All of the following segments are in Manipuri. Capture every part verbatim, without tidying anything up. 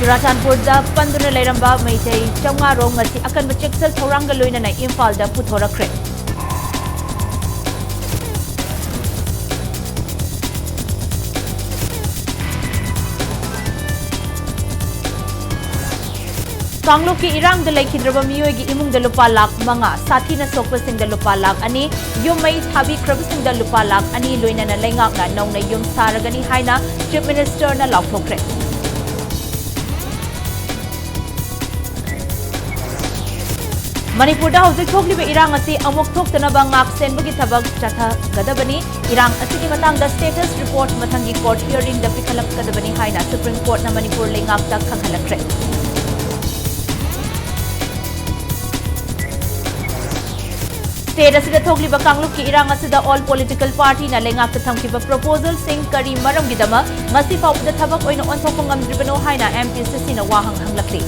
ꯆꯨꯔꯥꯆꯥꯟꯄꯨꯔꯗ ꯄꯟꯗꯨꯅ ꯂꯩꯔꯝꯕ ꯃꯩꯇꯩ ꯆꯥꯝꯃꯉꯥ ꯔꯣꯝ ꯉꯁꯤ ꯑꯀꯟꯕ ꯆꯦꯛꯁꯤꯜ ꯊꯧꯔꯥꯡꯒ ꯂꯣꯏꯅꯅ ꯏꯝꯐꯥꯜꯗ ꯄꯨꯊꯣꯔꯛꯈ꯭ꯔꯦ꯫ ꯀꯥꯡꯂꯨꯞꯀꯤ ꯏꯔꯥꯡꯗ ꯂꯩꯈꯤꯗ꯭ꯔꯕ ꯃꯤꯑꯣꯏꯒꯤ ꯏꯃꯨꯡꯗ ꯂꯨꯄꯥ ꯂꯥꯈ ꯃꯉꯥ, ꯁꯥꯊꯤꯅ ꯁꯣꯛꯄꯁꯤꯡꯗ ꯂꯨꯄꯥ ꯂꯥꯈ ꯑꯅꯤ, ꯌꯨꯝ ꯃꯩ ꯊꯥꯕꯤꯈ꯭ꯔꯕꯁꯤꯡꯗ ꯂꯨꯄꯥ ꯂꯥꯈ ꯑꯅꯤ, ꯂꯣꯏꯅꯅ ꯂꯩꯉꯥꯛꯅ ꯅꯧꯅ ꯌꯨꯝ ꯁꯥꯔꯒꯅꯤ ꯍꯥꯏꯅ Chief Minister ꯅ ꯂꯥꯎꯊꯣꯛꯈ꯭ꯔꯦ꯫ ꯃꯅꯤꯄꯨꯔꯗ ꯍꯧꯖꯤꯛ ꯊꯣꯛꯂꯤꯕ ꯏꯔꯥꯡ ꯑꯁꯤ ꯑꯃꯨꯛ ꯊꯣꯛꯇꯅꯕ ꯉꯥꯛ ꯁꯦꯟꯕꯒꯤ ꯊꯕꯛ ꯆꯠꯊꯒꯗꯕꯅꯤ꯫ ꯏꯔꯥꯡ ꯑꯁꯤꯒꯤ ꯃꯇꯥꯡꯗ status report ꯃꯊꯪꯒꯤ court hearing ꯗ ꯄꯤꯈꯠꯂꯛꯀꯗꯕꯅꯤ ꯍꯥꯏꯅ Supreme Court ꯅ ꯃꯅꯤꯄꯨꯔ ꯂꯩꯉꯥꯛꯇ ꯈꯪꯍꯜꯂꯛꯈ꯭ꯔꯦ꯫ State ꯑꯁꯤꯗ ꯊꯣꯛꯂꯤꯕ ꯀꯥꯡꯂꯨꯞꯀꯤ ꯏꯔꯥꯡ ꯑꯁꯤꯗ all political party ꯅ ꯂꯩꯉꯥꯛꯇ ꯊꯝꯈꯤꯕ proposal ꯁꯤꯡ ꯀꯔꯤ ꯃꯔꯝꯒꯤꯗꯃꯛ ꯉꯁꯤ ꯐꯥꯎꯕꯗ ꯊꯕꯛ ꯑꯣꯏꯅ ꯑꯣꯟꯊꯣꯛꯄ ꯉꯝꯗ꯭ꯔꯤꯕꯅꯣ ꯍꯥꯏꯅ M P C C ꯅ ꯋꯥꯍꯪ ꯍꯪꯂꯛꯂꯤ꯫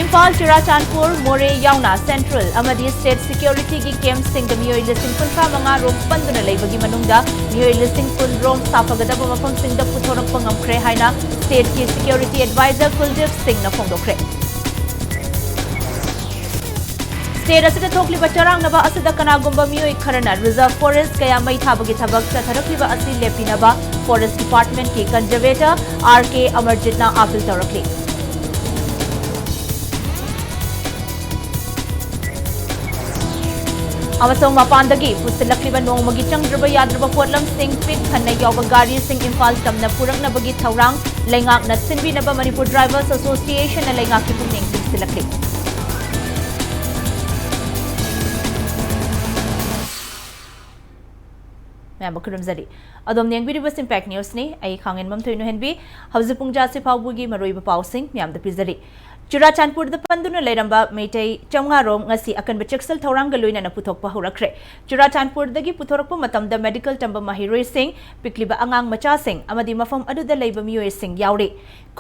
ꯏꯝꯐꯥꯜ, ꯆꯨꯔꯥꯆꯥꯟꯄꯨꯔ, ꯃꯣꯔꯦ ꯌꯥꯎꯅ central ꯑꯃꯗꯤ state security ꯒꯤ camp ꯁꯤꯡꯗ ꯃꯤꯑꯣꯏ ꯂꯤꯁꯤꯡ ꯀꯨꯟꯊ꯭ꯔꯥ ꯃꯉꯥ ꯔꯣꯝ ꯄꯟꯗꯨꯅ ꯂꯩꯕꯒꯤ ꯃꯅꯨꯡꯗ ꯃꯤꯑꯣꯏ ꯂꯤꯁꯤꯡ ꯀꯨꯟ ꯔꯣꯝ ꯁꯥꯐꯒꯗꯕ ꯃꯐꯝꯁꯤꯡꯗ ꯄꯨꯊꯣꯔꯛꯄ ꯉꯝꯈ꯭ꯔꯦ ꯍꯥꯏꯅ state ꯀꯤ security advisor ꯀꯨꯜꯗꯤꯞ ꯁꯤꯡꯅ ꯐꯣꯡꯗꯣꯛꯈ꯭ꯔꯦ꯫ State ꯑꯁꯤꯗ ꯊꯣꯛꯂꯤꯕ ꯆꯔꯥꯡꯅꯕ ꯑꯁꯤꯗ ꯀꯅꯥꯒꯨꯝꯕ ꯃꯤꯑꯣꯏ ꯈꯔꯅ reserve forest ꯀꯌꯥ ꯃꯩ ꯊꯥꯕꯒꯤ ꯊꯕꯛ ꯆꯠꯊꯔꯛꯂꯤꯕ ꯑꯁꯤ ꯂꯦꯞꯄꯤꯅꯕ Forest Department ꯀꯤ conservator R K ꯑꯃꯔꯖꯤꯠꯅ appeal ꯇꯧꯔꯛꯂꯤ꯫ ꯑꯃꯁꯨꯡ ꯃꯄꯥꯟꯗꯒꯤ ꯄꯨꯁꯤꯜꯂꯛꯂꯤꯕ ꯅꯣꯡꯃꯒꯤ ꯆꯪꯗ꯭ꯔꯕ ꯌꯥꯗ꯭ꯔꯕ ꯄꯣꯠꯂꯝꯁꯤꯡ ꯄꯤꯛ ꯊꯟꯅ ꯌꯥꯎꯕ ꯒꯥꯔꯤꯁꯤꯡ ꯏꯝꯐꯥꯜ ꯇꯝꯅ ꯄꯨꯔꯛꯅꯕꯒꯤ ꯊꯧꯔꯥꯡ ꯂꯩꯉꯥꯛꯅ ꯁꯤꯟꯕꯤꯅꯕ Manipur Drivers Association ꯅ ꯂꯩꯉꯥꯛꯀꯤ ꯄꯨꯛꯅꯤꯡ ꯆꯤꯡꯁꯤꯜꯂꯛꯂꯤ꯫ ꯃꯌꯥꯝꯕꯨ ꯈꯨꯔꯨꯝꯖꯔꯤ꯫ ꯑꯗꯣꯝꯅ ꯌꯦꯡꯕꯤꯔꯤꯕꯁꯤ Impact News ꯅꯤ꯫ ꯑꯩ ꯈꯥꯡꯉꯦꯟꯕꯝ ꯊꯣꯏꯅꯨꯍꯦꯟꯕꯤ꯫ ꯍꯧꯖꯤꯛ ꯄꯨꯡ ꯖꯥꯁꯤ ꯐꯥꯎꯕꯒꯤ ꯃꯔꯨꯑꯣꯏꯕ ꯄꯥꯎꯁꯤꯡ ꯃꯌꯥꯝꯗ ꯄꯤꯖꯔꯤ꯫ ꯆꯨꯔꯥꯆꯥꯟꯄꯨꯔꯗ ꯄꯟꯗꯨꯅ ꯂꯩꯔꯝꯕ ꯃꯩꯇꯩ ꯆꯥꯝꯃꯉꯥ ꯔꯣꯝ ꯉꯁꯤ ꯑꯀꯟꯕ ꯆꯦꯛꯁꯤꯜ ꯊꯧꯔꯥꯡꯒ ꯂꯣꯏꯅꯅ ꯄꯨꯊꯣꯛꯄ ꯍꯧꯔꯛꯈ꯭ꯔꯦ꯫ ꯆꯨꯔꯥꯆꯥꯟꯄꯨꯔꯗꯒꯤ ꯄꯨꯊꯣꯔꯛꯄ ꯃꯇꯝꯗ ꯃꯦꯗꯤꯀꯦꯜ ꯇꯝꯕ ꯃꯍꯩꯔꯣꯏꯁꯤꯡ, ꯄꯤꯛꯂꯤꯕ ꯑꯉꯥꯡ ꯃꯆꯥꯁꯤꯡ ꯑꯃꯗꯤ ꯃꯐꯝ ꯑꯗꯨꯗ ꯂꯩꯕ ꯃꯤꯑꯣꯏꯁꯤꯡ ꯌꯥꯎꯔꯤ꯫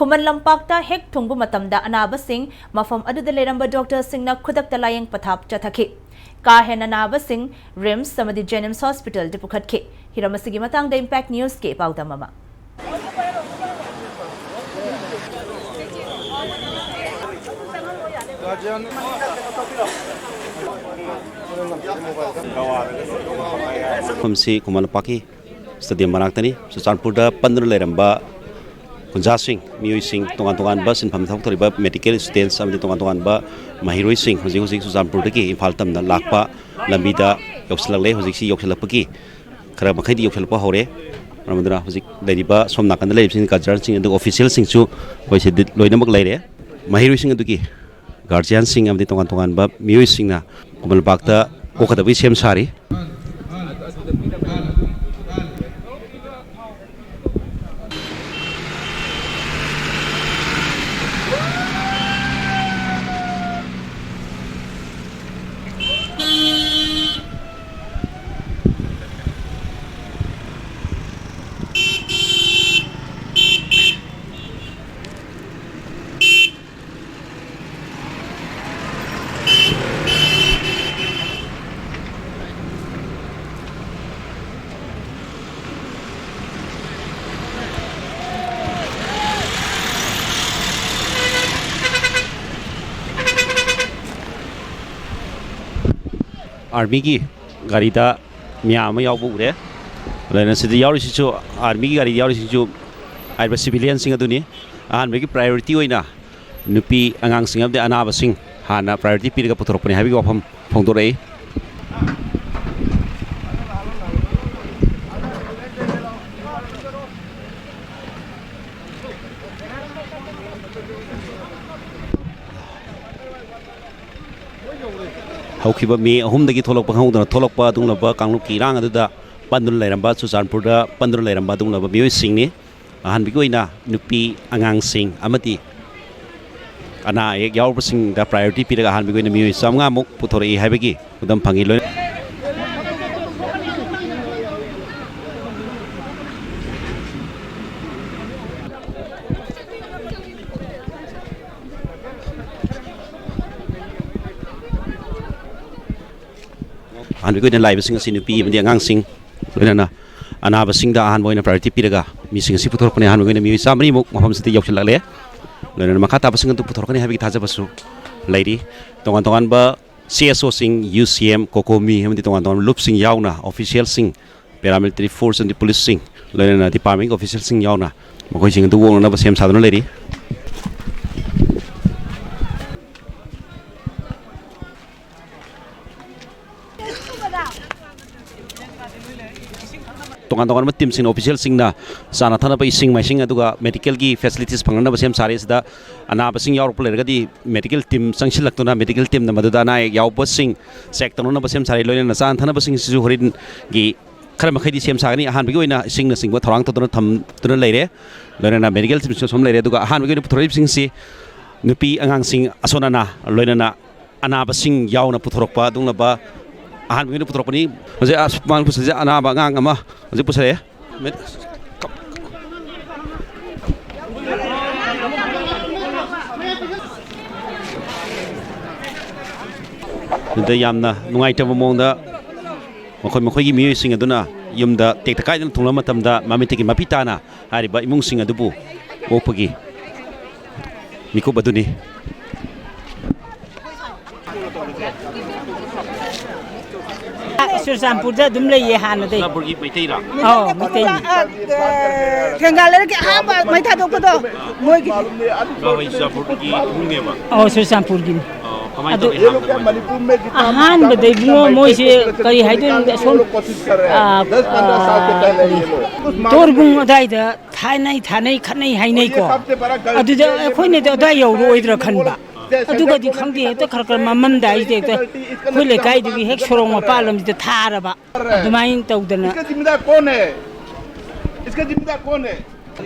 ꯈꯨꯃꯟ ꯂꯝꯄꯥꯛꯇ ꯍꯦꯛ ꯊꯨꯡꯕ ꯃꯇꯝꯗ ꯑꯅꯥꯕꯁꯤꯡ ꯃꯐꯝ ꯑꯗꯨꯗ ꯂꯩꯔꯝꯕ ꯗꯣꯛꯇꯔꯁꯤꯡꯅ ꯈꯨꯗꯛꯇ ꯂꯥꯌꯦꯡ ꯄꯊꯥꯞ ꯆꯠꯊꯈꯤ꯫ ꯀꯥ ꯍꯦꯟꯅ ꯅꯥꯕꯁꯤꯡ ꯔꯤꯝꯁ ꯑꯃꯗꯤ ꯖꯦꯅꯤꯝꯁ ꯍꯣꯁꯄꯤꯇꯥꯜꯗ ꯄꯨꯈꯠꯈꯤ꯫ ꯍꯤꯔꯝ ꯑꯁꯤꯒꯤ ꯃꯇꯥꯡꯗ ꯏꯝꯄꯦꯛ ꯅ꯭ꯌꯨꯁꯀꯤ ꯄꯥꯎꯗꯝ ꯑꯃ꯫ ꯃꯐꯝꯁꯤ ꯈꯨꯃꯟ ꯂꯝꯄꯥꯛꯀꯤ ꯁ꯭ꯇꯦꯗꯤꯌꯝ ꯃꯅꯥꯛꯇꯅꯤ꯫ ꯆꯨꯔꯆꯥꯟꯄꯨꯔꯗ ꯄꯟꯗꯨꯅ ꯂꯩꯔꯝꯕ ꯈꯨꯟꯖꯥꯁꯤꯡ, ꯃꯤꯑꯣꯏꯁꯤꯡ, ꯇꯣꯉꯥꯟ ꯇꯣꯉꯥꯟꯕ ꯁꯤꯟꯐꯝ ꯊꯕꯛ ꯇꯧꯔꯤꯕ ꯃꯦꯗꯤꯀꯦꯜ ꯁ꯭ꯇꯨꯗꯦꯟꯠꯁ ꯑꯃꯗꯤ ꯇꯣꯉꯥꯟ ꯇꯣꯉꯥꯟꯕ ꯃꯍꯩꯔꯣꯏꯁꯤꯡ ꯍꯧꯖꯤꯛ ꯍꯧꯖꯤꯛ ꯆꯨꯔꯆꯥꯟꯄꯨꯔꯗꯒꯤ ꯏꯝꯐꯥꯜ ꯇꯝꯅ ꯂꯥꯛꯄ ꯂꯝꯕꯤꯗ ꯌꯧꯁꯤꯜꯂꯛꯂꯦ꯫ ꯍꯧꯖꯤꯛꯁꯤ ꯌꯧꯁꯤꯜꯂꯛꯄꯒꯤ ꯈꯔ ꯃꯈꯩꯗꯤ ꯌꯧꯁꯤꯜꯂꯛꯄ ꯍꯧꯔꯦ꯫ ꯃꯔꯝ ꯑꯗꯨꯅ ꯍꯧꯖꯤꯛ ꯂꯩꯔꯤꯕ ꯁꯣꯝ ꯅꯥꯀꯟꯗ ꯂꯩꯔꯤꯕꯁꯤꯡ, ꯒꯥꯔꯖꯤꯌꯥꯟꯁꯤꯡ ꯑꯗꯨꯒ ꯑꯣꯐꯤꯁꯤꯌꯦꯜꯁꯤꯡꯁꯨ ꯑꯩꯈꯣꯏ ꯁꯤꯗ ꯂꯣꯏꯅꯃꯛ ꯂꯩꯔꯦ꯫ ꯃꯍꯩꯔꯣꯏꯁꯤꯡ ꯑꯗꯨꯒꯤ ꯒꯥꯔꯖꯤꯌꯥꯟꯁꯤꯡ ꯑꯃꯗꯤ ꯇꯣꯉꯥꯟ ꯇꯣꯉꯥꯟꯕ ꯃꯤꯑꯣꯏꯁꯤꯡꯅ ꯈꯨꯃꯟ ꯂꯝꯄꯥꯛꯇ ꯑꯣꯛꯀꯗꯕꯒꯤ ꯁꯦꯝ ꯁꯥꯔꯤ꯫ ꯑꯥꯔꯃꯤꯒꯤ ꯒꯥꯔꯤꯗ ꯃꯤꯌꯥꯝ ꯑꯃ ꯌꯥꯎꯕ ꯎꯔꯦ꯫ ꯑꯗꯨꯅ ꯁꯤꯗ ꯌꯥꯎꯔꯤꯁꯤꯁꯨ, ꯑꯥꯔꯃꯤꯒꯤ ꯒꯥꯔꯤꯗ ꯌꯥꯎꯔꯤꯁꯤꯁꯨ ꯍꯥꯏꯔꯤꯕ ꯁꯤꯚꯤꯂꯤꯌꯟꯁꯤꯡ ꯑꯗꯨꯅꯤ꯫ ꯑꯍꯥꯟꯕꯒꯤ ꯄ꯭ꯔꯥꯏꯌꯣꯔꯤꯇꯤ ꯑꯣꯏꯅ ꯅꯨꯄꯤ ꯑꯉꯥꯡꯁꯤꯡ ꯑꯃꯗꯤ ꯑꯅꯥꯕꯁꯤꯡ ꯍꯥꯟꯅ ꯄ꯭ꯔꯥꯏꯌꯣꯔꯤꯇꯤ ꯄꯤꯔꯒ ꯄꯨꯊꯣꯔꯛꯄꯅꯤ ꯍꯥꯏꯕꯒꯤ ꯋꯥꯐꯝ ꯐꯣꯡꯗꯣꯔꯛꯏ꯫ ꯍꯧꯈꯤꯕ ꯃꯦ ꯑꯍꯨꯝꯗꯒꯤ ꯊꯣꯛꯂꯛꯄ ꯈꯪꯍꯧꯗꯅ ꯊꯣꯛꯂꯛꯄ ꯑꯗꯨꯒꯨꯝꯂꯕ ꯀꯥꯡꯂꯨꯞꯀꯤ ꯏꯔꯥꯡ ꯑꯗꯨꯗ ꯄꯟꯗꯨꯅ ꯂꯩꯔꯝꯕ, ꯆꯨꯔꯆꯥꯟꯄꯨꯔꯗ ꯄꯟꯗꯨꯅ ꯂꯩꯔꯝꯕ ꯑꯗꯨꯒꯨꯝꯂꯕ ꯃꯤꯑꯣꯏꯁꯤꯡꯅꯤ꯫ ꯑꯍꯥꯟꯕꯒꯤ ꯑꯣꯏꯅ ꯅꯨꯄꯤ ꯑꯉꯥꯡꯁꯤꯡ ꯑꯃꯗꯤ ꯑꯅꯥ ꯑꯌꯦꯛ ꯌꯥꯎꯔꯕꯁꯤꯡꯗ ꯄ꯭ꯔꯥꯏꯌꯣꯔꯤꯇꯤ ꯄꯤꯔꯒ ꯑꯍꯥꯟꯕꯒꯤ ꯑꯣꯏꯅ ꯃꯤꯑꯣꯏ ꯆꯥꯝꯃꯉꯥꯃꯨꯛ ꯄꯨꯊꯣꯔꯛꯏ ꯍꯥꯏꯕꯒꯤ ꯈꯨꯗꯝ ꯐꯪꯉꯤ꯫ ꯂꯣꯏꯅ ꯑꯍꯥꯟꯕꯒꯤ ꯑꯣꯏꯅ ꯂꯥꯛꯏꯕꯁꯤꯡ ꯑꯁꯤ ꯅꯨꯄꯤ ꯑꯃꯗꯤ ꯑꯉꯥꯡꯁꯤꯡ, ꯂꯣꯏꯅꯅ ꯑꯅꯥꯕꯁꯤꯡꯗ ꯑꯍꯥꯟꯕ ꯑꯣꯏꯅ ꯄ꯭ꯔꯥꯏꯌꯣꯔꯤꯇꯤ ꯄꯤꯔꯒ ꯃꯤꯁꯤꯡ ꯑꯁꯤ ꯄꯨꯊꯣꯔꯛꯄꯅꯤ꯫ ꯑꯍꯥꯟꯕꯒꯤ ꯑꯣꯏꯅ ꯃꯤꯑꯣꯏ ꯆꯥꯝꯃꯔꯤꯃꯨꯛ ꯃꯐꯝꯁꯤꯗ ꯌꯧꯁꯤꯜꯂꯛꯂꯦ꯫ ꯂꯣꯏꯅꯅ ꯃꯈꯥ ꯇꯥꯕꯁꯤꯡ ꯑꯗꯨ ꯄꯨꯊꯣꯔꯛꯀꯅꯤ ꯍꯥꯏꯕꯒꯤ ꯊꯥꯖꯕꯁꯨ ꯂꯩꯔꯤ꯫ ꯇꯣꯉꯥꯟ ꯇꯣꯉꯥꯟꯕ ꯁꯤ ꯑꯦꯁ ꯑꯣꯁꯤꯡ, ꯌꯨ ꯁꯤ ꯑꯦꯝ, ꯀꯣꯀꯣꯃꯤ ꯑꯃꯗꯤ ꯇꯣꯉꯥꯟ ꯇꯣꯉꯥꯟꯕ ꯂꯨꯞꯁꯤꯡ ꯌꯥꯎꯅ, ꯑꯣꯐꯤꯁꯤꯌꯦꯜꯁꯤꯡ, ꯄꯦꯔꯥꯃꯤꯂꯤꯇꯔꯤ ꯐꯣꯔꯁ ꯑꯃꯗꯤ ꯄꯨꯂꯤꯁꯁꯤꯡ, ꯂꯣꯏꯅꯅ ꯗꯤꯄꯥꯔꯠꯃꯦꯟꯒꯤ ꯑꯣꯐꯤꯁꯤꯌꯦꯜꯁꯤꯡ ꯌꯥꯎꯅ ꯃꯈꯣꯏꯁꯤꯡ ꯑꯗꯨ ꯑꯣꯛꯅꯅꯕ ꯁꯦꯝ ꯁꯥꯗꯨꯅ ꯂꯩꯔꯤ꯫ ꯇꯣꯉꯥꯟ ꯇꯣꯉꯥꯟꯕ ꯇꯤꯝꯁꯤꯡꯅ, ꯑꯣꯐꯤꯁꯤꯌꯦꯜꯁꯤꯡꯅ ꯆꯥꯅ ꯊꯛꯅꯕ ꯏꯁꯤꯡ ꯃꯥꯏꯁꯤꯡ ꯑꯗꯨꯒ ꯃꯦꯗꯤꯀꯦꯜꯒꯤ ꯐꯦꯁꯤꯂꯤꯇꯤꯁ ꯐꯪꯅꯅꯕ ꯁꯦꯝ ꯁꯥꯔꯤ꯫ ꯑꯁꯤꯗ ꯑꯅꯥꯕꯁꯤꯡ ꯌꯥꯎꯔꯛꯄ ꯂꯩꯔꯒꯗꯤ ꯃꯦꯗꯤꯀꯦꯜ ꯇꯤꯝ ꯆꯪꯁꯤꯜꯂꯛꯇꯨꯅ ꯃꯦꯗꯤꯀꯦꯜ ꯇꯤꯝꯅ ꯃꯗꯨꯗ ꯑꯅꯥ ꯑꯌꯦꯛ ꯌꯥꯎꯕꯁꯤꯡ ꯆꯦꯛ ꯇꯧꯅꯅꯕ ꯁꯦꯝ ꯁꯥꯔꯤ꯫ ꯂꯣꯏꯅꯅ ꯆꯥꯅ ꯊꯛꯅꯕꯁꯤꯡꯁꯤꯁꯨ ꯍꯣꯔꯦꯟꯒꯤ ꯈꯔ ꯃꯈꯩꯗꯤ ꯁꯦꯝ ꯁꯥꯒꯅꯤ꯫ ꯑꯍꯥꯟꯕꯒꯤ ꯑꯣꯏꯅ ꯏꯁꯤꯡꯅꯆꯤꯡꯕ ꯊꯧꯔꯥꯡ ꯇꯧꯗꯨꯅ ꯊꯝꯗꯨꯅ ꯂꯩꯔꯦ꯫ ꯂꯣꯏꯅꯅ ꯃꯦꯗꯤꯀꯦꯜ ꯇꯤꯝꯁꯨ ꯁꯣꯝ ꯂꯩꯔꯦ꯫ ꯑꯗꯨꯒ ꯑꯍꯥꯟꯕꯒꯤ ꯑꯣꯏꯅ ꯄꯨꯊꯣꯔꯛꯏꯕꯁꯤꯡꯁꯤ ꯅꯨꯄꯤ ꯑꯉꯥꯡꯁꯤꯡ ꯑꯁꯣꯟ ꯑꯅꯥ, ꯂꯣꯏꯅꯅ ꯑꯅꯥꯕꯁꯤꯡ ꯌꯥꯎꯅ ꯄꯨꯊꯣꯔꯛꯄ ꯑꯗꯨꯒꯨꯝꯂꯕ ꯑꯍꯥꯟꯕꯒꯤ ꯑꯣꯏꯅ ꯄꯨꯊꯣꯔꯛꯄꯅꯤ꯫ ꯍꯧꯖꯤꯛ ꯑꯁꯨꯃꯥꯏꯅ ꯄꯨꯁꯤꯜꯂꯤꯁꯦ ꯑꯅꯥꯕ ꯑꯉꯥꯡ ꯑꯃ ꯍꯧꯖꯤꯛ ꯄꯨꯁꯜꯂꯛꯑꯦ꯫ ꯑꯗꯨꯗ ꯌꯥꯝꯅ ꯅꯨꯡꯉꯥꯏꯇꯕ ꯃꯑꯣꯡꯗ ꯃꯈꯣꯏ ꯃꯈꯣꯏꯒꯤ ꯃꯤꯑꯣꯏꯁꯤꯡ ꯑꯗꯨꯅ ꯌꯨꯝꯗ ꯇꯦꯛꯇ ꯀꯥꯏꯗꯅ ꯊꯨꯡꯂꯕ ꯃꯇꯝꯗ ꯃꯃꯤꯠꯇꯒꯤ ꯃꯄꯤ ꯇꯥꯅ ꯍꯥꯏꯔꯤꯕ ꯏꯃꯨꯡꯁꯤꯡ ꯑꯗꯨꯕꯨ ꯑꯣꯛꯄꯒꯤ ꯃꯤꯀꯨꯞ ꯑꯗꯨꯅꯤ꯫ ꯆꯨꯔꯆꯥꯟꯄꯨꯔꯗ ꯑꯗꯨꯝ ꯂꯩꯌꯦ ꯍꯥꯟꯅꯗꯩ꯫ ꯆꯨꯔꯆꯥꯟꯄꯨꯔꯒꯤ ꯃꯩꯇꯩꯔꯥ? ꯑꯧ, ꯃꯩꯇꯩꯅꯤ꯫ ꯊꯦꯡꯒꯥ ꯂꯩꯔꯛꯀꯤ ꯑꯍꯥꯟꯕ ꯃꯩ ꯊꯥꯗꯣꯛꯄꯗꯣ ꯃꯣꯏꯒꯤ꯫ ꯏꯃꯥ ꯍꯣꯏ ꯆꯨꯔꯆꯥꯟꯄꯨꯔꯒꯤ ꯏꯃꯨꯡꯅꯦꯕ? ꯑꯧ, ꯆꯨꯔꯆꯥꯟꯄꯨꯔꯒꯤ꯫ ꯑꯣ, ꯀꯃꯥꯏꯅ ꯑꯗꯨ ꯇꯧꯒꯦ ꯍꯥꯟꯅ? ꯑꯍꯥꯟꯕꯗ ꯏꯕꯨꯡꯉꯣ ꯃꯣꯏꯁꯦ ꯀꯔꯤ ꯍꯥꯏꯗꯣꯏꯅꯣ, ꯑꯁꯣꯝ, ꯑ, ꯑ, ꯀꯔꯤ, ꯇꯣꯔꯕꯨꯡ ꯑꯗꯥꯏꯗ ꯊꯥꯏꯅꯩ ꯊꯥꯅꯩ ꯈꯠꯅꯩ ꯍꯥꯏꯅꯩꯀꯣ꯫ ꯑꯗꯨꯗ ꯑꯩꯈꯣꯏꯅꯗꯤ ꯑꯗꯥꯏ ꯌꯧꯔꯛꯑꯣꯏꯗ꯭ꯔꯥ ꯈꯟꯕ꯫ ꯑꯗꯨꯒꯗꯤ ꯈꯪꯗꯦ, ꯍꯦꯛꯇ ꯈꯔ ꯈꯔ ꯃꯃꯝꯗꯥꯏꯁꯤꯗ ꯍꯦꯛꯇ ꯑꯩꯈꯣꯏ ꯂꯩꯀꯥꯏꯗꯨꯒꯤ ꯍꯦꯛ ꯁꯣꯔꯣꯛ ꯃꯄꯥꯜ ꯂꯝꯁꯤꯗ ꯊꯥꯔꯕ꯫ ꯑꯗꯨꯃꯥꯏꯅ ꯇꯧꯗꯅ꯫ इसका जिम्मेदार कौन है? इसका जिम्मेदार कौन है?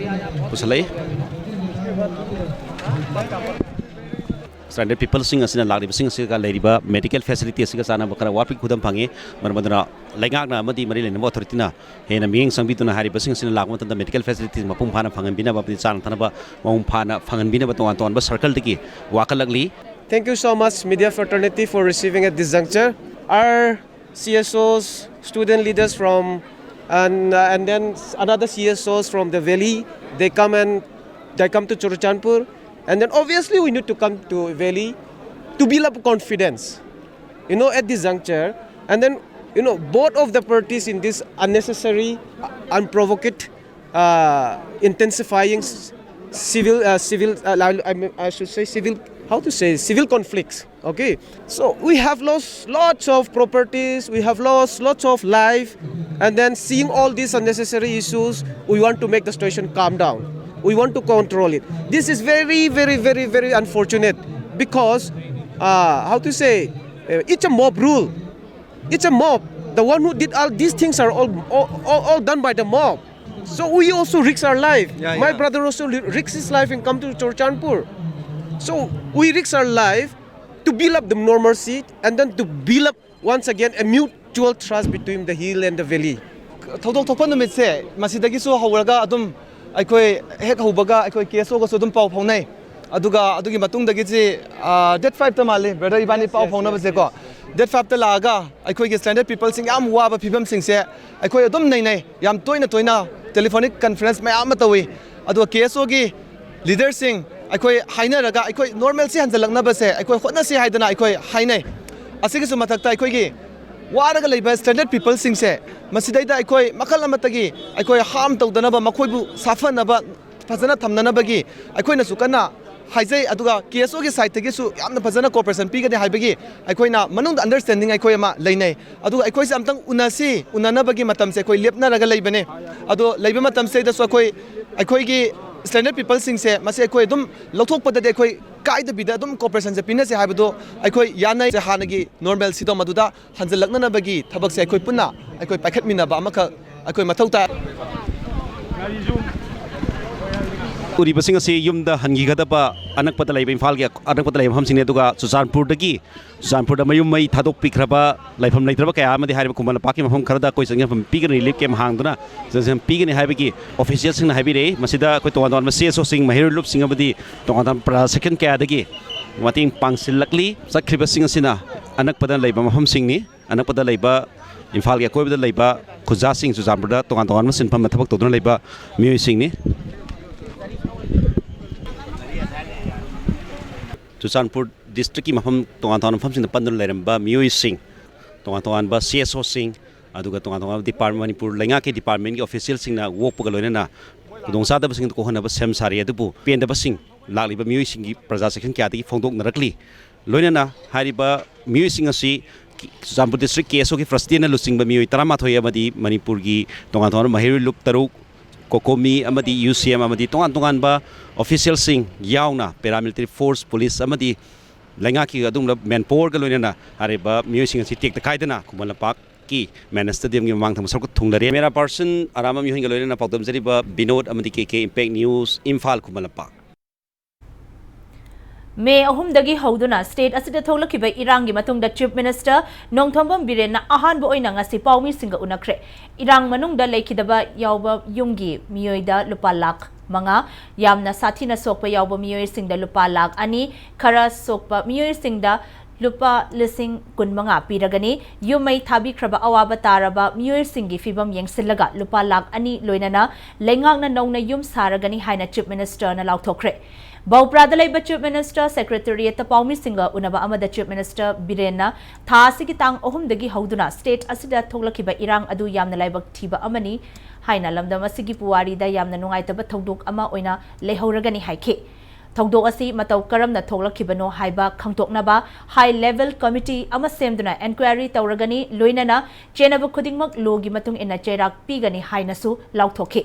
ꯄꯨꯁꯜꯂꯛꯏ꯫ Stranded peopleꯁꯤꯡ ꯑꯁꯤꯅ ꯂꯥꯛꯂꯤꯕꯁꯤꯡ ꯑꯁꯤꯒ ꯂꯩꯔꯤꯕ medical facility ꯑꯁꯤꯒ ꯆꯥꯟꯅꯕ ꯈꯔ ꯋꯥꯠꯄꯒꯤ ꯈꯨꯗꯝ ꯐꯪꯉꯤ꯫ ꯃꯔꯝ ꯑꯗꯨꯅ ꯂꯩꯉꯥꯛꯅ ꯑꯃꯗꯤ ꯃꯔꯤ ꯂꯩꯅꯕ authorityꯅ ꯍꯦꯟꯅ ꯃꯤꯠꯌꯦꯡ ꯆꯪꯕꯤꯗꯨꯅ ꯍꯥꯏꯔꯤꯕꯁꯤꯡ ꯑꯁꯤꯅ ꯂꯥꯛꯄ ꯃꯇꯝꯗ medical facility ꯃꯄꯨꯡ ꯐꯥꯅ ꯐꯪꯍꯟꯕꯤꯅꯕ ꯑꯃꯗꯤ ꯆꯥꯅ ꯊꯛꯅꯕ ꯃꯄꯨꯡ ꯐꯥꯅ ꯐꯪꯍꯟꯕꯤꯅꯕ ꯇꯣꯉꯥꯟ ꯇꯣꯉꯥꯟꯕ circleꯗꯒꯤ ꯋꯥꯀꯠꯂꯛꯂꯤ꯫ Thank you so much, media fraternity, for receiving at this juncture. Our C S Os, student leaders from, and, uh, and then another C S Os from the valley, they come and they come to Churachandpur. And then obviously we need to come to valley to build up confidence, you know, at this juncture. And then, you know, both of the parties in this unnecessary, uh, unprovoked, uh, intensifying s- civil, uh, civil, uh, I, I mean, I should say civil, how to say, civil conflicts. Okay, so we have lost lots of properties, we have lost lots of life, and then seeing all these unnecessary issues, we want to make the situation calm down. We want to control it. This is very, very, very, very unfortunate because, uh, how to say, uh, it's a mob rule. It's a mob. The one who did all these things are all, all, all, all done by the mob. So we also risk our life. Yeah, My yeah. brother also li- risks his life and come to Churachandpur. So we risk our life to build up the normalcy and then to build up once again a mutual trust between the hill and the valley. ꯊꯧꯗꯣꯛ ꯊꯣꯛꯄ ꯅꯨꯃꯤꯠꯁꯦ ꯃꯁꯤꯗꯒꯤꯁꯨ ꯍꯧꯔꯒ ꯑꯗꯨꯝ ꯑꯩꯈꯣꯏ ꯍꯦꯛ ꯍꯧꯕꯒ ꯑꯩꯈꯣꯏ ꯀꯦ ꯑꯦꯁ ꯑꯣꯒꯁꯨ ꯑꯗꯨꯝ ꯄꯥꯎ ꯐꯥꯎꯅꯩ꯫ ꯑꯗꯨꯒ ꯑꯗꯨꯒꯤ ꯃꯇꯨꯡꯗꯒꯤꯁꯤ ꯗꯦꯠ ꯐꯥꯏꯚꯇ ꯃꯥꯜꯂꯤ ꯕ꯭ꯔꯗꯔ ꯏꯕꯥꯅꯤ ꯄꯥꯎ ꯐꯥꯎꯅꯕꯁꯦꯀꯣ꯫ ꯗꯦꯠ ꯐꯥꯏꯚꯇ ꯂꯥꯛꯑꯒ ꯑꯩꯈꯣꯏꯒꯤ stranded peopleꯁꯤꯡ ꯌꯥꯝ ꯋꯥꯕ ꯐꯤꯕꯝꯁꯤꯡꯁꯦ ꯑꯩꯈꯣꯏ ꯑꯗꯨꯝ ꯅꯩꯅꯩ꯫ ꯌꯥꯝ ꯇꯣꯏꯅ ꯇꯣꯏꯅ telephonic conference ꯃꯌꯥꯝ ꯑꯃ ꯇꯧꯏ꯫ ꯑꯗꯨꯒ ꯀꯦ ꯑꯦꯁ ꯑꯣꯒꯤ ꯂꯤꯗꯔꯁꯤꯡ ꯑꯩꯈꯣꯏ ꯍꯥꯏꯅꯔꯒ ꯑꯩꯈꯣꯏ normalcy ꯍꯟꯖꯜꯂꯛꯅꯕꯁꯦ ꯑꯩꯈꯣꯏ ꯍꯣꯠꯅꯁꯤ ꯍꯥꯏꯗꯅ ꯑꯩꯈꯣꯏ ꯍꯥꯏꯅꯩ꯫ ꯑꯁꯤꯒꯤꯁꯨ ꯃꯊꯛꯇ ꯑꯩꯈꯣꯏꯒꯤ ꯋꯥꯔꯒ ꯂꯩꯕ stranded peopleꯁꯤꯡꯁꯦ ꯃꯁꯤꯗꯩꯗ ꯑꯩꯈꯣꯏ ꯃꯈꯜ ꯑꯃꯠꯇꯒꯤ ꯑꯩꯈꯣꯏ harm ꯇꯧꯗꯅꯕ, ꯃꯈꯣꯏꯕꯨ ꯁꯥꯐꯅꯕ, ꯐꯖꯅ ꯊꯝꯅꯅꯕꯒꯤ ꯑꯩꯈꯣꯏꯅꯁꯨ ꯀꯟꯅ ꯍꯥꯏꯖꯩ꯫ ꯑꯗꯨꯒ ꯀꯦ ꯑꯦꯁ ꯑꯣꯒꯤ sideꯇꯒꯤꯁꯨ ꯌꯥꯝꯅ ꯐꯖꯅ cooperation ꯄꯤꯒꯅꯤ ꯍꯥꯏꯕꯒꯤ ꯑꯩꯈꯣꯏꯅ ꯃꯅꯨꯡꯗ understanding ꯑꯩꯈꯣꯏ ꯑꯃ ꯂꯩꯅꯩ꯫ ꯑꯗꯨꯒ ꯑꯩꯈꯣꯏꯁꯦ ꯑꯝꯇꯪ ꯎꯅꯁꯤ, ꯎꯅꯅꯕꯒꯤ ꯃꯇꯝꯁꯦ ꯑꯩꯈꯣꯏ ꯂꯦꯞꯅꯔꯒ ꯂꯩꯕꯅꯦ꯫ ꯑꯗꯣ ꯂꯩꯕ ꯃꯇꯝꯁꯤꯗꯁꯨ ꯑꯩꯈꯣꯏ ꯑꯩꯈꯣꯏꯒꯤ stranded peopleꯁꯤꯡꯁꯦ ꯃꯁꯤ ꯑꯩꯈꯣꯏ ꯑꯗꯨꯝ ꯂꯧꯊꯣꯛꯄꯗꯗꯤ ꯑꯩꯈꯣꯏ ꯀꯥꯏꯗꯕꯤꯗ ꯑꯗꯨꯝ cooperationꯁꯦ ꯄꯤꯅꯁꯦ ꯍꯥꯏꯕꯗꯣ ꯑꯩꯈꯣꯏ ꯌꯥꯅꯩ꯫ ꯍꯥꯟꯅꯒꯤ normalꯁꯤꯗꯣ ꯃꯗꯨꯗ ꯍꯟꯖꯜꯂꯛꯅꯅꯕꯒꯤ ꯊꯕꯛꯁꯦ ꯑꯩꯈꯣꯏ ꯄꯨꯟꯅ ꯑꯩꯈꯣꯏ ꯄꯥꯏꯈꯠꯃꯤꯟꯅꯕ ꯑꯃꯈꯛ ꯑꯩꯈꯣꯏ ꯃꯊꯧ ꯇꯥꯏ꯫ ꯎꯔꯤꯕꯁꯤꯡ ꯑꯁꯤ ꯌꯨꯝꯗ ꯍꯟꯈꯤꯒꯗꯕ ꯑꯅꯛꯄꯗ ꯂꯩꯕ, ꯏꯝꯐꯥꯜꯒꯤ ꯑꯅꯛꯄꯗ ꯂꯩꯕ ꯃꯐꯝꯁꯤꯡꯅꯤ꯫ ꯑꯗꯨꯒ ꯆꯨꯔꯆꯥꯟꯄꯨꯔꯗꯒꯤ, ꯆꯨꯔꯆꯥꯟꯄꯨꯔꯗ ꯃꯌꯨꯝ ꯃꯩ ꯊꯥꯗꯣꯛꯄꯤꯈ꯭ꯔꯕ ꯂꯩꯐꯝ ꯂꯩꯇ꯭ꯔꯕ ꯀꯌꯥ ꯑꯃꯗꯤ ꯍꯥꯏꯔꯤꯕ ꯈꯨꯃꯟ ꯂꯝꯄꯥꯛꯀꯤ ꯃꯐꯝ ꯈꯔꯗ ꯑꯩꯈꯣꯏ ꯆꯪꯖꯐꯝ ꯄꯤꯒꯅꯤ, ꯔꯤꯂꯤꯐ ꯀꯦꯝꯞ ꯍꯥꯡꯗꯨꯅ ꯆꯪꯖꯐꯝ ꯄꯤꯒꯅꯤ ꯍꯥꯏꯕꯒꯤ ꯑꯣꯐꯤꯁꯤꯌꯦꯜꯁꯤꯡꯅ ꯍꯥꯏꯕꯤꯔꯛꯏ꯫ ꯃꯁꯤꯗ ꯑꯩꯈꯣꯏ ꯇꯣꯉꯥꯟ ꯇꯣꯉꯥꯟꯕ ꯁꯤ ꯑꯦꯁ ꯑꯣꯁꯤꯡ, ꯃꯍꯩꯔꯣꯏ ꯂꯨꯞꯁꯤꯡ ꯑꯃꯗꯤ ꯇꯣꯉꯥꯟ ꯇꯣꯉꯥꯟꯕ ꯄ꯭ꯔꯖꯥ ꯁꯦꯛꯁꯟ ꯀꯌꯥꯗꯒꯤ ꯃꯇꯦꯡ ꯄꯥꯡꯁꯤꯜꯂꯛꯂꯤ꯫ ꯆꯠꯈ꯭ꯔꯤꯕꯁꯤꯡ ꯑꯁꯤꯅ ꯑꯅꯛꯄꯗ ꯂꯩꯕ ꯃꯐꯝꯁꯤꯡꯅꯤ꯫ ꯑꯅꯛꯄꯗ ꯂꯩꯕ, ꯏꯝꯐꯥꯜꯒꯤ ꯑꯀꯣꯏꯕꯗ ꯂꯩꯕ ꯈꯨꯟꯖꯥꯁꯤꯡ, ꯆꯨꯔꯆꯥꯟꯄꯨꯔꯗ ꯇꯣꯉꯥꯟ ꯇꯣꯉꯥꯟꯕ ꯁꯤꯟꯐꯝꯗ ꯊꯕꯛ ꯇꯧꯗꯨꯅ ꯂꯩꯕ ꯃꯤꯑꯣꯏꯁꯤꯡꯅꯤ꯫ ꯆꯨꯔꯆꯥꯟꯄꯨꯔ ꯗꯤꯁꯇ꯭ꯔꯤꯛꯀꯤ ꯃꯐꯝ ꯇꯣꯉꯥꯟ ꯇꯣꯉꯥꯟꯕ ꯃꯐꯝꯁꯤꯡꯗ ꯄꯟꯗꯨꯅ ꯂꯩꯔꯝꯕ ꯃꯤꯑꯣꯏꯁꯤꯡ, ꯇꯣꯉꯥꯟ ꯇꯣꯉꯥꯟꯕ ꯁꯤ ꯑꯦꯁ ꯑꯣꯁꯤꯡ, ꯑꯗꯨꯒ ꯇꯣꯉꯥꯟ ꯇꯣꯉꯥꯟꯕ ꯗꯤꯄꯥꯔꯠ-, ꯃꯅꯤꯄꯨꯔ ꯂꯩꯉꯥꯛꯀꯤ ꯗꯤꯄꯥꯔꯠꯃꯦꯟꯒꯤ ꯑꯣꯐꯤꯁꯤꯌꯦꯜꯁꯤꯡꯅ ꯑꯣꯛꯄꯒ ꯂꯣꯏꯅꯅ ꯈꯨꯗꯣꯡꯆꯥꯗꯕꯁꯤꯡꯗ ꯀꯣꯛꯍꯟꯅꯕ ꯁꯦꯝ ꯁꯥꯔꯤ꯫ ꯑꯗꯨꯕꯨ ꯄꯦꯟꯗꯕꯁꯤꯡ ꯂꯥꯛꯂꯤꯕ ꯃꯤꯑꯣꯏꯁꯤꯡꯒꯤ ꯄ꯭ꯔꯖꯥ ꯁꯦꯛꯁꯟ ꯀꯌꯥꯗꯒꯤ ꯐꯣꯡꯗꯣꯛꯅꯔꯛꯂꯤ꯫ ꯂꯣꯏꯅꯅ ꯍꯥꯏꯔꯤꯕ ꯃꯤꯑꯣꯏꯁꯤꯡ ꯑꯁꯤ ꯆꯨꯔꯆꯥꯟꯄꯨꯔ ꯗꯤꯁꯇ꯭ꯔꯤꯛ ꯀꯦ ꯑꯦꯁ ꯑꯣꯒꯤ ꯇ꯭ꯔꯁꯇꯤꯅ ꯂꯨꯆꯤꯡꯕ ꯃꯤꯑꯣꯏ ꯇꯔꯥꯃꯥꯊꯣꯏ ꯑꯃꯗꯤ ꯃꯅꯤꯄꯨꯔꯒꯤ ꯇꯣꯉꯥꯟ ꯇꯣꯉꯥꯟꯕ ꯃꯍꯩꯔꯣꯏ ꯂꯨꯞ ꯇꯔꯨꯛ, ꯀꯣꯀꯣꯃꯤ ꯑꯃꯗꯤ ꯌꯨ ꯁꯤ ꯑꯦꯝ ꯑꯃꯗꯤ ꯇꯣꯉꯥꯟ ꯇꯣꯉꯥꯟꯕ ꯑꯣꯐꯤꯁꯤꯌꯦꯜꯁꯤꯡ ꯌꯥꯎꯅ ꯄꯦꯔꯥꯃꯤꯂꯤꯇꯔꯤ ꯐꯣꯔꯁ, ꯄꯨꯂꯤꯁ ꯑꯃꯗꯤ ꯂꯩꯉꯥꯛꯀꯤ ꯑꯗꯨꯒꯨꯝꯂꯕ ꯃꯦꯟꯄꯥꯋꯔꯒ ꯂꯣꯏꯅꯅ ꯍꯥꯏꯔꯤꯕ ꯃꯤꯑꯣꯏꯁꯤꯡ ꯑꯁꯤ ꯇꯦꯛꯇ ꯀꯥꯏꯗꯅ ꯈꯨꯃꯟ ꯂꯝꯄꯥꯛꯀꯤ ꯃꯦꯟ ꯁ꯭ꯇꯦꯗꯤꯌꯝꯒꯤ ꯃꯃꯥꯡ ꯊꯪꯕ ꯁꯔꯨꯛꯇ ꯊꯨꯡꯂꯔꯦ꯫ ꯃꯦꯔꯥ ꯄꯥꯔꯁꯟ ꯑꯔꯥꯝꯕꯝ ꯌꯣꯍꯤꯟꯒ ꯂꯣꯏꯅꯅ ꯄꯥꯎꯗꯝꯖꯔꯤꯕ ꯕꯤꯅꯣꯗ ꯑꯃꯗꯤ ꯀꯦ ꯀꯦ, ꯏꯝꯄꯦꯛ ꯅ꯭ꯌꯨꯁ, ꯏꯝꯐꯥꯜ꯫ ꯈꯨꯃꯟ ꯂꯝꯄꯥꯛ꯫ ꯃꯦ ꯑꯍꯨꯝꯗꯒꯤ ꯍꯧꯗꯨꯅ ꯁ꯭ꯇꯦꯠ ꯑꯁꯤꯗ ꯊꯣꯛꯂꯛꯈꯤꯕ ꯏꯔꯥꯡꯒꯤ ꯃꯇꯨꯡꯗ ꯆꯤꯐ ꯃꯤꯅꯤꯁꯇꯔ ꯅꯣꯡꯊꯣꯝꯕꯝ ꯕꯤꯔꯦꯟꯅ ꯑꯍꯥꯟꯕ ꯑꯣꯏꯅ ꯉꯁꯤ ꯄꯥꯎꯃꯤꯁꯤꯡꯒ ꯎꯅꯈ꯭ꯔꯦ꯫ ꯏꯔꯥꯡ ꯃꯅꯨꯡꯗ ꯂꯩꯈꯤꯗꯕ ꯌꯥꯎꯕ ꯌꯨꯝꯒꯤ ꯃꯤꯑꯣꯏꯗ ꯂꯨꯄꯥ ꯂꯥꯈ ꯃꯉꯥ, ꯌꯥꯝꯅ ꯁꯥꯊꯤꯅ ꯁꯣꯛꯄ ꯌꯥꯎꯕ ꯃꯤꯑꯣꯏꯁꯤꯡꯗ ꯂꯨꯄꯥ ꯂꯥꯈ ꯑꯅꯤ, ꯈꯔ ꯁꯣꯛꯄ ꯃꯤꯑꯣꯏꯁꯤꯡꯗ ꯂꯨꯄꯥ ꯂꯤꯁꯤꯡ ꯀꯨꯟꯃꯉꯥ ꯄꯤꯔꯒꯅꯤ꯫ ꯌꯨꯝ ꯃꯩ ꯊꯥꯕꯤꯈ꯭ꯔꯕ ꯑꯋꯥꯕ ꯇꯥꯔꯕ ꯃꯤꯑꯣꯏꯁꯤꯡꯒꯤ ꯐꯤꯕꯝ ꯌꯦꯡꯁꯤꯜꯂꯒ ꯂꯨꯄꯥ ꯂꯥꯈ ꯑꯅꯤ ꯂꯣꯏꯅꯅ ꯂꯩꯉꯥꯛꯅ ꯅꯧꯅ ꯌꯨꯝ ꯁꯥꯔꯒꯅꯤ ꯍꯥꯏꯅ ꯆꯤꯐ ꯃꯤꯅꯤꯁꯇꯔꯅ ꯂꯥꯎꯊꯣꯛꯈ꯭ꯔꯦ꯫ ꯕꯧꯄ꯭ꯔꯥꯗ ꯂꯩꯕ ꯆꯤꯐ ꯃꯤꯅꯤꯁꯇꯔ ꯁꯦꯀ꯭ꯔꯦꯇꯦꯔꯤꯌꯦꯠꯇ ꯄꯥꯎꯃꯤꯁꯤꯡꯒ ꯎꯅꯕ ꯑꯃꯗ ꯆꯤꯐ ꯃꯤꯅꯤꯁꯇꯔ ꯕꯤꯔꯦꯟꯅ ꯊꯥ ꯑꯁꯤꯒꯤ ꯇꯥꯡ ꯑꯍꯨꯝꯗꯒꯤ ꯍꯧꯗꯨꯅ ꯁ꯭ꯇꯦꯠ ꯑꯁꯤꯗ ꯊꯣꯛꯂꯛꯈꯤꯕ ꯏꯔꯥꯡ ꯑꯗꯨ ꯌꯥꯝꯅ ꯂꯥꯏꯕꯛ ꯊꯤꯕ ꯑꯃꯅꯤ ꯍꯥꯏꯅ ꯂꯝꯗꯝ ꯑꯁꯤꯒꯤ ꯄꯨꯋꯥꯔꯤꯗ ꯌꯥꯝꯅ ꯅꯨꯡꯉꯥꯏꯇꯕ ꯊꯧꯗꯣꯛ ꯑꯃ ꯑꯣꯏꯅ ꯂꯩꯍꯧꯔꯒꯅꯤ ꯍꯥꯏꯈꯤ꯫ ꯊꯧꯗꯣꯛ ꯑꯁꯤ ꯃꯇꯧ ꯀꯔꯝꯅ ꯊꯣꯛꯂꯛꯈꯤꯕꯅꯣ ꯍꯥꯏꯕ ꯈꯪꯗꯣꯛꯅꯕ ꯍꯥꯏ ꯂꯦꯚꯦꯜ ꯀꯃꯤꯇꯤ ꯑꯃ ꯁꯦꯝꯗꯨꯅ ꯏꯟꯀ꯭ꯋꯥꯏꯔꯤ ꯇꯧꯔꯒꯅꯤ, ꯂꯣꯏꯅꯅ ꯆꯦꯟꯅꯕ ꯈꯨꯗꯤꯡꯃꯛ ꯂꯣꯒꯤ ꯃꯇꯨꯡ ꯏꯟꯅ ꯆꯩꯔꯥꯛ ꯄꯤꯒꯅꯤ ꯍꯥꯏꯅꯁꯨ ꯂꯥꯎꯊꯣꯛꯈꯤ꯫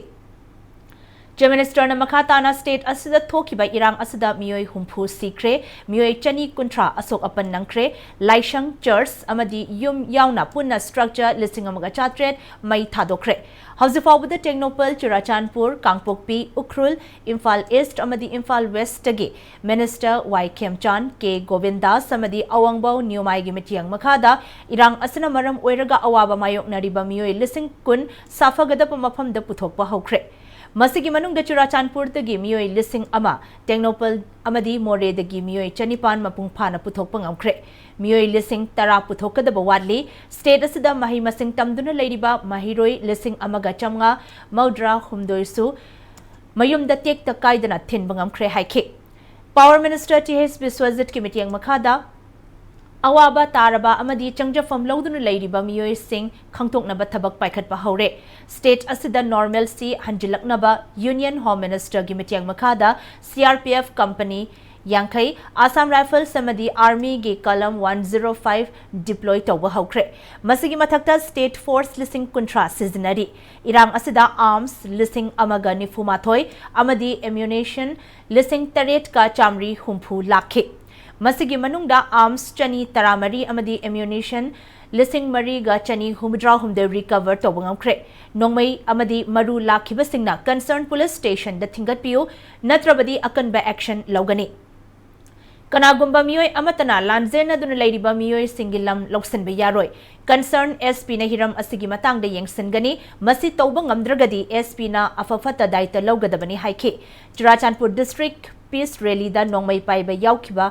Chief Ministerꯅ ꯃꯈꯥ ꯇꯥꯅ state ꯑꯁꯤꯗ ꯊꯣꯛꯈꯤꯕ ꯏꯔꯥꯡ ꯑꯁꯤꯗ ꯃꯤꯑꯣꯏ ꯍꯨꯝꯐꯨ ꯁꯤꯈ꯭ꯔꯦ, ꯃꯤꯑꯣꯏ ꯆꯅꯤ ꯀꯨꯟꯊ꯭ꯔꯥ ꯑꯁꯣꯛ ꯑꯄꯟ ꯅꯪꯈ꯭ꯔꯦ, ꯂꯥꯏꯁꯪ, church ꯑꯃꯗꯤ ꯌꯨꯝ ꯌꯥꯎꯅ ꯄꯨꯟꯅ structure ꯂꯤꯁꯤꯡ ꯑꯃꯒ ꯆꯥꯇ꯭ꯔꯦꯠ ꯃꯩ ꯊꯥꯗꯣꯛꯈ꯭ꯔꯦ꯫ ꯍꯧꯖꯤꯛ ꯐꯥꯎꯕꯗ ꯇꯦꯡꯅꯧꯄꯜ, ꯆꯨꯔꯥꯆꯥꯟꯄꯨꯔ, ꯀꯥꯡꯄꯣꯛꯄꯤ, ꯎꯈ꯭ꯔꯨꯜ, ꯏꯝꯐꯥꯜ East ꯑꯃꯗꯤ ꯏꯝꯐꯥꯜ Westꯇꯒꯤ Minister ꯋꯥꯏ ꯈꯦꯝꯆꯥꯟ, ꯀꯦ ꯒꯣꯕꯤꯟꯗꯥꯁ ꯑꯃꯗꯤ ꯑꯋꯥꯡꯕꯥꯎ ꯅ꯭ꯌꯨꯃꯥꯏꯒꯤ ꯃꯤꯠꯌꯦꯡ ꯃꯈꯥꯗ ꯏꯔꯥꯡ ꯑꯁꯤꯅ ꯃꯔꯝ ꯑꯣꯏꯔꯒ ꯑꯋꯥꯕ ꯃꯥꯌꯣꯛꯅꯔꯤꯕ ꯃꯤꯑꯣꯏ ꯂꯤꯁꯤꯡ ꯀꯨꯟ ꯁꯥꯐꯒꯗꯕ ꯃꯐꯝꯗ ꯄꯨꯊꯣꯛꯄ ꯍꯧꯈ꯭ꯔꯦ꯫ ꯃꯁꯤꯒꯤ ꯃꯅꯨꯡꯗ ꯆꯨꯔꯥꯆꯥꯟꯄꯨꯔꯗꯒꯤ ꯃꯤꯑꯣꯏ ꯂꯤꯁꯤꯡ ꯑꯃ, ꯇꯦꯡꯅꯧꯄꯜ ꯑꯃꯗꯤ ꯃꯣꯔꯦꯗꯒꯤ ꯃꯤꯑꯣꯏ ꯆꯅꯤꯄꯥꯟ ꯃꯄꯨꯡ ꯐꯥꯅ ꯄꯨꯊꯣꯛꯄ ꯉꯝꯈ꯭ꯔꯦ꯫ ꯃꯤꯑꯣꯏ ꯂꯤꯁꯤꯡ ꯇꯔꯥ ꯄꯨꯊꯣꯛꯀꯗꯕ ꯋꯥꯠꯂꯤ꯫ State ꯑꯁꯤꯗ ꯃꯍꯩ ꯃꯁꯤꯡ ꯇꯝꯗꯨꯅ ꯂꯩꯔꯤꯕ ꯃꯍꯩꯔꯣꯏ ꯂꯤꯁꯤꯡ ꯑꯃꯒ ꯆꯥꯝꯃꯉꯥ ꯃꯧꯗ꯭ꯔꯥ ꯍꯨꯝꯗꯣꯏꯁꯨ ꯃꯌꯨꯝꯗ ꯇꯦꯛꯇ ꯀꯥꯏꯗꯅ ꯊꯤꯟꯕ ꯉꯝꯈ꯭ꯔꯦ ꯍꯥꯏꯈꯤ꯫ Power Minister ꯇꯤ ꯑꯩꯆ ꯕꯤꯁ꯭ꯋꯖꯤꯠꯀꯤ ꯃꯤꯠꯌꯦꯡ ꯃꯈꯥꯗ ꯑꯋꯥꯕ ꯇꯥꯔꯕ ꯑꯃꯗꯤ ꯆꯪꯖꯐꯝ ꯂꯧꯗꯨꯅ ꯂꯩꯔꯤꯕ ꯃꯤꯑꯣꯏꯁꯤꯡ ꯈꯪꯗꯣꯛꯅꯕ ꯊꯕꯛ ꯄꯥꯏꯈꯠꯄ ꯍꯧꯔꯦ꯫ State ꯑꯁꯤꯗ normalcy ꯍꯟꯖꯤꯜꯂꯛꯅꯕ Union Home Ministerꯒꯤ ꯃꯤꯠꯌꯦꯡ ꯃꯈꯥꯗ C R P F company ꯌꯥꯡꯈꯩ, Assam Rifles ꯑꯃꯗꯤ Armyꯒꯤ Kalam one zero five deploy ꯇꯧꯕ ꯍꯧꯈ꯭ꯔꯦ꯫ ꯃꯁꯤꯒꯤ ꯃꯊꯛꯇ state force ꯂꯤꯁꯤꯡ ꯀꯨꯟꯊ꯭ꯔꯥ ꯁꯤꯖꯤꯟꯅꯔꯤ꯫ ꯏꯔꯥꯡ ꯑꯁꯤꯗ arms ꯂꯤꯁꯤꯡ ꯑꯃꯒ ꯅꯤꯐꯨ ꯃꯥꯊꯣꯏ ꯑꯃꯗꯤ ammunition ꯂꯤꯁꯤꯡ ꯇꯔꯦꯠꯀ ꯆꯥꯃꯔꯤ ꯍꯨꯝꯐꯨ ꯂꯥꯛꯈꯤ꯫ ꯃꯁꯤꯒꯤ ꯃꯅꯨꯡꯗ arms ꯆꯅꯤ ꯇꯔꯥꯃꯔꯤ ꯑꯃꯗꯤ ammunition ꯂꯤꯁꯤꯡ ꯃꯔꯤꯒ ꯆꯅꯤ ꯍꯨꯝꯐꯨꯇꯔꯥ ꯍꯨꯝꯗꯣꯏ recover ꯇꯧꯕ ꯉꯝꯈ꯭ꯔꯦ꯫ ꯅꯣꯡꯃꯩ ꯑꯃꯗꯤ ꯃꯔꯨ ꯂꯥꯛꯈꯤꯕꯁꯤꯡꯅ concern police stationꯗ ꯊꯤꯡꯒꯠꯄꯤꯌꯨ, ꯅꯠꯇ꯭ꯔꯕꯗꯤ ꯑꯀꯟꯕ action ꯂꯧꯒꯅꯤ꯫ ꯀꯅꯥꯒꯨꯝꯕ ꯃꯤꯑꯣꯏ ꯑꯃꯠꯇꯅ ꯂꯥꯟꯖꯦꯟꯅꯗꯨꯅ ꯂꯩꯔꯤꯕ ꯃꯤꯑꯣꯏꯁꯤꯡꯒꯤ ꯂꯝ ꯂꯧꯁꯤꯟꯕ ꯌꯥꯔꯣꯏ꯫ Concern S Pꯅ ꯍꯤꯔꯝ ꯑꯁꯤꯒꯤ ꯃꯇꯥꯡꯗ ꯌꯦꯡꯁꯤꯟꯒꯅꯤ꯫ ꯃꯁꯤ ꯇꯧꯕ ꯉꯝꯗ꯭ꯔꯒꯗꯤ S Pꯅ ꯑꯐ ꯐꯠꯇ ꯗꯥꯏꯇ ꯂꯧꯒꯗꯕꯅꯤ ꯍꯥꯏꯈꯤ꯫ ꯆꯨꯔꯥꯆꯥꯟꯄꯨꯔ district peace rallyꯗ ꯅꯣꯡꯃꯩ ꯄꯥꯏꯕ ꯌꯥꯎꯈꯤꯕ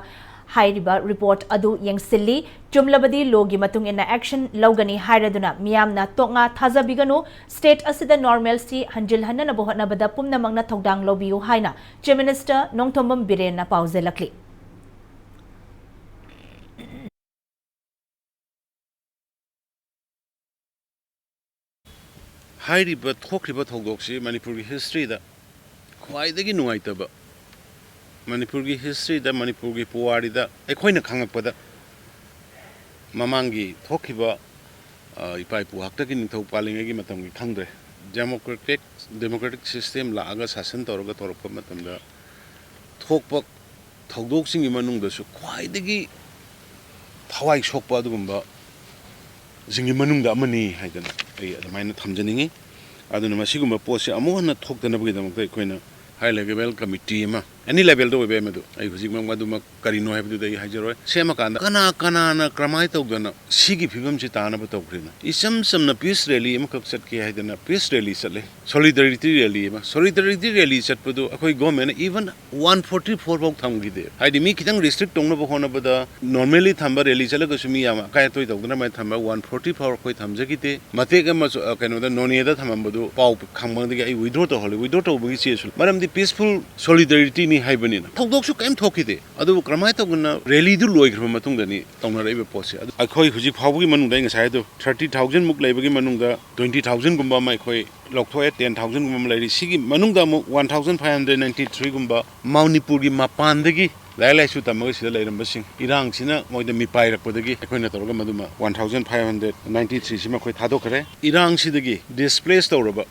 ꯍꯥꯏꯔꯤꯕ report ꯑꯗꯨ ꯌꯦꯡꯁꯤꯜꯂꯤ꯫ ꯆꯨꯝꯂꯕꯗꯤ lawꯒꯤ ꯃꯇꯨꯡ ꯏꯟꯅ action ꯂꯧꯒꯅꯤ ꯍꯥꯏꯔꯗꯨꯅ ꯃꯤꯌꯥꯝꯅ ꯇꯣꯛꯉꯥ ꯊꯥꯖꯕꯤꯒꯅꯨ꯫ State ꯑꯁꯤꯗ normalcy ꯍꯟꯖꯤꯜꯍꯟꯅꯅꯕ ꯍꯣꯠꯅꯕꯗ ꯄꯨꯝꯅꯃꯛꯅ ꯊꯧꯗꯥꯡ ꯂꯧꯕꯤꯌꯨ ꯍꯥꯏꯅ Chief Minister ꯅꯣꯡꯊꯣꯝꯕꯝ ꯕꯤꯔꯦꯟꯅ ꯄꯥꯎꯖꯦꯜꯂꯛꯂꯤ꯫ ꯍꯥꯏꯔꯤꯕ ꯊꯣꯛꯈ꯭ꯔꯤꯕ ꯊꯧꯗꯣꯛꯁꯤ ꯃꯅꯤꯄꯨꯔꯒꯤ historyꯗ ꯈ꯭ꯋꯥꯏꯗꯒꯤ ꯅꯨꯡꯉꯥꯏꯇꯕ, ꯃꯅꯤꯄꯨꯔꯒꯤ historyꯗ, ꯃꯅꯤꯄꯨꯔꯒꯤ ꯄꯨꯋꯥꯔꯤꯗ ꯑꯩꯈꯣꯏꯅ ꯈꯪꯉꯛꯄꯗ ꯃꯃꯥꯡꯒꯤ ꯊꯣꯛꯈꯤꯕ, ꯑ, ꯏꯄꯥ ꯏꯄꯨ ꯍꯥꯛꯇꯛꯀꯤ ꯅꯤꯡꯊꯧ ꯄꯥꯜꯂꯤꯉꯩꯒꯤ ꯃꯇꯝꯒꯤ ꯈꯪꯗ꯭ꯔꯦ, ꯗꯦꯃꯣꯀ꯭ꯔꯦꯇꯤꯛ ꯗꯦꯃꯣꯀ꯭ꯔꯦꯇꯤꯛ ꯁꯤꯁꯇꯦꯝ ꯂꯥꯛꯑꯒ ꯁꯥꯁꯟ ꯇꯧꯔꯒ ꯇꯧꯔꯛꯄ ꯃꯇꯝꯗ ꯊꯣꯛꯄ ꯊꯧꯗꯣꯛꯁꯤꯡꯒꯤ ꯃꯅꯨꯡꯗꯁꯨ ꯈ꯭ꯋꯥꯏꯗꯒꯤ ꯊꯋꯥꯏ ꯁꯣꯛꯄ ꯑꯗꯨꯒꯨꯝꯕꯁꯤꯡꯒꯤ ꯃꯅꯨꯡꯗ ꯑꯃꯅꯤ ꯍꯥꯏꯗꯅ ꯑꯩ ꯑꯗꯨꯃꯥꯏꯅ ꯊꯝꯖꯅꯤꯡꯉꯤ꯫ ꯑꯗꯨꯅ ꯃꯁꯤꯒꯨꯝꯕ ꯄꯣꯠꯁꯦ ꯑꯃꯨꯛ ꯍꯟꯅ ꯊꯣꯛꯇꯅꯕꯒꯤꯗꯃꯛꯇ ꯑꯩꯈꯣꯏꯅ ꯍꯥꯏ ꯂꯦꯚꯦꯜ ꯀꯃꯤꯇꯤ ꯑꯃ, ꯑꯦꯅꯤ ꯂꯦꯚꯦꯜꯗ ꯑꯣꯏꯕ ꯌꯥꯏ, ꯃꯗꯨ ꯑꯩ ꯍꯧꯖꯤꯛꯃꯛ ꯃꯗꯨꯃꯛ ꯀꯔꯤꯅꯣ ꯍꯥꯏꯕꯗꯨꯗꯤ ꯑꯩ ꯍꯥꯏꯖꯔꯣꯏ꯫ ꯁꯦꯝꯃꯀꯥꯟꯗ ꯀꯅꯥ ꯀꯅꯥꯅ ꯀꯔꯝꯍꯥꯏꯅ ꯇꯧꯗꯅ ꯁꯤꯒꯤ ꯐꯤꯕꯝꯁꯤ ꯇꯥꯅꯕ ꯇꯧꯈ꯭ꯔꯤꯅꯣ? ꯏꯆꯝ ꯆꯝꯅ ꯄꯤꯁ ꯔꯦꯂꯤ ꯑꯃꯈꯛ ꯆꯠꯀꯦ ꯍꯥꯏꯗꯅ ꯄꯤꯁ ꯔꯦꯂꯤ ꯆꯠꯂꯦ, ꯁꯣꯂꯤꯗꯥꯔꯤꯇꯤ ꯔꯦꯂꯤ ꯑꯃ꯫ ꯁꯣꯂꯤꯗꯥꯔꯤꯇꯤ ꯔꯦꯂꯤ ꯆꯠꯄꯗꯨ ꯑꯩꯈꯣꯏ ꯒꯣꯔꯃꯦꯟꯅ ꯏꯚꯟ ꯋꯥꯟ ꯐꯣꯔꯇꯤ ꯐꯣꯔ ꯐꯥꯎ ꯊꯝꯈꯤꯗꯦ꯫ ꯍꯥꯏꯗꯤ ꯃꯤ ꯈꯤꯇꯪ ꯔꯤꯁꯇ꯭ꯔꯤꯛ ꯇꯧꯅꯕ ꯍꯣꯠꯅꯕꯗ ꯅꯣꯔꯃꯦꯂꯤ ꯊꯝꯕ ꯔꯦꯂꯤ ꯆꯠꯂꯒꯁꯨ ꯃꯤ ꯌꯥꯝ ꯑꯀꯥꯏ ꯑꯇꯣꯏ ꯇꯧꯗꯅꯕ ꯊꯝꯕ ꯋꯥꯟ ꯐꯣꯔꯇꯤ ꯐꯣꯔ ꯑꯩꯈꯣꯏ ꯊꯝꯖꯈꯤꯗꯦ꯫ ꯃꯇꯦꯛ ꯑꯃꯁꯨ, ꯑ, ꯀꯩꯅꯣꯗ, ꯅꯣꯅꯦꯗ ꯊꯝꯃꯝꯕꯗꯨ ꯄꯥꯎ ꯈꯪꯕꯗꯒꯤ ꯑꯩ ꯋꯤꯗ꯭ꯔꯣ ꯇꯧꯍꯜꯂꯤ꯫ ꯋꯤꯗ꯭ꯔꯣ ꯇꯧꯕꯒꯤ ꯆꯦꯁꯨ, ꯃꯔꯝꯗꯤ ꯄꯤꯁꯐꯨꯜ ꯁꯣꯂꯤꯗꯥꯔꯤꯇꯤꯅꯤ ꯍꯥꯏꯕꯅꯤꯅ ꯊꯧꯗꯣꯛꯁꯨ ꯀꯔꯤꯝ ꯊꯣꯛꯈꯤꯗꯦ꯫ ꯑꯗꯨꯕꯨ ꯀꯔꯝꯍꯥꯏꯅ ꯇꯧꯗꯅ ꯔꯦꯂꯤꯗꯨ ꯂꯣꯏꯈ꯭ꯔꯕ ꯃꯇꯨꯡꯗꯅꯤ ꯇꯧꯅꯔꯛꯏꯕ ꯄꯣꯠꯁꯦ꯫ ꯑꯗꯨ ꯑꯩꯈꯣꯏ ꯍꯧꯖꯤꯛ ꯐꯥꯎꯕꯒꯤ ꯃꯅꯨꯡꯗ ꯑꯩ ꯉꯁꯥꯏ ꯍꯥꯏꯗꯣ ꯊꯥꯔꯇꯤ ꯊꯥꯎꯖꯟꯃꯨꯛ ꯂꯩꯕꯒꯤ ꯃꯅꯨꯡꯗ ꯇ꯭ꯋꯦꯟꯇꯤ ꯊꯥꯎꯖꯟꯒꯨꯝꯕ ꯑꯃ ꯑꯩꯈꯣꯏ ꯂꯧꯊꯣꯛꯑꯦ, ꯇꯦꯟ ꯊꯥꯎꯖꯟꯒꯨꯝꯕ ꯑꯃ ꯂꯩꯔꯤ꯫ ꯁꯤꯒꯤ ꯃꯅꯨꯡꯗ ꯑꯃꯨꯛ one thousand five hundred ninety ꯊ꯭ꯔꯤꯒꯨꯝꯕ ꯃꯅꯤꯄꯨꯔꯒꯤ ꯃꯄꯥꯟꯗꯒꯤ ꯂꯥꯏꯔꯤꯛ ꯂꯥꯏꯁꯨ ꯇꯝꯃꯒ ꯁꯤꯗ ꯂꯩꯔꯝꯕꯁꯤꯡ, ꯏꯔꯥꯡꯁꯤꯅ ꯃꯣꯏꯗ ꯃꯤꯄꯥꯏꯔꯛꯄꯗꯒꯤ ꯑꯩꯈꯣꯏꯅ ꯇꯧꯔꯒ ꯃꯗꯨꯃ one thousand five hundred ninety ꯊ꯭ꯔꯤꯁꯤꯃ ꯑꯩꯈꯣꯏ ꯊꯥꯗꯣꯛꯈ꯭ꯔꯦ꯫ ꯏꯔꯥꯡꯁꯤꯗꯒꯤ ꯗꯤꯁꯄ꯭ꯂꯦꯁ ꯇꯧꯔꯕ,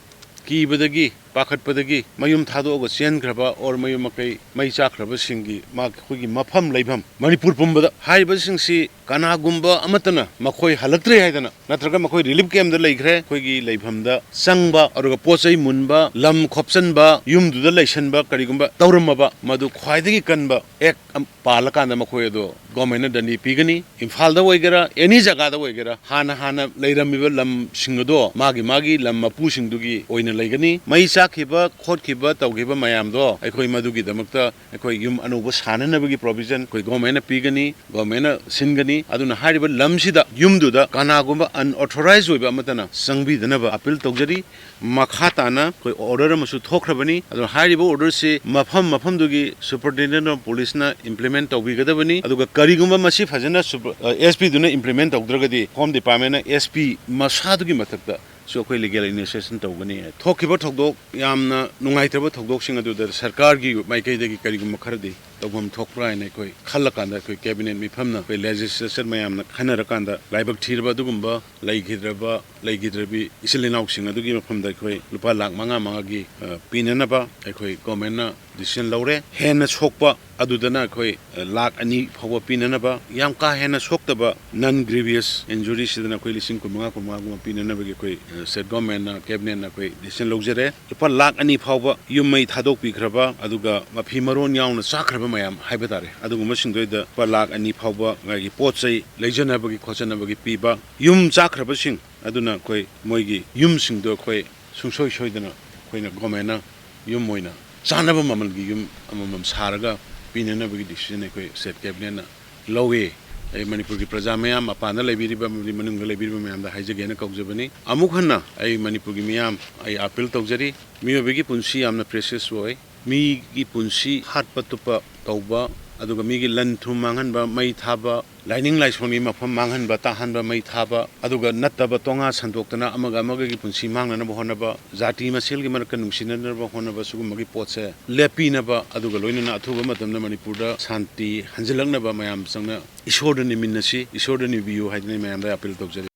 ꯀꯤꯕꯗꯒꯤ, ꯄꯥꯈꯠꯄꯗꯒꯤ ꯃꯌꯨꯝ ꯊꯥꯗꯣꯛꯑꯒ ꯆꯦꯟꯈ꯭ꯔꯕ ꯑꯣꯔ ꯃꯌꯨꯝ ꯃꯀꯩ ꯃꯩ ꯆꯥꯛꯈ꯭ꯔꯕꯁꯤꯡꯒꯤ ꯃꯥ-, ꯑꯩꯈꯣꯏꯒꯤ ꯃꯐꯝ ꯂꯩꯐꯝ ꯃꯅꯤꯄꯨꯔ ꯄꯨꯝꯕꯗ ꯍꯥꯏꯔꯤꯕꯁꯤꯡꯁꯤ ꯀꯅꯥꯒꯨꯝꯕ ꯑꯃꯠꯇꯅ ꯃꯈꯣꯏ ꯍꯜꯂꯛꯇ꯭ꯔꯦ ꯍꯥꯏꯗꯅ ꯅꯠꯇ꯭ꯔꯒ ꯃꯈꯣꯏ ꯔꯤꯂꯤꯐ ꯀꯦꯝꯗ ꯂꯩꯈ꯭ꯔꯦ, ꯑꯩꯈꯣꯏꯒꯤ ꯂꯩꯐꯝꯗ ꯆꯪꯕ, ꯑꯗꯨꯒ ꯄꯣꯠ ꯆꯩ ꯃꯨꯟꯕ, ꯂꯝ ꯈꯣꯞꯆꯟꯕ, ꯌꯨꯝꯗꯨꯗ ꯂꯩꯁꯟꯕ ꯀꯔꯤꯒꯨꯝꯕ ꯇꯧꯔꯝꯃꯕ, ꯃꯗꯨ ꯈ꯭ꯋꯥꯏꯗꯒꯤ ꯀꯟꯕ ꯑꯦꯛ ꯑꯃ ꯄꯥꯜꯂꯀꯥꯟꯗ ꯃꯈꯣꯏ ꯑꯗꯣ ꯒꯣꯔꯃꯦꯟꯅ ꯗꯟꯗꯤ ꯄꯤꯒꯅꯤ꯫ ꯏꯝꯐꯥꯜꯗ ꯑꯣꯏꯒꯦꯔꯥ, ꯑꯦꯅꯤ ꯖꯒꯥꯗ ꯑꯣꯏꯒꯦꯔꯥ, ꯍꯥꯟꯅ ꯍꯥꯟꯅ ꯂꯩꯔꯝꯃꯤꯕ ꯂꯝꯁꯤꯡ ꯑꯗꯣ ꯃꯥꯒꯤ ꯃꯥꯒꯤ ꯂꯝ ꯃꯄꯨꯁꯤꯡꯗꯨꯒꯤ ꯑꯣꯏꯅ ꯂꯩꯒꯅꯤ꯫ ꯃꯩ ꯆꯥꯛꯈꯤꯕ ꯈꯣꯠꯈꯤꯕ ꯇꯧꯈꯤꯕ ꯃꯌꯥꯝꯗꯣ ꯑꯩꯈꯣꯏ ꯃꯗꯨꯒꯤꯗꯃꯛꯇ ꯑꯩꯈꯣꯏ ꯌꯨꯝ ꯑꯅꯧꯕ ꯁꯥꯅꯅꯕꯒꯤ ꯄ꯭ꯔꯣꯕꯤꯖꯟ ꯑꯩꯈꯣꯏ ꯒꯣꯔꯃꯦꯟꯅ ꯄꯤꯒꯅꯤ, ꯒꯣꯔꯃꯦꯟꯅ ꯁꯤꯟꯒꯅꯤ꯫ ꯑꯗꯨꯅ ꯍꯥꯏꯔꯤꯕ ꯂꯝꯁꯤꯗ, ꯌꯨꯝꯗꯨꯗ ꯀꯅꯥꯒꯨꯝꯕ ꯑꯟꯑꯣꯊꯣꯔꯥꯏꯖ ꯑꯣꯏꯕ ꯑꯃꯠꯇꯅ ꯆꯪꯕꯤꯗꯅꯕ ꯑꯄꯤꯜ ꯇꯧꯖꯔꯤ꯫ ꯃꯈꯥ ꯇꯥꯅ ꯑꯩꯈꯣꯏ ꯑꯣꯔꯗꯔ ꯑꯃꯁꯨ ꯊꯣꯛꯈ꯭ꯔꯕꯅꯤ꯫ ꯑꯗꯣ ꯍꯥꯏꯔꯤꯕ ꯑꯣꯔꯗꯔꯁꯤ ꯃꯐꯝ ꯃꯐꯝꯗꯨꯒꯤ ꯁꯨꯄꯔꯤꯟꯇꯦꯟꯗꯦꯟ ꯑꯣꯐ ꯄꯨꯂꯤꯁꯅ ꯏꯝꯄ꯭ꯂꯤꯃꯦꯟ ꯇꯧꯕꯤꯒꯗꯕꯅꯤ꯫ ꯑꯗꯨꯒ ꯀꯔꯤꯒꯨꯝꯕ ꯃꯁꯤ ꯐꯖꯅ ꯁꯨꯄ-, ꯑ, ꯑꯦꯁ ꯄꯤꯗꯨꯅ ꯏꯝꯄ꯭ꯂꯤꯃꯦꯟ ꯇꯧꯗ꯭ꯔꯒꯗꯤ ꯍꯣꯝ ꯗꯤꯄꯥꯔꯠꯃꯦꯟꯅ ꯑꯦꯁ ꯄꯤ ꯃꯁꯥꯗꯨꯒꯤ ꯃꯊꯛꯇꯁꯨ ꯑꯩꯈꯣꯏ ꯂꯤꯒꯦꯜ ꯏꯅꯤꯁꯤꯌꯦꯁꯟ ꯇꯧꯒꯅꯤ꯫ ꯊꯣꯛꯈꯤꯕ ꯊꯧꯗꯣꯛ, ꯌꯥꯝꯅ ꯅꯨꯡꯉꯥꯏꯇꯕ ꯊꯧꯗꯣꯛꯁꯤꯡ ꯑꯗꯨꯗ ꯁꯔꯀꯥꯔꯒꯤ ꯃꯥꯏꯀꯩꯗꯒꯤ ꯀꯔꯤꯒꯨꯝꯕ ꯈꯔꯗꯤ ꯇꯧꯐꯝ ꯊꯣꯛꯄ꯭ꯔꯥ ꯍꯥꯏꯅ ꯑꯩꯈꯣꯏ ꯈꯜꯂꯀꯥꯟꯗ, ꯑꯩꯈꯣꯏ ꯀꯦꯕꯤꯅꯦꯠ ꯃꯤꯐꯝꯅ, ꯑꯩꯈꯣꯏ ꯂꯦꯖꯤꯁꯂꯦꯆꯔ ꯃꯌꯥꯝꯅ ꯈꯟꯅꯔꯀꯥꯟꯗ, ꯂꯥꯏꯕꯛ ꯊꯤꯔꯕ ꯑꯗꯨꯒꯨꯝꯕ ꯂꯩꯈꯤꯗ꯭ꯔꯕ, ꯂꯩꯈꯤꯗ꯭ꯔꯕꯤ ꯏꯆꯤꯜ ꯏꯅꯥꯎꯁꯤꯡ ꯑꯗꯨꯒꯤ ꯃꯐꯝꯗ ꯑꯩꯈꯣꯏ ꯂꯨꯄꯥ ꯂꯥꯈ ꯃꯉꯥ ꯃꯉꯥꯒꯤ, ꯑ, ꯄꯤꯅꯅꯕ ꯑꯩꯈꯣꯏ ꯒꯣꯔꯃꯦꯟꯅ ꯗꯤꯁꯤꯖꯟ ꯂꯧꯔꯦ꯫ ꯍꯦꯟꯅ ꯁꯣꯛꯄ ꯑꯗꯨꯗꯅ ꯑꯩꯈꯣꯏ, ꯑ, ꯂꯥꯈ ꯑꯅꯤ ꯐꯥꯎꯕ ꯄꯤꯅꯅꯕ, ꯌꯥꯝ ꯀꯥ ꯍꯦꯟꯅ ꯁꯣꯛꯇꯕ, ꯅꯟ ꯒ꯭ꯔꯤꯚꯤꯌꯁ ꯏꯟꯖꯨꯔꯤꯁꯤꯗꯅ ꯑꯩꯈꯣꯏ ꯂꯤꯁꯤꯡ ꯀꯨꯟꯃꯉꯥ, ꯀꯨꯟꯃꯉꯥꯒꯨꯝꯕ ꯄꯤꯅꯅꯕꯒꯤ ꯑꯩꯈꯣꯏ, ꯑ, ꯁ꯭ꯇꯦꯠ ꯒꯣꯔꯃꯦꯟꯅ, ꯀꯦꯕꯤꯅꯦꯠꯅ ꯑꯩꯈꯣꯏ ꯗꯤꯁꯤꯖꯟ ꯂꯧꯖꯔꯦ꯫ ꯂꯨꯄꯥ ꯂꯥꯈ ꯑꯅꯤ ꯐꯥꯎꯕ ꯌꯨꯝ ꯃꯩ ꯊꯥꯗꯣꯛꯄꯤꯈ꯭ꯔꯕ, ꯑꯗꯨꯒ ꯃꯐꯤ ꯃꯔꯣꯟ ꯌꯥꯎꯅ ꯆꯥꯈ꯭ꯔꯕ ꯃꯌꯥꯝ ꯍꯥꯏꯕ ꯇꯥꯔꯦ, ꯑꯗꯨꯒꯨꯝꯕꯁꯤꯡꯗꯨꯗ ꯂꯨꯄꯥ ꯂꯥꯈ ꯑꯅꯤ ꯐꯥꯎꯕ ꯃꯥꯒꯤ ꯄꯣꯠ ꯆꯩ ꯂꯩꯖꯅꯕꯒꯤ ꯈꯣꯠꯆꯅꯕꯒꯤ ꯄꯤꯕ, ꯌꯨꯝ ꯆꯥꯈ꯭ꯔꯕꯁꯤꯡ ꯑꯗꯨꯅ ꯑꯩꯈꯣꯏ ꯃꯣꯏꯒꯤ ꯌꯨꯝꯁꯤꯡꯗꯣ ꯑꯩꯈꯣꯏ ꯁꯨꯡꯁꯣꯏ ꯁꯣꯏꯗꯅ ꯑꯩꯈꯣꯏꯅ ꯒꯣꯔꯃꯦꯟꯅ ꯌꯨꯝ ꯑꯣꯏꯅ ꯆꯥꯅꯕ ꯃꯃꯜꯒꯤ ꯌꯨꯝ ꯑꯃꯃꯝ ꯁꯥꯔꯒ ꯄꯤꯅꯅꯕꯒꯤ ꯗꯤꯁꯤꯖꯟ ꯑꯩꯈꯣꯏ ꯁ꯭ꯇꯦꯠ ꯀꯦꯕꯤꯅꯦꯠꯅ ꯂꯧꯏ꯫ ꯑꯩ ꯃꯅꯤꯄꯨꯔꯒꯤ ꯄ꯭ꯔꯖꯥ ꯃꯌꯥꯝ, ꯃꯄꯥꯟꯗ ꯂꯩꯕꯤꯔꯤꯕ ꯑꯃꯗꯤ ꯃꯅꯨꯡꯗ ꯂꯩꯕꯤꯔꯤꯕ ꯃꯌꯥꯝꯗ ꯍꯥꯏꯖꯒꯦꯅ ꯀꯧꯖꯕꯅꯤ꯫ ꯑꯃꯨꯛ ꯍꯟꯅ ꯑꯩ ꯃꯅꯤꯄꯨꯔꯒꯤ ꯃꯤꯌꯥꯝ, ꯑꯩ ꯑꯥꯄꯤꯜ ꯇꯧꯖꯔꯤ, ꯃꯤꯑꯣꯏꯕꯒꯤ ꯄꯨꯟꯁꯤ ꯌꯥꯝꯅ ꯄ꯭ꯔꯦꯁꯤꯌꯁ ꯑꯣꯏ꯫ ꯃꯤꯒꯤ ꯄꯨꯟꯁꯤ ꯍꯥꯠꯄ ꯇꯨꯞꯄ ꯇꯧꯕ, ꯑꯗꯨꯒ ꯃꯤꯒꯤ ꯂꯟ ꯊꯨꯝ ꯃꯥꯡꯍꯟꯕ, ꯃꯩ ꯊꯥꯕ, ꯂꯥꯏꯅꯤꯡ ꯂꯥꯏꯁꯣꯟꯒꯤ ꯃꯐꯝ ꯃꯥꯡꯍꯟꯕ ꯇꯥꯍꯟꯕ, ꯃꯩ ꯊꯥꯕ, ꯑꯗꯨꯒ ꯅꯠꯇꯕ ꯇꯣꯉꯥ ꯁꯟꯗꯣꯛꯇꯅ ꯑꯃꯒ ꯑꯃꯒꯒꯤ ꯄꯨꯟꯁꯤ ꯃꯥꯡꯅꯅꯕ ꯍꯣꯠꯅꯕ, ꯖꯥꯇꯤ ꯃꯁꯦꯜꯒꯤ ꯃꯔꯛꯇ ꯅꯨꯡꯁꯤꯅꯅꯕ ꯍꯣꯠꯅꯕ, ꯁꯤꯒꯨꯝꯕꯒꯤ ꯄꯣꯠꯁꯦ ꯂꯦꯞꯄꯤꯅꯕ, ꯑꯗꯨꯒ ꯂꯣꯏꯅꯅ ꯑꯊꯨꯕ ꯃꯇꯝꯗ ꯃꯅꯤꯄꯨꯔꯗ ꯁꯥꯟꯇꯤ ꯍꯟꯖꯤꯜꯂꯛꯅꯕ ꯃꯌꯥꯝ ꯆꯪꯅ ꯏꯁꯣꯔꯗ ꯅꯤꯃꯤꯟꯅꯁꯤ, ꯏꯁꯣꯔꯗ ꯅꯤꯕꯤꯌꯨ ꯍꯥꯏꯗꯅ ꯑꯩ ꯃꯌꯥꯝꯗ ꯑꯥꯄꯤꯜ ꯇꯧꯖꯔꯤ꯫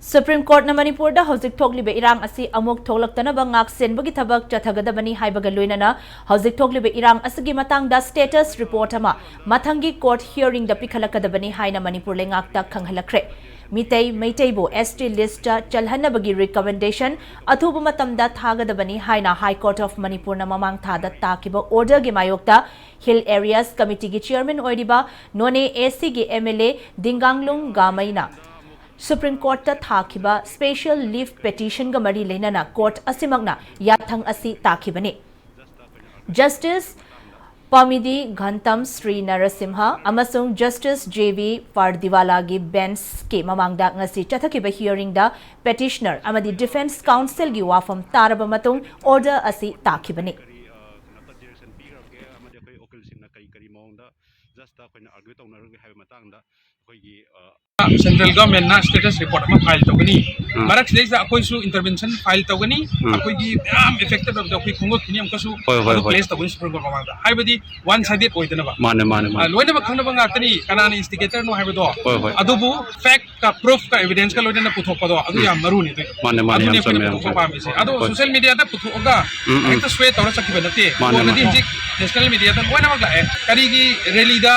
ꯁꯨꯄ꯭ꯔꯤꯝ ꯀꯣꯔꯠꯅ ꯃꯅꯤꯄꯨꯔꯗ ꯍꯧꯖꯤꯛ ꯊꯣꯛꯂꯤꯕ ꯏꯔꯥꯡ ꯑꯁꯤ ꯑꯃꯨꯛ ꯊꯣꯛꯂꯛꯇꯅꯕ ꯉꯥꯛꯁꯦꯟꯕꯒꯤ ꯊꯕꯛ ꯆꯠꯊꯒꯗꯕꯅꯤ ꯍꯥꯏꯕꯒ ꯂꯣꯏꯅꯅ ꯍꯧꯖꯤꯛ ꯊꯣꯛꯂꯤꯕ ꯏꯔꯥꯡ ꯑꯁꯤꯒꯤ ꯃꯇꯥꯡꯗ ꯁ꯭ꯇꯦꯇꯁ ꯔꯤꯄꯣꯔꯠ ꯑꯃ ꯃꯊꯪꯒꯤ ꯀꯣꯔꯠ ꯍꯤꯌꯔꯤꯡꯗ ꯄꯤꯈꯠꯂꯛꯀꯗꯕꯅꯤ ꯍꯥꯏꯅ ꯃꯅꯤꯄꯨꯔ ꯂꯩꯉꯥꯛꯇ ꯈꯪꯍꯜꯂꯛꯈ꯭ꯔꯦ꯫ ꯃꯤꯇꯩ ꯃꯩꯇꯩꯕꯨ ꯑꯦꯁ ꯇꯤ ꯂꯤꯁ꯭ꯠꯇ ꯆꯜꯍꯟꯅꯕꯒꯤ ꯔꯤꯀꯃꯦꯟꯗꯦꯁꯟ ꯑꯊꯨꯕ ꯃꯇꯝꯗ ꯊꯥꯒꯗꯕꯅꯤ ꯍꯥꯏꯅ ꯍꯥꯏ ꯀꯣꯔꯠ ꯑꯣꯐ ꯃꯅꯤꯄꯨꯔꯅ ꯃꯃꯥꯡ ꯊꯥꯗ ꯇꯥꯈꯤꯕ ꯑꯣꯔꯗꯔꯒꯤ ꯃꯥꯌꯣꯛꯇ ꯍꯤꯜ ꯑꯦꯔꯤꯌꯥꯁ ꯀꯃꯤꯇꯤꯒꯤ ꯆꯤꯌꯔꯃꯦꯟ ꯑꯣꯏꯔꯤꯕ ꯅꯣꯅꯦ ꯑꯦ ꯁꯤꯒꯤ ꯑꯦꯝ ꯑꯦꯜ ꯑꯦ ꯗꯤꯡꯒꯥꯡꯂꯨꯡ ꯒꯥꯃꯩꯅ ꯁꯨꯄ꯭ꯔꯤꯝ ꯀꯣꯔꯠꯇ ꯊꯥꯈꯤꯕ ꯁ꯭ꯄꯦꯁꯤꯌꯦꯜ ꯂꯤꯐ ꯄꯦꯇꯤꯁꯟꯒ ꯃꯔꯤ ꯂꯩꯅꯅ ꯀꯣꯔꯠ ꯑꯁꯤꯃꯛꯅ ꯌꯥꯊꯪ ꯑꯁꯤ ꯇꯥꯈꯤꯕꯅꯤ꯫ ꯖꯁꯇꯤꯁ ꯄꯥꯃꯤꯗꯤ ꯘꯟꯇꯝ ꯁ꯭ꯔꯤ ꯅꯔꯁꯤꯝꯍ ꯑꯃꯁꯨꯡ ꯖꯁꯇꯤꯁ ꯖꯦ ꯚꯤ ꯄꯥꯔꯗꯤꯋꯥꯂꯥꯒꯤ ꯕꯦꯟꯆꯀꯤ ꯃꯃꯥꯡꯗ ꯉꯁꯤ ꯆꯠꯊꯈꯤꯕ ꯍꯤꯌꯔꯤꯡꯗ ꯄꯦꯇꯤꯁꯅꯔ ꯑꯃꯗꯤ ꯗꯤꯐꯦꯟꯁ ꯀꯥꯎꯟꯁꯤꯜꯒꯤ ꯋꯥꯐꯝ ꯇꯥꯔꯕ ꯃꯇꯨꯡ ꯑꯣꯔꯗꯔ ꯑꯁꯤ ꯇꯥꯈꯤꯕꯅꯤ꯫ ꯃꯑꯣꯡꯗ ꯖꯁꯇ ꯑꯩꯈꯣꯏꯅ ꯑꯥꯔꯒ꯭ꯌꯨ ꯇꯧꯅꯔꯨꯒꯦ ꯍꯥꯏꯕ ꯃꯇꯥꯡꯗ ꯑꯩꯈꯣꯏꯒꯤ ꯑ, ꯁꯦꯟꯇ꯭ꯔꯦꯜ ꯒꯚꯔꯟꯃꯦꯟꯠꯅ ꯁ꯭ꯇꯦꯇꯁ ꯔꯤꯄꯣꯔꯠ ꯑꯃ ꯐꯥꯏꯜ ꯇꯧꯒꯅꯤ꯫ ꯎꯝ꯫ ꯃꯔꯛꯁꯤꯗꯩꯁꯤꯗ ꯑꯩꯈꯣꯏꯁꯨ ꯏꯟꯇꯔꯚꯦꯟꯁꯟ ꯐꯥꯏꯜ ꯇꯧꯒꯅꯤ꯫ ꯎꯝ꯫ ꯑꯩꯈꯣꯏꯒꯤ ꯃꯌꯥꯝ ꯑꯦꯐꯦꯛꯇꯦꯗ ꯑꯣꯏꯕꯗꯣ ꯑꯩꯈꯣꯏ ꯈꯣꯡꯒꯠꯈꯤꯅꯤ ꯑꯃꯨꯛꯀꯁꯨ꯫ ꯍꯣꯏ, ꯍꯣꯏ, ꯑꯗꯨ ꯍꯣꯏ꯫ ꯄ꯭ꯂꯦꯁ ꯇꯧꯒꯅꯤ ꯁꯨꯄ꯭ꯔꯤꯝ ꯀꯣꯔꯠ ꯃꯃꯥꯡꯗ꯫ ꯍꯥꯏꯕꯗꯤ ꯋꯥꯟ ꯁꯥꯏꯗꯦꯗ ꯑꯣꯏꯗꯅꯕ꯫ ꯃꯥꯅꯦ, ꯃꯥꯅꯦ, ꯃꯥꯅꯦ꯫ ꯑ, ꯂꯣꯏꯅꯃꯛ ꯈꯪꯅꯕ ꯉꯥꯛꯇꯅꯤ ꯀꯅꯥꯅ ꯏꯟꯁꯇꯤꯒꯦꯇꯔꯅꯣ ꯍꯥꯏꯕꯗꯣ꯫ ꯍꯣꯏ, ꯍꯣꯏ꯫ ꯑꯗꯨꯕꯨ ꯐꯦꯛ ꯀ ꯄ꯭ꯔꯨꯐ ꯀ ꯑꯦꯚꯤꯗꯦꯟꯁ ꯀ ꯂꯣꯏꯅꯅ ꯄꯨꯊꯣꯛꯄꯗꯣ ꯑꯗꯨ ꯎꯝ꯫ ꯌꯥꯝ ꯃꯔꯨꯅꯤ ꯑꯗꯨ꯫ ꯃꯥꯅꯦ, ꯃꯥꯅꯦ, ꯌꯥꯝ ꯑꯗꯨꯅꯤ ꯑꯩꯈꯣꯏꯅ ꯆꯨꯝꯃꯦ, ꯌꯥꯝ ꯄꯨꯊꯣꯛꯄ ꯆꯨꯝꯃꯦ꯫ ꯄꯥꯝꯃꯤꯁꯦ꯫ ꯑꯗꯣ ꯍꯣꯏ꯫ ꯁꯣꯁꯤꯌꯦꯜ ꯃꯤꯗꯤꯌꯥꯗ ꯄꯨꯊꯣꯛꯑꯒ ꯎꯝ, ꯎꯝ꯫ ꯍꯦꯛꯇ ꯁ꯭ꯋꯦ ꯇꯧꯔ ꯆꯠꯈꯤꯕ ꯅꯠꯇꯦ꯫ ꯃꯥꯅꯦ, ꯀꯣꯟꯅꯗꯤ ꯃꯥꯅꯦ꯫ ꯍꯧꯖꯤꯛ ꯅꯦꯁꯅꯦꯜ ꯃꯤꯗꯤꯌꯥꯗ ꯂꯣꯏꯅꯃꯛ ꯂꯥꯛꯑꯦ꯫ ꯀꯔꯤꯒꯤ ꯔꯦꯂꯤꯗ,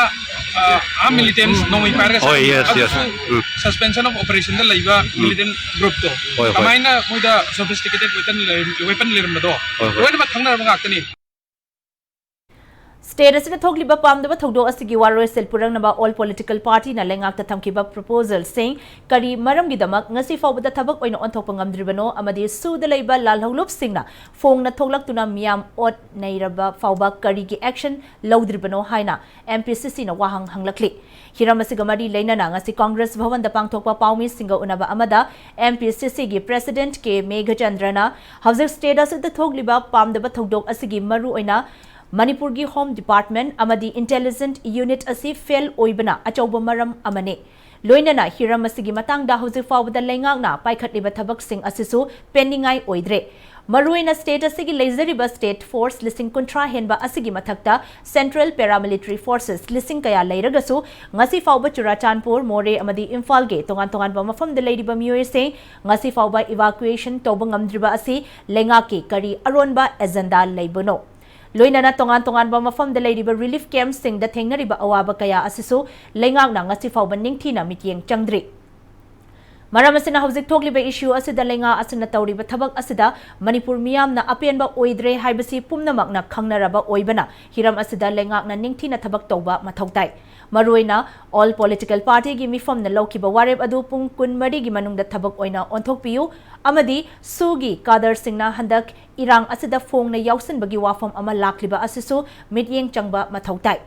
ꯑ, ꯑꯥꯔꯝ ꯃꯤꯂꯤꯇꯦꯟꯠꯁ ꯅꯣꯡꯃꯩ ꯄꯥꯏꯔꯒ ꯍꯣꯏ, ꯆꯠꯈꯤꯕ? Yes, yes. ꯑꯗꯨꯁꯨ ꯎꯝ꯫ ꯁꯁꯄꯦꯟꯁꯟ ꯑꯣꯐ ꯑꯣꯄꯔꯦꯁꯟꯗ ꯂꯩꯕ ꯎꯝ꯫ ꯃꯤꯂꯤꯇꯦꯟꯠ ꯒ꯭ꯔꯨꯞꯇꯣ ꯍꯣꯏ, ꯍꯣꯏ꯫ ꯀꯃꯥꯏꯅ ꯃꯣꯏꯗ ꯁꯣꯐꯤꯁꯇꯤꯀꯦꯇꯦꯗ ꯋꯦꯄꯟ ꯂꯩꯔꯝ-, ꯋꯦꯄꯟ ꯂꯩꯔꯝꯕꯗꯣ ꯍꯣꯏ, ꯍꯣꯏ꯫ ꯂꯣꯏꯅꯃꯛ ꯈꯪꯅꯔꯕ ꯉꯥꯛꯇꯅꯤ꯫ ꯁ꯭ꯇꯦꯠ ꯑꯁꯤꯗ ꯊꯣꯛꯂꯤꯕ ꯄꯥꯝꯗꯕ ꯊꯧꯗꯣꯛ ꯑꯁꯤꯒꯤ ꯋꯥꯔꯣꯏꯁꯤꯜ ꯄꯨꯔꯛꯅꯕ ꯑꯣꯜ ꯄꯣꯂꯤꯇꯤꯀꯦꯜ ꯄꯥꯔꯇꯤꯅ ꯂꯩꯉꯥꯛꯇ ꯊꯝꯈꯤꯕ ꯄ꯭ꯔꯣꯄꯣꯖꯦꯜꯁꯤꯡ ꯀꯔꯤ ꯃꯔꯝꯒꯤꯗꯃꯛ ꯉꯁꯤ ꯐꯥꯎꯕꯗ ꯊꯕꯛ ꯑꯣꯏꯅ ꯑꯣꯟꯊꯣꯛꯄ ꯉꯝꯗ꯭ꯔꯤꯕꯅꯣ ꯑꯃꯗꯤ ꯁꯨꯗ ꯂꯩꯕ ꯂꯥꯜꯍꯧꯂꯨꯞꯁꯤꯡꯅ ꯐꯣꯡꯅ ꯊꯣꯛꯂꯛꯇꯨꯅ ꯃꯤꯌꯥꯝ ꯑꯣꯠ ꯅꯩꯔꯕ ꯐꯥꯎꯕ ꯀꯔꯤꯒꯤ ꯑꯦꯛꯁꯟ ꯂꯧꯗ꯭ꯔꯤꯕꯅꯣ ꯍꯥꯏꯅ ꯑꯦꯝ ꯄꯤ ꯁꯤ ꯁꯤꯅ ꯋꯥꯍꯪ ꯍꯪꯂꯛꯂꯤ꯫ ꯍꯤꯔꯝ ꯑꯁꯤꯒ ꯃꯔꯤ ꯂꯩꯅꯅ ꯉꯁꯤ ꯀꯣꯡꯒ꯭ꯔꯦꯁ ꯚꯕꯟꯗ ꯄꯥꯡꯊꯣꯛꯄ ꯄꯥꯎꯃꯤꯁꯤꯡꯒ ꯎꯅꯕ ꯑꯃꯗ ꯑꯦꯝ ꯄꯤ ꯁꯤ ꯁꯤꯒꯤ ꯄ꯭ꯔꯦꯁꯤꯗꯦꯟꯠ ꯀꯦ ꯃꯦꯘꯆꯟꯗ꯭ꯔꯅ ꯍꯧꯖꯤꯛ ꯁ꯭ꯇꯦꯠ ꯑꯁꯤꯗ ꯊꯣꯛꯂꯤꯕ ꯄꯥꯝꯗꯕ ꯊꯧꯗꯣꯛ ꯑꯁꯤꯒꯤ ꯃꯔꯨꯑꯣꯏꯅ ꯃꯅꯤꯄꯨꯔꯒꯤ ꯍꯣꯝ ꯗꯤꯄꯥꯔꯠꯃꯦꯟꯠ ꯑꯃꯗꯤ ꯏꯟꯇꯦꯂꯤꯖꯦꯟꯁ ꯌꯨꯅꯤꯠ ꯑꯁꯤ ꯐꯦꯜ ꯑꯣꯏꯕꯅ ꯑꯆꯧꯕ ꯃꯔꯝ ꯑꯃꯅꯤ꯫ ꯂꯣꯏꯅꯅ ꯍꯤꯔꯝ ꯑꯁꯤꯒꯤ ꯃꯇꯥꯡꯗ ꯍꯧꯖꯤꯛ ꯐꯥꯎꯕꯗ ꯂꯩꯉꯥꯛꯅ ꯄꯥꯏꯈꯠꯂꯤꯕ ꯊꯕꯛꯁꯤꯡ ꯑꯁꯤꯁꯨ ꯄꯦꯟꯅꯤꯡꯉꯥꯏ ꯑꯣꯏꯗ꯭ꯔꯦ꯫ ꯃꯔꯨꯑꯣꯏꯅ ꯁ꯭ꯇꯦꯠ ꯑꯁꯤꯒꯤ ꯂꯩꯖꯔꯤꯕ ꯁ꯭ꯇꯦꯠ ꯐꯣꯔꯁ ꯂꯤꯁꯤꯡ ꯀꯨꯟꯊ꯭ꯔꯥ ꯍꯦꯟꯕ ꯑꯁꯤꯒꯤ ꯃꯊꯛꯇ ꯁꯦꯟꯇ꯭ꯔꯦꯜ ꯄꯦꯔꯥꯃꯤꯂꯤꯇꯔꯤ ꯐꯣꯔꯁꯦꯁ ꯂꯤꯁꯤꯡ ꯀꯌꯥ ꯂꯩꯔꯒꯁꯨ ꯉꯁꯤ ꯐꯥꯎꯕ ꯆꯨꯔꯥꯆꯥꯟꯄꯨꯔ, ꯃꯣꯔꯦ ꯑꯃꯗꯤ ꯏꯝꯐꯥꯜꯒꯤ ꯇꯣꯉꯥꯟ ꯇꯣꯉꯥꯟꯕ ꯃꯐꯝꯗ ꯂꯩꯔꯤꯕ ꯃꯤꯑꯣꯏꯁꯤꯡ ꯉꯁꯤ ꯐꯥꯎꯕ ꯏꯚꯥꯀ꯭ꯌꯨꯑꯦꯁꯟ ꯇꯧꯕ ꯉꯝꯗ꯭ꯔꯤꯕ ꯑꯁꯤ ꯂꯩꯉꯥꯛꯀꯤ ꯀꯔꯤ ꯑꯔꯣꯟꯕ ꯑꯦꯖꯦꯟꯗꯥ ꯂꯩꯕꯅꯣ? ꯂꯣꯏꯅꯅ ꯇꯣꯉꯥꯟ ꯇꯣꯉꯥꯟꯕ ꯃꯐꯝꯗ ꯂꯩꯔꯤꯕ ꯔꯤꯂꯤꯐ ꯀꯦꯝꯞꯁꯤꯡꯗ ꯊꯦꯡꯅꯔꯤꯕ ꯑꯋꯥꯕ ꯀꯌꯥ ꯑꯁꯤꯁꯨ ꯂꯩꯉꯥꯛꯅ ꯉꯁꯤ ꯐꯥꯎꯕ ꯅꯤꯡꯊꯤꯅ ꯃꯤꯠꯌꯦꯡ ꯆꯪꯗ꯭ꯔꯤ꯫ ꯃꯔꯝ ꯑꯁꯤꯅ ꯍꯧꯖꯤꯛ ꯊꯣꯛꯂꯤꯕ ꯏꯁꯨ ꯑꯁꯤꯗ ꯂꯩꯉꯥꯛ ꯑꯁꯤꯅ ꯇꯧꯔꯤꯕ ꯊꯕꯛ ꯑꯁꯤꯗ ꯃꯅꯤꯄꯨꯔ ꯃꯤꯌꯥꯝꯅ ꯑꯄꯦꯟꯕ ꯑꯣꯏꯗ꯭ꯔꯦ ꯍꯥꯏꯕꯁꯤ ꯄꯨꯝꯅꯃꯛꯅ ꯈꯪꯅꯔꯕ ꯑꯣꯏꯕꯅ ꯍꯤꯔꯝ ꯑꯁꯤꯗ ꯂꯩꯉꯥꯛꯅ ꯅꯤꯡꯊꯤꯅ ꯊꯕꯛ ꯇꯧꯕ ꯃꯊꯧ ꯇꯥꯏ꯫ ꯃꯔꯨꯑꯣꯏꯅ ꯑꯣꯜ ꯄꯣꯂꯤꯇꯤꯀꯦꯜ ꯄꯥꯔꯇꯤꯒꯤ ꯃꯤꯐꯝꯅ ꯂꯧꯈꯤꯕ ꯋꯥꯔꯦꯞ ꯑꯗꯨ ꯄꯨꯡ ꯀꯨꯟꯃꯔꯤꯒꯤ ꯃꯅꯨꯡꯗ ꯊꯕꯛ ꯑꯣꯏꯅ ꯑꯣꯟꯊꯣꯛꯄꯤꯌꯨ ꯑꯃꯗꯤ ꯁꯨꯒꯤ ꯀꯥꯗꯔꯁꯤꯡꯅ ꯍꯟꯗꯛ ꯏꯔꯥꯡ ꯑꯁꯤꯗ ꯐꯣꯡꯅ ꯌꯥꯎꯁꯤꯟꯕꯒꯤ ꯋꯥꯐꯝ ꯑꯃ ꯂꯥꯛꯂꯤꯕ ꯑꯁꯤꯁꯨ ꯃꯤꯠꯌꯦꯡ ꯆꯪꯕ ꯃꯊꯧ ꯇꯥꯏ꯫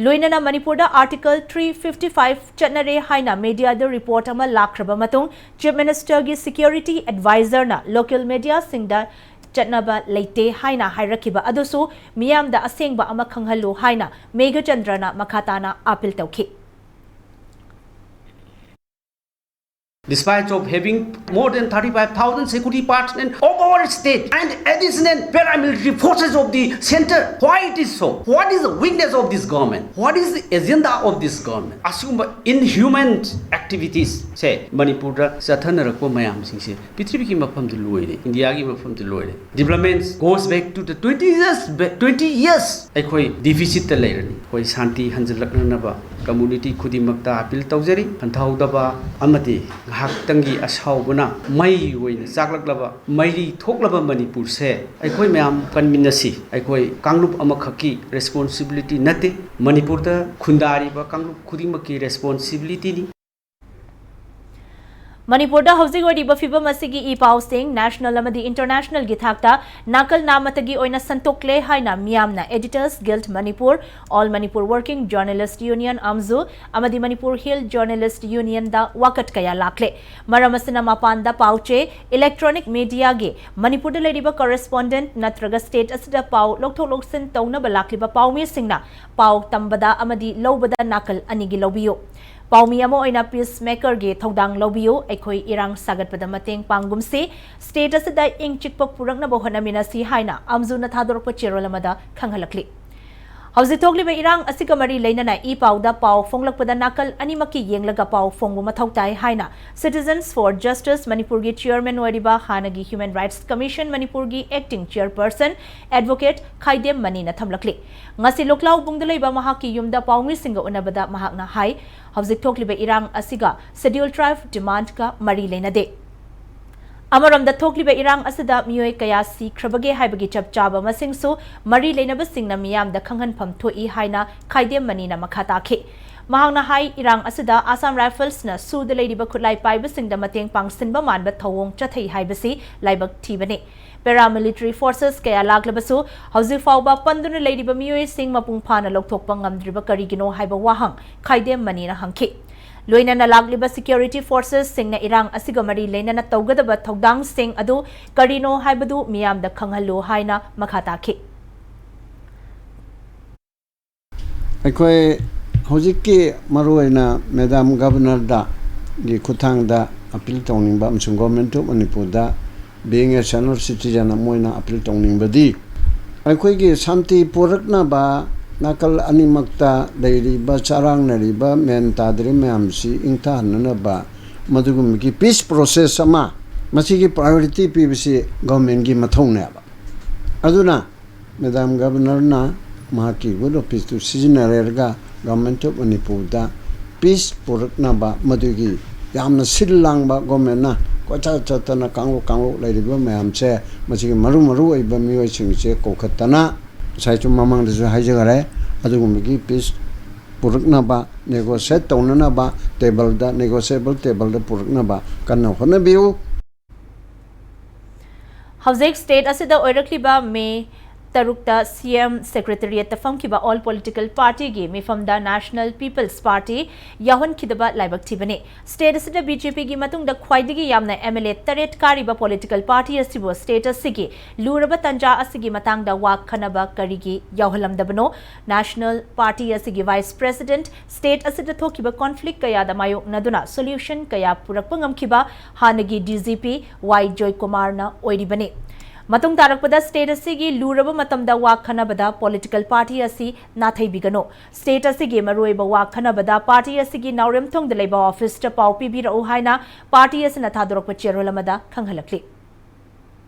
ꯂꯣꯏꯅꯅ ꯃꯅꯤꯄꯨꯔꯗ ꯑꯥꯔꯇꯤꯀꯜ ꯊ꯭ꯔꯤ ꯐꯤꯐꯇꯤ ꯐꯥꯏꯚ ꯆꯠꯅꯔꯦ ꯍꯥꯏꯅ ꯃꯦꯗꯤꯌꯥꯗ ꯔꯤꯄꯣꯔꯠ ꯑꯃ ꯂꯥꯛꯈ꯭ꯔꯕ ꯃꯇꯨꯡ ꯆꯤꯐ ꯃꯤꯅꯤꯁꯇꯔꯒꯤ ꯁꯦꯀ꯭ꯌꯨꯔꯤꯇꯤ ꯑꯦꯗꯚꯥꯏꯖꯔꯅ ꯂꯣꯀꯦꯜ ꯃꯦꯗꯤꯌꯥꯁꯤꯡꯗ ꯆꯠꯅꯕ ꯂꯩꯇꯦ ꯍꯥꯏꯅ ꯍꯥꯏꯔꯛꯈꯤꯕ ꯑꯗꯨꯁꯨ ꯃꯤꯌꯥꯝꯗ ꯑꯁꯦꯡꯕ ꯑꯃ ꯈꯪꯍꯜꯂꯨ ꯍꯥꯏꯅ ꯃꯦꯘꯆꯟꯗ꯭ꯔꯅ ꯃꯈꯥ ꯇꯥꯅ ꯑꯥꯄꯤꯜ ꯇꯧꯈꯤ꯫ Despite of having more than thirty-five thousand security personnel of our state and additional paramilitary forces of the center, why it is so? What is the weakness of this government? What is the agenda of this government? ꯑꯁꯤꯒꯨꯝꯕ inhuman activities ꯁꯦ ꯃꯅꯤꯄꯨꯔꯗ ꯆꯠꯊꯅꯔꯛꯄ ꯃꯌꯥꯝꯁꯤꯡꯁꯦ ꯄ꯭ꯔꯤꯊꯤꯕꯤꯒꯤ ꯃꯐꯝꯗ ꯂꯣꯏꯔꯦ, ꯏꯟꯗꯤꯌꯥꯒꯤ ꯃꯐꯝꯗ ꯂꯣꯏꯔꯦ꯫ Development goes back to the twenty years back, twenty years ꯑꯩꯈꯣꯏ deficit ꯇ ꯂꯩꯔꯅꯤ꯫ ꯑꯩꯈꯣꯏ ꯁꯥꯟꯇꯤ ꯍꯟꯖꯤꯜꯂꯛꯅꯅꯕ community ꯈꯨꯗꯤꯡꯃꯛꯇ appeal ꯇꯧꯖꯔꯤ꯫ ꯍꯟꯊꯍꯧꯗꯕ ꯑꯃꯗꯤ ꯉꯥꯏꯍꯥꯛꯇꯪꯒꯤ ꯑꯁꯥꯎꯕꯅ ꯃꯩ ꯑꯣꯏꯅ ꯆꯥꯛꯂꯛꯂꯕ, ꯃꯩꯔꯤ ꯊꯣꯛꯂꯕ ꯃꯅꯤꯄꯨꯔꯁꯦ ꯑꯩꯈꯣꯏ ꯃꯌꯥꯝ ꯀꯟꯃꯤꯟꯅꯁꯤ꯫ ꯑꯩꯈꯣꯏ ꯀꯥꯡꯂꯨꯞ ꯑꯃꯈꯛꯀꯤ responsibility ꯅꯠꯇꯦ, ꯃꯅꯤꯄꯨꯔꯗ ꯈꯨꯟꯗꯥꯔꯤꯕ ꯀꯥꯡꯂꯨꯞ ꯈꯨꯗꯤꯡꯃꯛꯀꯤ responsibility ꯅꯤ꯫ ꯃꯅꯤꯄꯨꯔꯗ ꯍꯧꯖꯤꯛ ꯑꯣꯏꯔꯤꯕ ꯐꯤꯕꯝ ꯑꯁꯤꯒꯤ ꯏ ꯄꯥꯎꯁꯤꯡ national ꯑꯃꯗꯤ international ꯒꯤ ꯊꯥꯛꯇ ꯅꯥꯀꯜ ꯅꯥꯃꯇꯒꯤ ꯑꯣꯏꯅ ꯁꯟꯇꯣꯛꯂꯦ ꯍꯥꯏꯅ ꯃꯤꯌꯥꯝꯅ Editors Guild Manipur, All Manipur Working Journalist Union, ꯑꯥꯝꯖꯨ, ꯑꯃꯗꯤ Manipur Hill Journalist Union ꯗ ꯋꯥꯀꯠ ꯀꯌꯥ ꯂꯥꯛꯂꯦ꯫ ꯃꯔꯝ ꯑꯁꯤꯅ ꯃꯄꯥꯟꯗ ꯄꯥꯎ ꯆꯦ, electronic media ꯒꯤ ꯃꯅꯤꯄꯨꯔꯗ ꯂꯩꯔꯤꯕ correspondent ꯅꯠꯇ꯭ꯔꯒ state ꯑꯁꯤꯗ ꯄꯥꯎ ꯂꯧꯊꯣꯛ ꯂꯧꯁꯤꯟ ꯇꯧꯅꯕ ꯂꯥꯛꯂꯤꯕ ꯄꯥꯎꯃꯤꯁꯤꯡꯅ ꯄꯥꯎ ꯇꯝꯕꯗ ꯑꯃꯗꯤ ꯂꯧꯕꯗ ꯅꯥꯀꯜ ꯑꯅꯤꯒꯤ ꯂꯧꯕꯤꯌꯨ꯫ ꯄꯥꯎꯃꯤ ꯑꯃ ꯑꯣꯏꯅ peacemaker ꯒꯤ ꯊꯧꯗꯥꯡ ꯂꯧꯕꯤꯌꯨ꯫ ꯑꯩꯈꯣꯏ ꯏꯔꯥꯡ ꯁꯥꯒꯠꯄꯗ ꯃꯇꯦꯡ ꯄꯥꯡꯒꯨꯝꯁꯤ꯫ State ꯑꯁꯤꯗ ꯏꯪ ꯆꯤꯛꯄ ꯄꯨꯔꯛꯅꯕ ꯍꯣꯠꯅꯃꯤꯟꯅꯁꯤ ꯍꯥꯏꯅ ꯑꯥꯝꯖꯨꯅ ꯊꯥꯗꯣꯔꯛꯄ ꯆꯦꯔꯣꯜ ꯑꯃꯗ ꯈꯪꯍꯜꯂꯛꯂꯤ꯫ ꯍꯧꯖꯤꯛ ꯊꯣꯛꯂꯤꯕ ꯏꯔꯥꯡ ꯑꯁꯤꯒ ꯃꯔꯤ ꯂꯩꯅꯅ ꯏ ꯄꯥꯎꯗ ꯄꯥꯎ ꯐꯣꯡꯂꯛꯄꯗ ꯅꯥꯀꯜ ꯑꯅꯤꯃꯛꯀꯤ ꯌꯦꯡꯂꯒ ꯄꯥꯎ ꯐꯣꯡꯕ ꯃꯊꯧ ꯇꯥꯏ ꯍꯥꯏꯅ Citizens for Justice ꯃꯅꯤꯄꯨꯔꯒꯤ chairman ꯑꯣꯏꯔꯤꯕ ꯍꯥꯟꯅꯒꯤ Human Rights Commission ꯃꯅꯤꯄꯨꯔꯒꯤ acting chairperson Advocate ꯈꯥꯏꯗꯦꯝ ꯃꯅꯤꯅ ꯊꯝꯂꯛꯂꯤ꯫ ꯉꯁꯤ ꯂꯨꯀ꯭ꯂꯥꯎꯕꯨꯡꯗ ꯂꯩꯕ ꯃꯍꯥꯛꯀꯤ ꯌꯨꯝꯗ ꯄꯥꯎꯃꯤꯁꯤꯡꯒ ꯎꯅꯕꯗ ꯃꯍꯥꯛꯅ ꯍꯥꯏ, ꯍꯧꯖꯤꯛ ꯊꯣꯛꯂꯤꯕ ꯏꯔꯥꯡ ꯑꯁꯤꯒ Scheduled Tribe demand ꯀ ꯃꯔꯤ ꯂꯩꯅꯗꯦ꯫ ꯑꯃꯔꯣꯝꯗ ꯊꯣꯛꯂꯤꯕ ꯏꯔꯥꯡ ꯑꯁꯤꯗ ꯃꯤꯑꯣꯏ ꯀꯌꯥ ꯁꯤꯈ꯭ꯔꯕꯒꯦ ꯍꯥꯏꯕꯒꯤ ꯆꯞ ꯆꯥꯕ ꯃꯁꯤꯡꯁꯨ ꯃꯔꯤ ꯂꯩꯅꯕꯁꯤꯡꯅ ꯃꯤꯌꯥꯝꯗ ꯈꯪꯍꯟꯐꯝ ꯊꯣꯛꯏ ꯍꯥꯏꯅ ꯈꯥꯏꯗꯦꯝ ꯃꯅꯤꯅ ꯃꯈꯥ ꯇꯥꯈꯤ꯫ ꯃꯍꯥꯛꯅ ꯍꯥꯏ, ꯏꯔꯥꯡ ꯑꯁꯤꯗ Assam Rifles ꯅ ꯁꯨꯗ ꯂꯩꯔꯤꯕ ꯈꯨꯠꯂꯥꯏ ꯄꯥꯏꯕꯁꯤꯡꯗ ꯃꯇꯦꯡ ꯄꯥꯡꯁꯤꯟꯕ ꯃꯥꯟꯕ ꯊꯧꯑꯣꯡ ꯆꯠꯊꯩ ꯍꯥꯏꯕꯁꯤ ꯂꯥꯏꯕꯛ ꯊꯤꯕꯅꯤ꯫ Paramilitary forces ꯀꯌꯥ ꯂꯥꯛꯂꯕꯁꯨ ꯍꯧꯖꯤꯛ ꯐꯥꯎꯕ ꯄꯟꯗꯨꯅ ꯂꯩꯔꯤꯕ ꯃꯤꯑꯣꯏꯁꯤꯡ ꯃꯄꯨꯡ ꯐꯥꯅ ꯂꯧꯊꯣꯛꯄ ꯉꯝꯗ꯭ꯔꯤꯕ ꯀꯔꯤꯒꯤꯅꯣ ꯍꯥꯏꯕ ꯋꯥꯍꯪ ꯈꯥꯏꯗꯦꯝ ꯃꯅꯤꯅ ꯍꯪꯈꯤ꯫ ꯂꯣꯏꯅꯅ ꯂꯥꯛꯂꯤꯕ security forces ꯁꯤꯡꯅ ꯏꯔꯥꯡ ꯑꯁꯤꯒ ꯃꯔꯤ ꯂꯩꯅꯅ ꯇꯧꯒꯗꯕ ꯊꯧꯗꯥꯡꯁꯤꯡ ꯑꯗꯨ ꯀꯔꯤꯅꯣ ꯍꯥꯏꯕꯗꯨ ꯃꯤꯌꯥꯝꯗ ꯈꯪꯍꯜꯂꯨ ꯍꯥꯏꯅ ꯃꯈꯥ ꯇꯥꯈꯤ꯫ ꯑꯩꯈꯣꯏ ꯍꯧꯖꯤꯛꯀꯤ ꯃꯔꯨꯑꯣꯏꯅ Madam Governor ꯗ ꯒꯤ ꯈꯨꯠꯊꯥꯡꯗ appeal ꯇꯧꯅꯤꯡꯕ ꯑꯃꯁꯨꯡ Government of ꯃꯅꯤꯄꯨꯔꯗ being a senior citizen ꯑꯃ ꯑꯣꯏꯅ appeal ꯇꯧꯅꯤꯡꯕꯗꯤ, ꯑꯩꯈꯣꯏꯒꯤ ꯁꯥꯟꯇꯤ ꯄꯨꯔꯛꯅꯕ ꯅꯥꯀꯜ ꯑꯅꯤꯃꯛꯇ ꯂꯩꯔꯤꯕ ꯆꯔꯥꯡꯅꯔꯤꯕ ꯃꯦꯟ ꯇꯥꯗ꯭ꯔꯤ ꯃꯌꯥꯝꯁꯤ ꯏꯪꯊꯍꯟꯅꯅꯕ ꯃꯗꯨꯒꯨꯝꯕꯒꯤ peace process ꯑꯃ, ꯃꯁꯤꯒꯤ priority ꯄꯤꯕꯁꯤ government ꯀꯤ ꯃꯊꯧꯅꯦꯕ꯫ ꯑꯗꯨꯅ Madam Governor ꯅ ꯃꯍꯥꯛꯀꯤ good office ꯇꯨ ꯁꯤꯖꯤꯟꯅꯔꯒ Government of ꯃꯅꯤꯄꯨꯔꯗ peace ꯄꯨꯔꯛꯅꯕ, ꯃꯗꯨꯒꯤ ꯌꯥꯝꯅ ꯁꯤꯜ ꯂꯥꯡꯕ government ꯅ ꯀꯣꯏꯆꯠ ꯆꯠꯇꯅ ꯀꯥꯡꯂꯨꯞ ꯀꯥꯡꯂꯨꯞ ꯂꯩꯔꯤꯕ ꯃꯌꯥꯝꯁꯦ, ꯃꯁꯤꯒꯤ ꯃꯔꯨ ꯃꯔꯨ ꯑꯣꯏꯕ ꯃꯤꯑꯣꯏꯁꯤꯡꯁꯦ ꯀꯧꯈꯠꯇꯅ, ꯉꯁꯥꯏꯁꯨ ꯃꯃꯥꯡꯗꯁꯨ ꯍꯥꯏꯖꯈꯔꯦ, ꯑꯗꯨꯒꯨꯝꯕꯒꯤ peace ꯄꯨꯔꯛꯅꯕ, negotiate ꯇꯧꯅꯅꯕ table ꯗ, negotiable table ꯗ ꯄꯨꯔꯛꯅꯕ ꯀꯟꯅ ꯍꯣꯠꯅꯕꯤꯌꯨ꯫ ꯍꯧꯖꯤꯛ state ꯑꯁꯤꯗ ꯑꯣꯏꯔꯛꯂꯤꯕ May ꯇꯔꯨꯛꯇ C M Secretariat ꯇ ꯐꯝꯈꯤꯕ all political party ꯒꯤ ꯃꯤꯐꯝꯗ National People's Party ꯌꯥꯎꯍꯟꯈꯤꯗꯕ ꯂꯥꯏꯕꯛ ꯊꯤꯕꯅꯤ꯫ State ꯑꯁꯤꯗ B J P ꯒꯤ ꯃꯇꯨꯡꯗ ꯈ꯭ꯋꯥꯏꯗꯒꯤ ꯌꯥꯝꯅ M L A ꯇꯔꯦꯠ ꯀꯥꯔꯤꯕ political party ꯑꯁꯤꯕꯨ state ꯑꯁꯤꯒꯤ ꯂꯨꯔꯕ ꯇꯟꯖꯥ ꯑꯁꯤꯒꯤ ꯃꯇꯥꯡꯗ ꯋꯥ ꯈꯟꯅꯕ ꯀꯔꯤꯒꯤ ꯌꯥꯎꯍꯜꯂꯝꯗꯕꯅꯣ? National Party ꯑꯁꯤꯒꯤ Vice President state ꯑꯁꯤꯗ ꯊꯣꯛꯈꯤꯕ conflict ꯀꯌꯥꯗ ꯃꯥꯌꯣꯛꯅꯗꯨꯅ solution ꯀꯌꯥ ꯄꯨꯔꯛꯄ ꯉꯝꯈꯤꯕ ꯍꯥꯟꯅꯒꯤ D G P Y ꯖꯣꯏꯀꯨꯃꯥꯔꯅ ꯑꯣꯏꯔꯤꯕꯅꯤ꯫ ꯃꯇꯨꯡ ꯇꯥꯔꯛꯄꯗ state ꯑꯁꯤꯒꯤ ꯂꯨꯔꯕ ꯃꯇꯝꯗ ꯋꯥ ꯈꯟꯅꯕꯗ political party ꯑꯁꯤ ꯅꯥꯊꯩꯕꯤꯒꯅꯨ꯫ State ꯑꯁꯤꯒꯤ ꯃꯔꯨꯑꯣꯏꯕ ꯋꯥ ꯈꯟꯅꯕꯗ party ꯑꯁꯤꯒꯤ ꯅꯥꯎꯔꯦꯝꯊꯣꯡꯗ ꯂꯩꯕ office ꯇ ꯄꯥꯎ ꯄꯤꯕꯤꯔꯛꯎ ꯍꯥꯏꯅ party ꯑꯁꯤꯅ ꯊꯥꯗꯣꯔꯛꯄ ꯆꯦꯔꯣꯜ ꯑꯃꯗ ꯈꯪꯍꯜꯂꯛꯂꯤ꯫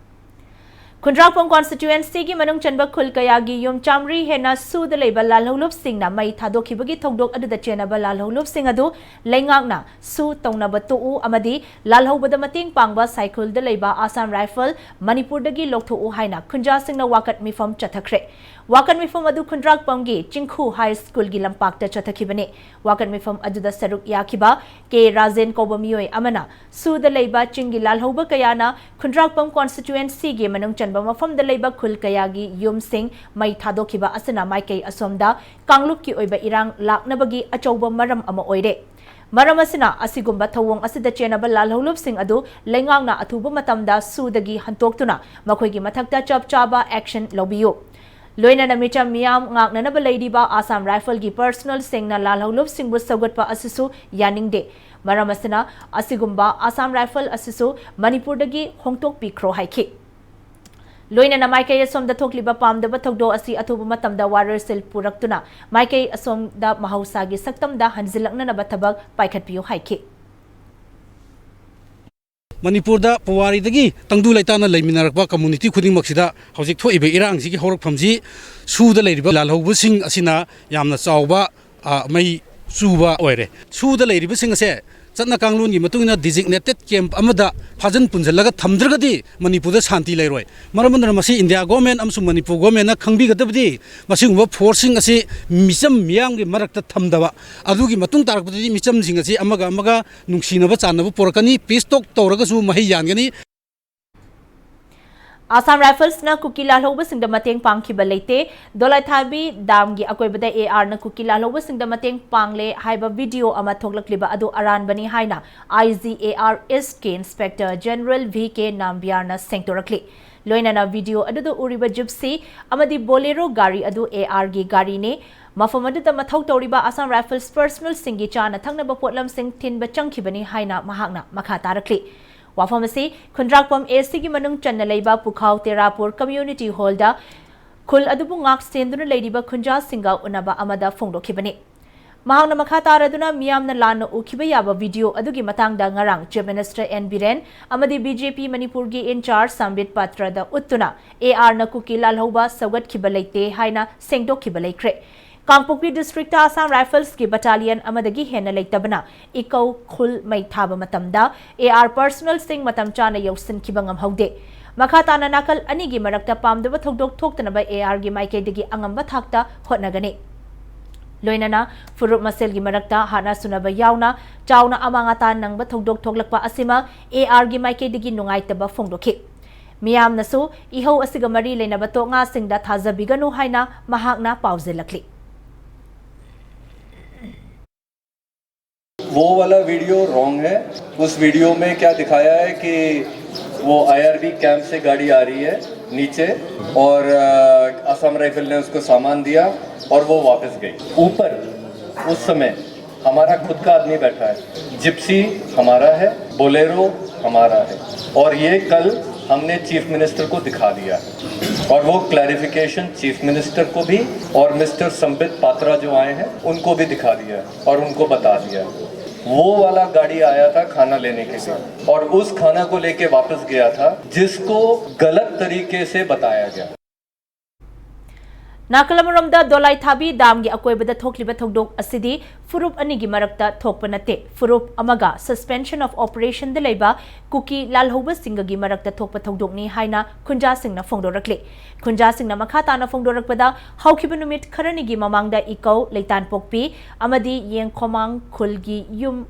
ꯈꯨꯟꯗ꯭ꯔꯥꯛꯄꯝ constituency ꯒꯤ ꯃꯅꯨꯡ ꯆꯟꯕ ꯈꯨꯜ ꯀꯌꯥꯒꯤ ꯌꯨꯝ ꯆꯥꯃꯔꯤ ꯍꯦꯟꯅ ꯁꯨꯗ ꯂꯩꯕ ꯂꯥꯜꯍꯧꯂꯨꯞꯁꯤꯡꯅ ꯃꯩ ꯊꯥꯗꯣꯛꯈꯤꯕꯒꯤ ꯊꯧꯗꯣꯛ ꯑꯗꯨꯗ ꯆꯦꯟꯅꯕ ꯂꯥꯜꯍꯧꯂꯨꯞꯁꯤꯡ ꯑꯗꯨ ꯂꯩꯉꯥꯛꯅ ꯁꯨ ꯇꯧꯅꯕ ꯇꯣꯛꯎ ꯑꯃꯗꯤ ꯂꯥꯜꯍꯧꯕꯗ ꯃꯇꯦꯡ ꯄꯥꯡꯕ ꯁꯥꯏꯈꯨꯜꯗ ꯂꯩꯕ Assam Rifle ꯃꯅꯤꯄꯨꯔꯗꯒꯤ ꯂꯧꯊꯣꯛꯎ ꯍꯥꯏꯅ ꯈꯨꯟꯖꯥꯁꯤꯡꯅ ꯋꯥꯀꯠ ꯃꯤꯐꯝ ꯆꯠꯊꯈ꯭ꯔꯦ꯫ ꯋꯥꯀꯠ ꯃꯤꯐꯝ ꯑꯗꯨ ꯈꯨꯟꯗ꯭ꯔꯥꯛꯄꯝꯒꯤ ꯆꯤꯡꯈꯨ ꯍꯥꯏ ꯁ꯭ꯀꯨꯜꯒꯤ ꯂꯝꯄꯥꯛꯇ ꯆꯠꯊꯈꯤꯕꯅꯤ꯫ ꯋꯥꯀꯠ ꯃꯤꯐꯝ ꯑꯗꯨꯗ ꯁꯔꯨꯛ ꯌꯥꯈꯤꯕ ꯀꯦ ꯔꯥꯖꯦꯟ ꯀꯧꯕ ꯃꯤꯑꯣꯏ ꯑꯃꯅ ꯁꯨꯗ ꯂꯩꯕ ꯆꯤꯡꯒꯤ ꯂꯥꯜꯍꯧꯕ ꯀꯌꯥꯅ ꯈꯨꯟꯗ꯭ꯔꯥꯛꯄꯝ ꯀꯣꯟꯁꯇꯤꯇ꯭ꯋꯦꯟꯁꯤꯒꯤ ꯃꯅꯨꯡ ꯆꯟꯕ ꯃꯐꯝꯗ ꯂꯩꯕ ꯈꯨꯜ ꯀꯌꯥꯒꯤ ꯌꯨꯝꯁꯤꯡ ꯃꯩ ꯊꯥꯗꯣꯛꯈꯤꯕ ꯑꯁꯤꯅ ꯃꯥꯏꯀꯩ ꯑꯁꯣꯝꯗ ꯀꯥꯡꯂꯨꯞꯀꯤ ꯑꯣꯏꯕ ꯏꯔꯥꯡ ꯂꯥꯛꯅꯕꯒꯤ ꯑꯆꯧꯕ ꯃꯔꯝ ꯑꯃ ꯑꯣꯏꯔꯦ꯫ ꯃꯔꯝ ꯑꯁꯤꯅ ꯑꯁꯤꯒꯨꯝꯕ ꯊꯧꯑꯣꯡ ꯑꯁꯤꯗ ꯆꯦꯟꯅꯕ ꯂꯥꯜꯍꯧꯂꯨꯞꯁꯤꯡ ꯑꯗꯨ ꯂꯩꯉꯥꯛꯅ ꯑꯊꯨꯕ ꯃꯇꯝꯗ ꯁꯨꯗꯒꯤ ꯍꯟꯇꯣꯛꯇꯨꯅ ꯃꯈꯣꯏꯒꯤ ꯃꯊꯛꯇ ꯆꯞ ꯆꯥꯕ action ꯂꯧꯕꯤꯌꯨ꯫ ꯂꯣꯏꯅꯅ ꯃꯤꯆꯝ ꯃꯤꯌꯥꯝ ꯉꯥꯛꯅꯅꯕ ꯂꯩꯔꯤꯕ ꯑꯁꯥꯝ ꯔꯥꯏꯐꯜꯒꯤ ꯄꯔꯁꯅꯦꯜꯁꯤꯡꯅ ꯂꯥꯜꯍꯧꯂꯨꯞꯁꯤꯡꯕꯨ ꯁꯧꯒꯠꯄ ꯑꯁꯤꯁꯨ ꯌꯥꯅꯤꯡꯗꯦ꯫ ꯃꯔꯝ ꯑꯁꯤꯅ ꯑꯁꯤꯒꯨꯝꯕ ꯑꯁꯥꯝ ꯔꯥꯏꯐꯜ ꯑꯁꯤꯁꯨ ꯃꯅꯤꯄꯨꯔꯗꯒꯤ ꯍꯣꯡꯗꯣꯛꯄꯤꯈ꯭ꯔꯣ ꯍꯥꯏꯈꯤ꯫ ꯂꯣꯏꯅꯅ ꯃꯥꯏꯀꯩ ꯑꯁꯣꯝꯗ ꯊꯣꯛꯂꯤꯕ ꯄꯥꯝꯗꯕ ꯊꯧꯗꯣꯛ ꯑꯁꯤ ꯑꯊꯨꯕ ꯃꯇꯝꯗ ꯋꯥꯔꯣꯏꯁꯤꯜ ꯄꯨꯔꯛꯇꯨꯅ ꯃꯥꯏꯀꯩ ꯑꯁꯣꯝꯗ ꯃꯍꯧꯁꯥꯒꯤ ꯁꯛꯇꯝꯗ ꯍꯟꯖꯤꯜꯂꯛꯅꯅꯕ ꯊꯕꯛ ꯄꯥꯏꯈꯠꯄꯤꯌꯨ ꯍꯥꯏꯈꯤ꯫ ꯃꯅꯤꯄꯨꯔꯗ ꯄꯨꯋꯥꯔꯤꯗꯒꯤ ꯇꯪꯗꯨ ꯂꯩꯇꯥꯅ ꯂꯩꯃꯤꯟꯅꯔꯛꯄ ꯀꯝꯃ꯭ꯌꯨꯅꯤꯇꯤ ꯈꯨꯗꯤꯡꯃꯛꯁꯤꯗ ꯍꯧꯖꯤꯛ ꯊꯣꯛꯏꯕ ꯏꯔꯥꯡꯁꯤꯒꯤ ꯍꯧꯔꯛꯐꯝꯁꯤ ꯁꯨꯗ ꯂꯩꯔꯤꯕ ꯂꯥꯜꯍꯧꯕꯁꯤꯡ ꯑꯁꯤꯅ ꯌꯥꯝꯅ ꯆꯥꯎꯕ, ꯑ, ꯃꯩ ꯆꯨꯕ ꯑꯣꯏꯔꯦ꯫ ꯁꯨꯗ ꯂꯩꯔꯤꯕꯁꯤꯡ ꯑꯁꯦ ꯆꯠꯅ ꯀꯥꯡꯂꯣꯟꯒꯤ ꯃꯇꯨꯡ ꯏꯟꯅ designated camp ꯑꯃꯗ ꯐꯥꯖꯤꯟ ꯄꯨꯟꯁꯤꯜꯂꯒ ꯊꯝꯗ꯭ꯔꯒꯗꯤ ꯃꯅꯤꯄꯨꯔꯗ ꯁꯥꯟꯇꯤ ꯂꯩꯔꯣꯏ꯫ ꯃꯔꯝ ꯑꯗꯨꯅ ꯃꯁꯤ ꯏꯟꯗꯤꯌꯥ ꯒꯣꯔꯃꯦꯟ ꯑꯃꯁꯨꯡ ꯃꯅꯤꯄꯨꯔ ꯒꯣꯔꯃꯦꯟꯅ ꯈꯪꯕꯤꯒꯗꯕꯗꯤ ꯃꯁꯤꯒꯨꯝꯕ ꯐꯣꯔꯁꯁꯤꯡ ꯑꯁꯤ ꯃꯤꯆꯝ ꯃꯤꯌꯥꯝꯒꯤ ꯃꯔꯛꯇ ꯊꯝꯗꯕ, ꯑꯗꯨꯒꯤ ꯃꯇꯨꯡ ꯇꯥꯔꯛꯄꯗꯗꯤ ꯃꯤꯆꯝꯁꯤꯡ ꯑꯁꯤ ꯑꯃꯒ ꯑꯃꯒ ꯅꯨꯡꯁꯤꯅꯕ ꯆꯥꯟꯅꯕ ꯄꯨꯔꯛꯀꯅꯤ, peace talk ꯇꯧꯔꯒꯁꯨ ꯃꯍꯩ ꯌꯥꯟꯒꯅꯤ꯫ ꯑꯁꯥꯝ ꯔꯥꯏꯐꯜꯁꯅ ꯀꯨꯀꯤ ꯂꯥꯜꯍꯧꯕꯁꯤꯡꯗ ꯃꯇꯦꯡ ꯄꯥꯡꯈꯤꯕ ꯂꯩꯇꯦ꯫ ꯗꯣꯂꯥꯏꯊꯥꯕꯤ ꯗꯥꯝꯒꯤ ꯑꯀꯣꯏꯕꯗ ꯑꯦ ꯑꯥꯔꯅ ꯀꯨꯀꯤ ꯂꯥꯜꯍꯧꯕꯁꯤꯡꯗ ꯃꯇꯦꯡ ꯄꯥꯡꯂꯦ ꯍꯥꯏꯕ ꯚꯤꯗꯤꯑꯣ ꯑꯃ ꯊꯣꯛꯂꯛꯂꯤꯕ ꯑꯗꯨ ꯑꯔꯥꯟꯕꯅꯤ ꯍꯥꯏꯅ ꯑꯥꯏ ꯖꯤ ꯑꯦ ꯑꯥꯔ ꯏꯁꯀꯤ ꯏꯟꯁꯄꯦꯛꯇꯔ ꯖꯦꯅꯔꯦꯜ ꯚꯤ ꯀꯦ ꯅꯥꯝꯕꯤꯌꯥꯔꯅ ꯁꯦꯡꯗꯣꯔꯛꯂꯤ꯫ ꯂꯣꯏꯅꯅ ꯚꯤꯗꯤꯑꯣ ꯑꯗꯨꯗ ꯎꯔꯤꯕ ꯖꯤꯞꯁꯤ ꯑꯃꯗꯤ ꯕꯣꯂꯦꯔꯣ ꯒꯥꯔꯤ ꯑꯗꯨ ꯑꯦ ꯑꯥꯔꯒꯤ ꯒꯥꯔꯤꯅꯤ꯫ ꯃꯐꯝ ꯑꯗꯨꯗ ꯃꯊꯧ ꯇꯧꯔꯤꯕ ꯑꯁꯥꯝ ꯔꯥꯏꯐꯜꯁ ꯄꯔꯁꯅꯦꯜꯁꯤꯡꯒꯤ ꯆꯥꯅ ꯊꯛꯅꯕ ꯄꯣꯠꯂꯝꯁꯤꯡ ꯊꯤꯟꯕ ꯆꯪꯈꯤꯕꯅꯤ ꯍꯥꯏꯅ ꯃꯍꯥꯛꯅ ꯃꯈꯥ ꯇꯥꯔꯛꯂꯤ꯫ ꯋꯥꯐꯝ ꯑꯁꯤ ꯈꯨꯟꯗ꯭ꯔꯥꯛꯄꯝ ꯑꯦ ꯁꯤꯒꯤ ꯃꯅꯨꯡ ꯆꯟꯅ ꯂꯩꯕ ꯄꯨꯈꯥꯎ ꯇꯦꯔꯥꯄꯨꯔ ꯀꯝꯃ꯭ꯌꯨꯅꯤꯇꯤ ꯍꯣꯜꯗ ꯈꯨꯜ ꯑꯗꯨꯕꯨ ꯉꯥꯛ ꯁꯦꯟꯗꯨꯅ ꯂꯩꯔꯤꯕ ꯈꯨꯟꯖꯥꯁꯤꯡꯒ ꯎꯅꯕ ꯑꯃꯗ ꯐꯣꯡꯗꯣꯛꯈꯤꯕꯅꯤ꯫ ꯃꯍꯥꯛꯅ ꯃꯈꯥ ꯇꯥꯔꯗꯨꯅ ꯃꯤꯌꯥꯝꯅ ꯂꯥꯟꯅ ꯎꯈꯤꯕ ꯌꯥꯕ ꯚꯤꯗꯤꯑꯣ ꯑꯗꯨꯒꯤ ꯃꯇꯥꯡꯗ ꯉꯔꯥꯡ ꯆꯤꯐ ꯃꯤꯅꯤꯁꯇꯔ ꯑꯦꯟ ꯕꯤꯔꯦꯟ ꯑꯃꯗꯤ ꯕꯤ ꯖꯦ ꯄꯤ ꯃꯅꯤꯄꯨꯔꯒꯤ ꯏꯟꯆꯥꯔꯖ ꯁꯝꯕꯤꯠ ꯄꯥꯇ꯭ꯔꯗ ꯎꯠꯇꯨꯅ ꯑꯦ ꯑꯥꯔꯅ ꯀꯨꯀꯤ ꯂꯥꯜꯍꯧꯕ ꯁꯧꯒꯠꯈꯤꯕ ꯂꯩꯇꯦ ꯍꯥꯏꯅ ꯁꯦꯡꯗꯣꯛꯈꯤꯕ ꯂꯩꯈ꯭ꯔꯦ꯫ ꯀꯥꯡꯄꯣꯛꯄꯤ ꯗꯤꯁꯇ꯭ꯔꯤꯛꯇ ꯑꯁꯥꯝ ꯔꯥꯏꯐꯜꯁꯀꯤ ꯕꯠꯇꯥꯂꯤꯌꯟ ꯑꯃꯗꯒꯤ ꯍꯦꯟꯅ ꯂꯩꯇꯕꯅ ꯏꯀꯧ ꯈꯨꯜ ꯃꯩ ꯊꯥꯕ ꯃꯇꯝꯗ ꯑꯦ ꯑꯥꯔ ꯄꯔꯁꯅꯦꯜꯁꯤꯡ ꯃꯇꯝ ꯆꯥꯅ ꯌꯧꯁꯤꯟꯈꯤꯕ ꯉꯝꯍꯧꯗꯦ꯫ ꯃꯈꯥ ꯇꯥꯅ ꯅꯥꯀꯜ ꯑꯅꯤꯒꯤ ꯃꯔꯛꯇ ꯄꯥꯝꯗꯕ ꯊꯧꯗꯣꯛ ꯊꯣꯛꯇꯅꯕ AR ꯒꯤ ꯃꯥꯏꯀꯩꯗꯒꯤ ꯑꯉꯝꯕ ꯊꯥꯛꯇ ꯍꯣꯠꯅꯒꯅꯤ꯫ ꯂꯣꯏꯅꯅ ꯐꯨꯔꯨꯞ ꯃꯁꯦꯜꯒꯤ ꯃꯔꯛꯇ ꯍꯥꯠꯅ ꯁꯨꯅꯕ ꯌꯥꯎꯅ ꯆꯥꯎꯅ ꯑꯃꯥꯡ ꯑꯇꯥ ꯅꯪꯕ ꯊꯧꯗꯣꯛ ꯊꯣꯛꯂꯛꯄ ꯑꯁꯤꯃ AR ꯒꯤ ꯃꯥꯏꯀꯩꯗꯒꯤ ꯅꯨꯡꯉꯥꯏꯇꯕ ꯐꯣꯡꯗꯣꯛꯈꯤ꯫ ꯃꯤꯌꯥꯝꯅꯁꯨ ꯏꯍꯧ ꯑꯁꯤꯒ ꯃꯔꯤ ꯂꯩꯅꯕ ꯇꯣꯛꯉꯥꯁꯤꯡꯗ ꯊꯥꯖꯕꯤꯒꯅꯨ ꯍꯥꯏꯅ ꯃꯍꯥꯛꯅ ꯄꯥꯎꯖꯦꯜꯂꯛꯂꯤ꯫ वो वाला वीडियो रॉन्ग है। उस वीडियो में क्या दिखाया है कि वो आईआरबी कैंप से गाड़ी आ रही है नीचे, और अ, असम राइफल ने उसको सामान दिया और वो वापस गई। ऊपर उस समय हमारा खुद का आदमी बैठा है, जिप्सी हमारा है, बोलेरो हमारा है, और ये कल हमने चीफ मिनिस्टर को दिखा दिया है। और वो क्लैरिफिकेशन चीफ मिनिस्टर को भी और मिस्टर संबित पात्रा जो आए हैं, उनको भी दिखा दिया है और उनको बता दिया है। वो वाला गाड़ी आया था खाना लेने के लिए और उस खाना को लेके वापस गया था, जिसको गलत तरीके से बताया गया। ꯅꯥꯀꯜ ꯑꯃꯔꯣꯝꯗ ꯗꯣꯂꯥꯏꯊꯥꯕꯤ ꯗꯥꯝꯒꯤ ꯑꯀꯣꯏꯕꯗ ꯊꯣꯛꯂꯤꯕ ꯊꯧꯗꯣꯛ ꯑꯁꯤꯗꯤ ꯐꯨꯔꯨꯞ ꯑꯅꯤꯒꯤ ꯃꯔꯛꯇ ꯊꯣꯛꯄ ꯅꯠꯇꯦ꯫ ꯐꯨꯔꯨꯞ ꯑꯃꯒ Suspension of Operation ꯗ ꯂꯩꯕ ꯀꯨꯀꯤ ꯂꯥꯜꯍꯧꯕꯁꯤꯡꯒꯒꯤ ꯃꯔꯛꯇ ꯊꯣꯛꯄ ꯊꯧꯗꯣꯛꯅꯤ ꯍꯥꯏꯅ ꯈꯨꯟꯖꯥꯁꯤꯡꯅ ꯐꯣꯡꯗꯣꯔꯛꯂꯤ꯫ ꯈꯨꯟꯖꯥꯁꯤꯡꯅ ꯃꯈꯥ ꯇꯥꯅ ꯐꯣꯡꯗꯣꯔꯛꯄꯗ, ꯍꯧꯈꯤꯕ ꯅꯨꯃꯤꯠ ꯈꯔꯅꯤꯒꯤ ꯃꯃꯥꯡꯗ ꯏꯀꯧ, ꯂꯩꯇꯥꯟꯄꯣꯛꯄꯤ ꯑꯃꯗꯤ ꯌꯦꯡꯈꯣꯃꯥꯡ ꯈꯨꯜꯒꯤ ꯌꯨꯝ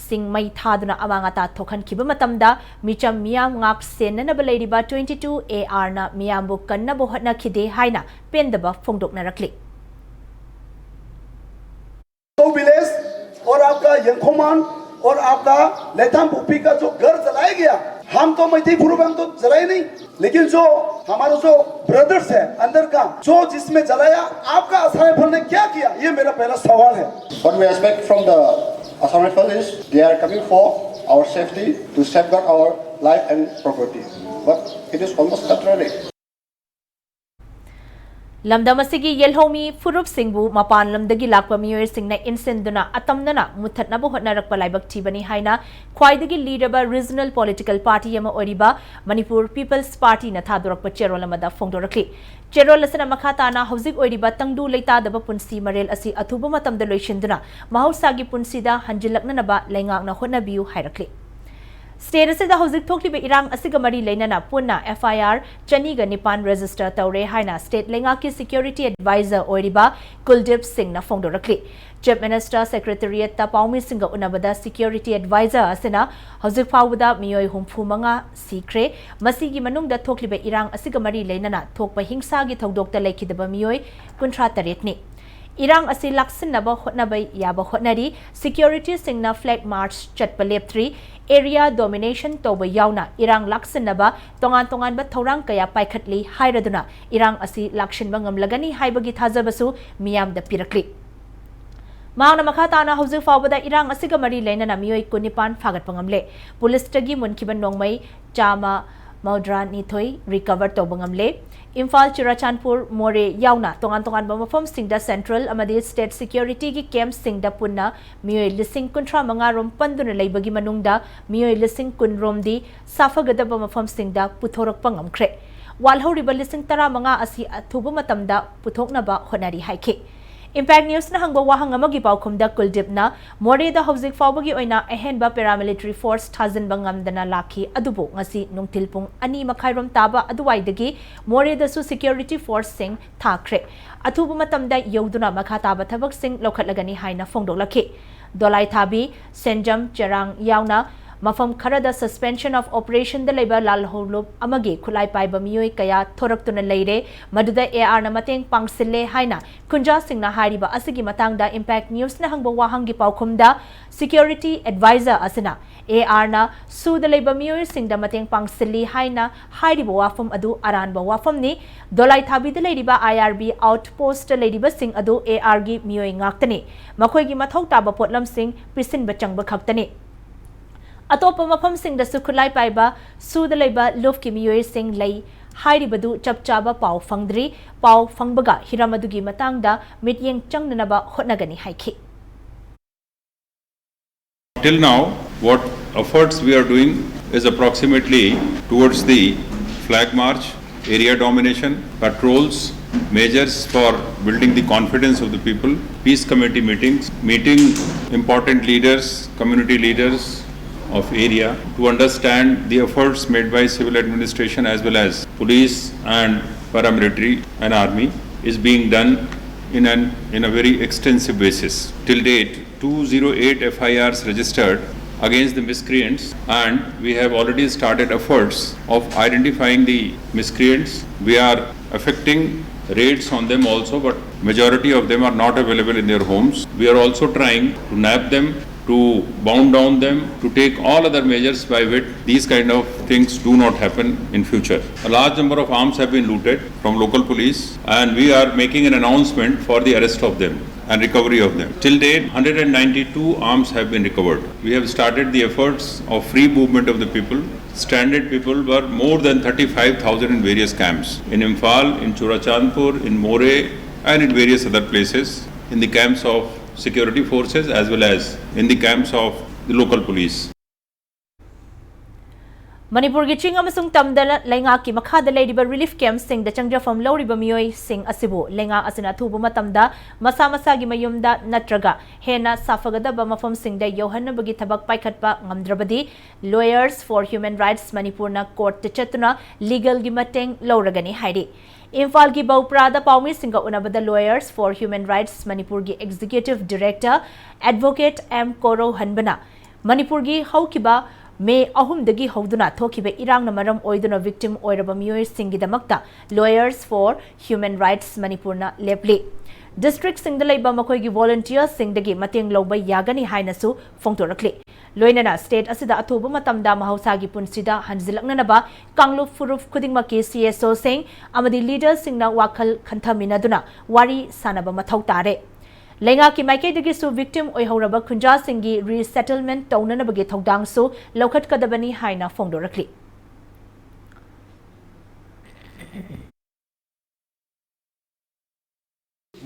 ꯁꯤꯡ ꯃꯩ ꯊꯥꯗꯨꯅ ꯑꯃꯥꯡ ꯑꯇꯥ ꯊꯣꯛꯍꯟꯈꯤꯕ ꯃꯇꯝꯗ, ꯃꯤꯆꯝ ꯃꯤꯌꯥꯝ ꯉꯥꯛ ꯁꯦꯟꯅꯅꯕ ꯂꯩꯔꯤꯕ twenty two AR ꯅ ꯃꯤꯌꯥꯝꯕꯨ ꯀꯟꯅꯕ ꯍꯣꯠꯅꯈꯤꯗꯦ ꯍꯥꯏꯅ ꯄꯦꯟꯗꯕ ꯐꯣꯡꯗꯣꯛꯅꯔꯛꯂꯤ꯫ तो विलेज और आपका यंखोमान और आपका लेथाम पुपी का जो घर जलाया गया, हम तो मैत्री ग्रुप, हम तो जलाए नहीं, लेकिन जो हमारा जो ब्रदर्स है अंदर का, जो जिसमें जलाया, आपका असम राइफल ने क्या किया, ये मेरा पहला सवाल है। What we expect from the Assam Rifle is they are coming for our safety, to safeguard our life and property. But it is almost contrary. ꯂꯝꯗꯝ ꯑꯁꯤꯒꯤ ꯌꯦꯜꯍꯧꯃꯤ ꯐꯨꯔꯨꯞꯁꯤꯡꯕꯨ ꯃꯄꯥꯟ ꯂꯝꯗꯒꯤ ꯂꯥꯛꯄ ꯃꯤꯑꯣꯏꯁꯤꯡꯅ ꯏꯟꯁꯤꯟꯗꯨꯅ ꯑꯇꯝꯅꯅ ꯃꯨꯠꯊꯠꯅꯕ ꯍꯣꯠꯅꯔꯛꯄ ꯂꯥꯏꯕꯛ ꯊꯤꯕꯅꯤ ꯍꯥꯏꯅ ꯈ꯭ꯋꯥꯏꯗꯒꯤ ꯂꯤꯔꯕ regional political party ꯑꯃ ꯑꯣꯏꯔꯤꯕ ꯃꯅꯤꯄꯨꯔ People's Party ꯅ ꯊꯥꯗꯣꯔꯛꯄ ꯆꯦꯔꯣꯜ ꯑꯃꯗ ꯐꯣꯡꯗꯣꯔꯛꯂꯤ꯫ ꯆꯦꯔꯣꯜ ꯑꯁꯤꯅ ꯃꯈꯥ ꯇꯥꯅ ꯍꯧꯖꯤꯛ ꯑꯣꯏꯔꯤꯕ ꯇꯪꯗꯨ ꯂꯩꯇꯥꯗꯕ ꯄꯨꯟꯁꯤ ꯃꯔꯦꯜ ꯑꯁꯤ ꯑꯊꯨꯕ ꯃꯇꯝꯗ ꯂꯣꯏꯁꯤꯟꯗꯨꯅ ꯃꯍꯧꯁꯥꯒꯤ ꯄꯨꯟꯁꯤꯗ ꯍꯟꯖꯤꯜꯂꯛꯅꯅꯕ ꯂꯩꯉꯥꯛꯅ ꯍꯣꯠꯅꯕꯤꯌꯨ ꯍꯥꯏꯔꯛꯂꯤ꯫ ꯁ꯭ꯇꯦꯠ ꯑꯁꯤꯗ ꯍꯧꯖꯤꯛ ꯊꯣꯛꯂꯤꯕ ꯏꯔꯥꯡ ꯑꯁꯤꯒ ꯃꯔꯤ ꯂꯩꯅꯅ ꯄꯨꯟꯅ ꯑꯦꯐ ꯑꯥꯏ ꯑꯥꯔ ꯆꯅꯤꯒ ꯅꯤꯄꯥꯟ ꯔꯦꯖꯤꯁꯇꯔ ꯇꯧꯔꯦ ꯍꯥꯏꯅ ꯁ꯭ꯇꯦꯠ ꯂꯩꯉꯥꯛꯀꯤ ꯁꯦꯀ꯭ꯌꯨꯔꯤꯇꯤ ꯑꯦꯗꯚꯥꯏꯖꯔ ꯑꯣꯏꯔꯤꯕ ꯀꯨꯜꯗꯤꯞ ꯁꯤꯡꯅ ꯐꯣꯡꯗꯣꯔꯛꯂꯤ꯫ ꯆꯤꯐ ꯃꯤꯅꯤꯁꯇꯔ ꯁꯦꯀ꯭ꯔꯦꯇꯔꯤꯌꯦꯠꯇ ꯄꯥꯎꯃꯤꯁꯤꯡꯒ ꯎꯅꯕꯗ ꯁꯦꯀ꯭ꯌꯨꯔꯤꯇꯤ ꯑꯦꯗꯚꯥꯏꯖꯔ ꯑꯁꯤꯅ ꯍꯧꯖꯤꯛ ꯐꯥꯎꯕꯗ ꯃꯤꯑꯣꯏ ꯍꯨꯝꯐꯨ ꯃꯉꯥ ꯁꯤꯈ꯭ꯔꯦ, ꯃꯁꯤꯒꯤ ꯃꯅꯨꯡꯗ ꯊꯣꯛꯂꯤꯕ ꯏꯔꯥꯡ ꯑꯁꯤꯒ ꯃꯔꯤ ꯂꯩꯅꯅ ꯊꯣꯛꯄ ꯍꯤꯡꯁꯥꯒꯤ ꯊꯧꯗꯣꯛꯇ ꯂꯩꯈꯤꯗꯕ ꯃꯤꯑꯣꯏ ꯀꯨꯟꯊ꯭ꯔꯥ ꯇꯔꯦꯠꯅꯤ꯫ ꯏꯔꯥꯡ ꯑꯁꯤ ꯂꯥꯛꯁꯤꯟꯅꯕ ꯍꯣꯠꯅꯕ ꯌꯥꯕ ꯍꯣꯠꯅꯔꯤ꯫ ꯁꯦꯀ꯭ꯌꯨꯔꯤꯇꯤꯁꯤꯡꯅ ꯐ꯭ꯂꯦꯒ ꯃꯥꯔꯆ ꯆꯠꯄ ꯂꯦꯞꯇ꯭ꯔꯤ꯫ ꯑꯦꯔꯤꯌꯥ ꯗꯣꯃꯤꯅꯦꯁꯟ ꯇꯧꯕ ꯌꯥꯎꯅ ꯏꯔꯥꯡ ꯂꯥꯛꯁꯤꯟꯅꯕ ꯇꯣꯉꯥꯟ ꯇꯣꯉꯥꯟꯕ ꯊꯧꯔꯥꯡ ꯀꯌꯥ ꯄꯥꯏꯈꯠꯂꯤ ꯍꯥꯏꯔꯗꯨꯅ ꯏꯔꯥꯡ ꯑꯁꯤ ꯂꯥꯛꯁꯤꯟꯕ ꯉꯝꯂꯒꯅꯤ ꯍꯥꯏꯕꯒꯤ ꯊꯥꯖꯕꯁꯨ ꯃꯤꯌꯥꯝꯗ ꯄꯤꯔꯛꯂꯤ꯫ ꯃꯍꯥꯛꯅ ꯃꯈꯥ ꯇꯥꯅ ꯍꯧꯖꯤꯛ ꯐꯥꯎꯕꯗ ꯏꯔꯥꯡ ꯑꯁꯤꯒ ꯃꯔꯤ ꯂꯩꯅꯅ ꯃꯤꯑꯣꯏ ꯀꯨꯟꯅꯤꯄꯥꯟ ꯐꯥꯒꯠꯄ ꯉꯝꯂꯦ꯫ ꯄꯨꯂꯤꯁꯇꯒꯤ ꯃꯨꯟꯈꯤꯕ ꯅꯣꯡꯃꯩ ꯆꯥꯝꯃ ꯃꯧꯗ꯭ꯔꯥ ꯅꯤꯊꯣꯏ ꯔꯤꯀꯚꯔ ꯇꯧꯕ ꯉꯝꯂꯦ꯫ ꯏꯝꯐꯥꯜ, ꯆꯨꯔꯥꯆꯥꯟꯄꯨꯔ, ꯃꯣꯔꯦ ꯌꯥꯎꯅ ꯇꯣꯉꯥꯟ ꯇꯣꯉꯥꯟꯕ ꯃꯐꯝꯁꯤꯡꯗ ꯁꯦꯟꯇ꯭ꯔꯦꯜ ꯑꯃꯗꯤ ꯁ꯭ꯇꯦꯠ ꯁꯦꯀ꯭ꯌꯨꯔꯤꯇꯤꯒꯤ ꯀꯦꯝꯞꯁꯤꯡꯗ ꯄꯨꯟꯅ ꯃꯤꯑꯣꯏ ꯂꯤꯁꯤꯡ ꯀꯨꯟꯊ꯭ꯔꯥ ꯃꯉꯥ ꯔꯣꯝ ꯄꯟꯗꯨꯅ ꯂꯩꯕꯒꯤ ꯃꯅꯨꯡꯗ ꯃꯤꯑꯣꯏ ꯂꯤꯁꯤꯡ ꯀꯨꯟ ꯔꯣꯝꯗꯤ ꯁꯥꯐꯒꯗꯕ ꯃꯐꯝꯁꯤꯡꯗ ꯄꯨꯊꯣꯔꯛꯄ ꯉꯝꯈ꯭ꯔꯦ꯫ ꯋꯥꯜꯍꯧꯔꯤꯕ ꯂꯤꯁꯤꯡ ꯇꯔꯥ ꯃꯉꯥ ꯑꯁꯤ ꯑꯊꯨꯕ ꯃꯇꯝꯗ ꯄꯨꯊꯣꯛꯅꯕ ꯍꯣꯠꯅꯔꯤ ꯍꯥꯏꯈꯤ꯫ ꯏꯝꯄꯦꯛ ꯅ꯭ꯌꯨꯁꯅ ꯍꯪꯕ ꯋꯥꯍꯪ ꯑꯃꯒꯤ ꯄꯥꯎꯈꯨꯝꯗ ꯀꯨꯜꯗꯤꯞꯅ ꯃꯣꯔꯦꯗ ꯍꯧꯖꯤꯛ ꯐꯥꯎꯕꯒꯤ ꯑꯣꯏꯅ ꯑꯍꯦꯟꯕ ꯄꯦꯔꯥꯃꯤꯂꯤꯇꯔꯤ ꯐꯣꯔꯁ ꯊꯥꯖꯤꯟꯕ ꯉꯝꯗꯅ ꯂꯥꯛꯈꯤ, ꯑꯗꯨꯕꯨ ꯉꯁꯤ ꯅꯨꯡꯊꯤꯜ ꯄꯨꯡ ꯑꯅꯤ ꯃꯈꯥꯏꯔꯣꯝ ꯇꯥꯕ ꯑꯗꯨꯋꯥꯏꯗꯒꯤ ꯃꯣꯔꯦꯗꯁꯨ ꯁꯦꯀ꯭ꯌꯨꯔꯤꯇꯤ ꯐꯣꯔꯁꯁꯤꯡ ꯊꯥꯈ꯭ꯔꯦ꯫ ꯑꯊꯨꯕ ꯃꯇꯝꯗ ꯌꯧꯗꯨꯅ ꯃꯈꯥ ꯇꯥꯕ ꯊꯕꯛꯁꯤꯡ ꯂꯧꯈꯠꯂꯒꯅꯤ ꯍꯥꯏꯅ ꯐꯣꯡꯗꯣꯛꯂꯛꯈꯤ꯫ ꯗꯣꯂꯥꯏꯊꯥꯕꯤ, ꯁꯦꯟꯖꯝ, ꯆꯦꯔꯥꯡ ꯌꯥꯎꯅ ꯃꯐꯝ ꯈꯔꯗ suspension of operationꯗ ꯂꯩꯕ ꯂꯥꯜꯍꯧꯂꯨꯞ ꯑꯃꯒꯤ ꯈꯨꯠꯂꯥꯏ ꯄꯥꯏꯕ ꯃꯤꯑꯣꯏ ꯀꯌꯥ ꯊꯣꯔꯛꯇꯨꯅ ꯂꯩꯔꯦ, ꯃꯗꯨꯗ ꯑꯦ ꯑꯥꯔꯅ ꯃꯇꯦꯡ ꯄꯥꯡꯁꯤꯜꯂꯦ ꯍꯥꯏꯅ ꯈꯨꯟꯖꯥꯁꯤꯡꯅ ꯍꯥꯏꯔꯤꯕ ꯑꯁꯤꯒꯤ ꯃꯇꯥꯡꯗ ꯏꯝꯄꯦꯛ ꯅ꯭ꯌꯨꯁꯅ ꯍꯪꯕ ꯋꯥꯍꯪꯒꯤ ꯄꯥꯎꯈꯨꯝꯗ ꯁꯦꯀ꯭ꯌꯨꯔꯤꯇꯤ ꯑꯦꯗꯚꯥꯏꯖꯔ ꯑꯁꯤꯅ ꯑꯦ ꯑꯥꯔꯅ ꯁꯨꯗ ꯂꯩꯕ ꯃꯤꯑꯣꯏꯁꯤꯡꯗ ꯃꯇꯦꯡ ꯄꯥꯡꯁꯤꯜꯂꯤ ꯍꯥꯏꯅ ꯍꯥꯏꯔꯤꯕ ꯋꯥꯐꯝ ꯑꯗꯨ ꯑꯔꯥꯟꯕ ꯋꯥꯐꯝꯅꯤ꯫ ꯗꯣꯂꯥꯏꯊꯥꯕꯤꯗ ꯂꯩꯔꯤꯕ ꯑꯥꯏ ꯑꯥꯔ ꯕꯤ ꯑꯥꯎꯠꯄꯣꯁ꯭ꯠꯇ ꯂꯩꯔꯤꯕꯁꯤꯡ ꯑꯗꯨ ꯑꯦ ꯑꯥꯔꯒꯤ ꯃꯤꯑꯣꯏ ꯉꯥꯛꯇꯅꯤ꯫ ꯃꯈꯣꯏꯒꯤ ꯃꯊꯧ ꯇꯥꯕ ꯄꯣꯠꯂꯝꯁꯤꯡ ꯄꯤꯁꯤꯟꯕ ꯆꯪꯕ ꯈꯛꯇꯅꯤ꯫ ꯑꯇꯣꯞꯄ ꯃꯐꯝꯁꯤꯡꯗꯁꯨ ꯈꯨꯠꯂꯥꯏ ꯄꯥꯏꯕ ꯁꯨꯗ ꯂꯩꯕ ꯂꯨꯞꯀꯤ ꯃꯤꯑꯣꯏꯁꯤꯡ ꯂꯩ ꯍꯥꯏꯔꯤꯕꯗꯨ ꯆꯞ ꯆꯥꯕ ꯄꯥꯎ ꯐꯪꯗ꯭ꯔꯤ꯫ ꯄꯥꯎ ꯐꯪꯕꯒ ꯍꯤꯔꯝ ꯑꯗꯨꯒꯤ ꯃꯇꯥꯡꯗ ꯃꯤꯠꯌꯦꯡ ꯆꯪꯅꯅꯕ ꯍꯣꯠꯅꯒꯅꯤ ꯍꯥꯏꯈꯤ꯫ Till now, what efforts we are doing is approximately towards the flag march, area domination, patrols, measures for building the confidence of the people, peace committee meetings, meeting important leaders, community leaders, of area to understand the efforts made by civil administration as well as police and paramilitary and army is being done in an, in a very extensive basis. Till date, two zero eight F I Rs registered against the miscreants, and we have already started efforts of identifying the miscreants. We are effecting raids on them also, but majority of them are not available in their homes. We are also trying to nab them, to bound down them, to take all other measures by which these kind of things do not happen in future. A large number of arms have been looted from local police, and we are making an announcement for the arrest of them and recovery of them. Till date, one hundred ninety-two arms have been recovered. We have started the efforts of free movement of the people. Stranded people were more than thirty-five thousand in various camps, in Imphal, in Churachandpur, in Moreh, and in various other places, in the camps of security forces as well as in the camps of the local police. ꯃꯅꯤꯄꯨꯔꯒꯤ ꯆꯤꯡ ꯑꯃꯁꯨꯡ ꯇꯝꯗ ꯂꯩꯉꯥꯛꯀꯤ ꯃꯈꯥꯗ ꯂꯩꯔꯤꯕ ꯔꯤꯂꯤꯐ ꯀꯦꯝꯞꯁꯤꯡꯗ ꯆꯪꯖꯐꯝ ꯂꯧꯔꯤꯕ ꯃꯤꯑꯣꯏꯁꯤꯡ ꯑꯁꯤꯕꯨ ꯂꯩꯉꯥꯛ ꯑꯁꯤꯅ ꯑꯊꯨꯕ ꯃꯇꯝꯗ ꯃꯁꯥ ꯃꯁꯥꯒꯤ ꯃꯌꯨꯝꯗ ꯅꯠꯇ꯭ꯔꯒ ꯍꯦꯟꯅ ꯁꯥꯐꯒꯗꯕ ꯃꯐꯝꯁꯤꯡꯗ ꯌꯧꯍꯟꯅꯕꯒꯤ ꯊꯕꯛ ꯄꯥꯏꯈꯠꯄ ꯉꯝꯗ꯭ꯔꯕꯗꯤ Lawyers for Human Rights ꯃꯅꯤꯄꯨꯔꯅ ꯀꯣꯔꯠꯇ ꯆꯠꯇꯨꯅ ꯂꯤꯒꯦꯜꯒꯤ ꯃꯇꯦꯡ ꯂꯧꯔꯒꯅꯤ ꯍꯥꯏꯔꯤ꯫ ꯏꯝꯐꯥꯜꯒꯤ ꯕꯧꯄ꯭ꯔꯥꯗ ꯄꯥꯎꯃꯤꯁꯤꯡꯒ ꯎꯅꯕꯗ Lawyers for Human Rights ꯃꯅꯤꯄꯨꯔꯒꯤ ꯑꯦꯛꯖꯤꯀ꯭ꯌꯨꯇꯤꯚ ꯗꯤꯔꯦꯛꯇꯔ ꯑꯦꯗꯚꯣꯀꯦꯠ ꯑꯦꯝ ꯀꯣꯔꯧꯍꯟꯕꯅ ꯃꯅꯤꯄꯨꯔꯒꯤ ꯍꯧꯈꯤꯕ ꯃꯦ ꯑꯍꯨꯝꯗꯒꯤ ꯍꯧꯗꯨꯅ ꯊꯣꯛꯈꯤꯕ ꯏꯔꯥꯡꯅ ꯃꯔꯝ ꯑꯣꯏꯗꯨꯅ ꯚꯤꯛꯇꯤꯝ ꯑꯣꯏꯔꯕ ꯃꯤꯑꯣꯏꯁꯤꯡꯒꯤꯗꯃꯛꯇ Lawyers for Human Rights ꯃꯅꯤꯄꯨꯔꯅ ꯂꯦꯞꯂꯤ꯫ ꯗꯤꯁꯇ꯭ꯔꯤꯛꯁꯤꯡꯗ ꯂꯩꯕ ꯃꯈꯣꯏꯒꯤ ꯚꯣꯂꯨꯟꯇꯤꯌꯔꯁꯤꯡꯗꯒꯤ ꯃꯇꯦꯡ ꯂꯧꯕ ꯌꯥꯒꯅꯤ ꯍꯥꯏꯅꯁꯨ ꯐꯣꯡꯗꯣꯔꯛꯂꯤ꯫ ꯂꯣꯏꯅꯅ ꯁ꯭ꯇꯦꯠ ꯑꯁꯤꯗ ꯑꯊꯨꯕ ꯃꯇꯝꯗ ꯃꯍꯧꯁꯥꯒꯤ ꯄꯨꯟꯁꯤꯗ ꯍꯟꯖꯤꯜꯂꯛꯅꯅꯕ ꯀꯥꯡꯂꯨꯞ ꯐꯨꯔꯨꯞ ꯈꯨꯗꯤꯡꯃꯛꯀꯤ ꯁꯤ ꯑꯦꯁ ꯑꯣꯁꯤꯡ ꯑꯃꯗꯤ ꯂꯤꯗꯔꯁꯤꯡꯅ ꯋꯥꯈꯜ ꯈꯟꯊꯃꯤꯟꯅꯗꯨꯅ ꯋꯥꯔꯤ ꯁꯥꯅꯕ ꯃꯊꯧ ꯇꯥꯔꯦ꯫ ꯂꯩꯉꯥꯛꯀꯤ ꯃꯥꯏꯀꯩꯗꯒꯤꯁꯨ ꯚꯤꯛꯇꯤꯝ ꯑꯣꯏꯍꯧꯔꯕ ꯈꯨꯟꯖꯥꯁꯤꯡꯒꯤ ꯔꯤꯁꯦꯇꯜꯃꯦꯟꯠ ꯇꯧꯅꯅꯕꯒꯤ ꯊꯧꯗꯥꯡꯁꯨ ꯂꯧꯈꯠꯀꯗꯕꯅꯤ ꯍꯥꯏꯅ ꯐꯣꯡꯗꯣꯔꯛꯂꯤ꯫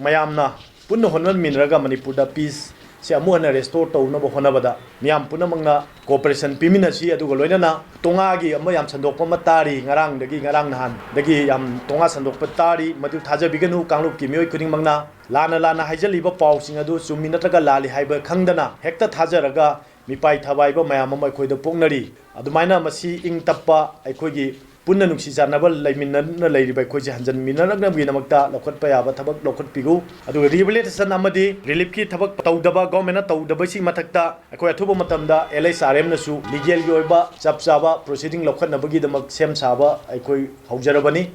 ꯃꯌꯥꯝꯅ ꯄꯨꯟꯅ ꯍꯣꯠꯅꯃꯤꯟꯅꯔꯒ ꯃꯅꯤꯄꯨꯔꯗ ꯄꯤꯁꯁꯦ ꯑꯃꯨꯛ ꯍꯟꯅ ꯔꯦꯁꯇꯣꯔ ꯇꯧꯅꯕ ꯍꯣꯠꯅꯕꯗ ꯃꯤꯌꯥꯝ ꯄꯨꯝꯅꯃꯛꯅ ꯀꯣꯑꯣꯄꯔꯦꯁꯟ ꯄꯤꯃꯤꯟꯅꯁꯤ꯫ ꯑꯗꯨꯒ ꯂꯣꯏꯅꯅ ꯇꯣꯉꯥꯒꯤ ꯑꯃ ꯌꯥꯝ ꯁꯟꯗꯣꯛꯄ ꯑꯃ ꯇꯥꯔꯤ꯫ ꯉꯔꯥꯡꯗꯒꯤ, ꯉꯔꯥꯡ ꯅꯍꯥꯟꯗꯒꯤ ꯌꯥꯝ ꯇꯣꯉꯥ ꯁꯟꯗꯣꯛꯄ ꯇꯥꯔꯤ꯫ ꯃꯗꯨ ꯊꯥꯖꯕꯤꯒꯅꯨ꯫ ꯀꯥꯡꯂꯨꯞꯀꯤ ꯃꯤꯑꯣꯏ ꯈꯨꯗꯤꯡꯃꯛꯅ ꯂꯥꯟꯅ ꯂꯥꯟꯅ ꯍꯥꯏꯖꯜꯂꯤꯕ ꯄꯥꯎꯁꯤꯡ ꯑꯗꯨ ꯆꯨꯝꯃꯤ ꯅꯠꯇ꯭ꯔꯒ ꯂꯥꯜꯂꯤ ꯍꯥꯏꯕ ꯈꯪꯗꯅ ꯍꯦꯛꯇ ꯊꯥꯖꯔꯒ ꯃꯤꯄꯥꯏ ꯊꯕꯥꯏꯕ ꯃꯌꯥꯝ ꯑꯃ ꯑꯩꯈꯣꯏꯗ ꯄꯣꯛꯅꯔꯤ꯫ ꯑꯗꯨꯃꯥꯏꯅ ꯃꯁꯤ ꯏꯪ ꯇꯞꯄ, ꯑꯩꯈꯣꯏꯒꯤ ꯄꯨꯟꯅ ꯅꯨꯡꯁꯤ ꯆꯥꯟꯅꯕ ꯂꯩꯃꯤꯟꯅꯗꯨꯅ ꯂꯩꯔꯤꯕ ꯑꯩꯈꯣꯏꯁꯦ ꯍꯟꯖꯟꯃꯤꯟꯅꯔꯛꯅꯕꯒꯤꯗꯃꯛꯇ ꯂꯧꯈꯠꯄ ꯌꯥꯕ ꯊꯕꯛ ꯂꯧꯈꯠꯄꯤꯌꯨ꯫ ꯑꯗꯨꯒ rehabilitation ꯑꯃꯗꯤ reliefꯀꯤ ꯊꯕꯛ ꯇꯧꯗꯕ, governmentꯅ ꯇꯧꯗꯕꯁꯤ ꯃꯊꯛꯇ ꯑꯩꯈꯣꯏ ꯑꯊꯨꯕ ꯃꯇꯝꯗ L H R Mꯅꯁꯨ legalꯒꯤ ꯑꯣꯏꯕ ꯆꯞ ꯆꯥꯕ proceeding ꯂꯧꯈꯠꯅꯕꯒꯤꯗꯃꯛ ꯁꯦꯝ ꯁꯥꯕ ꯑꯩꯈꯣꯏ ꯍꯧꯖꯔꯕꯅꯤ꯫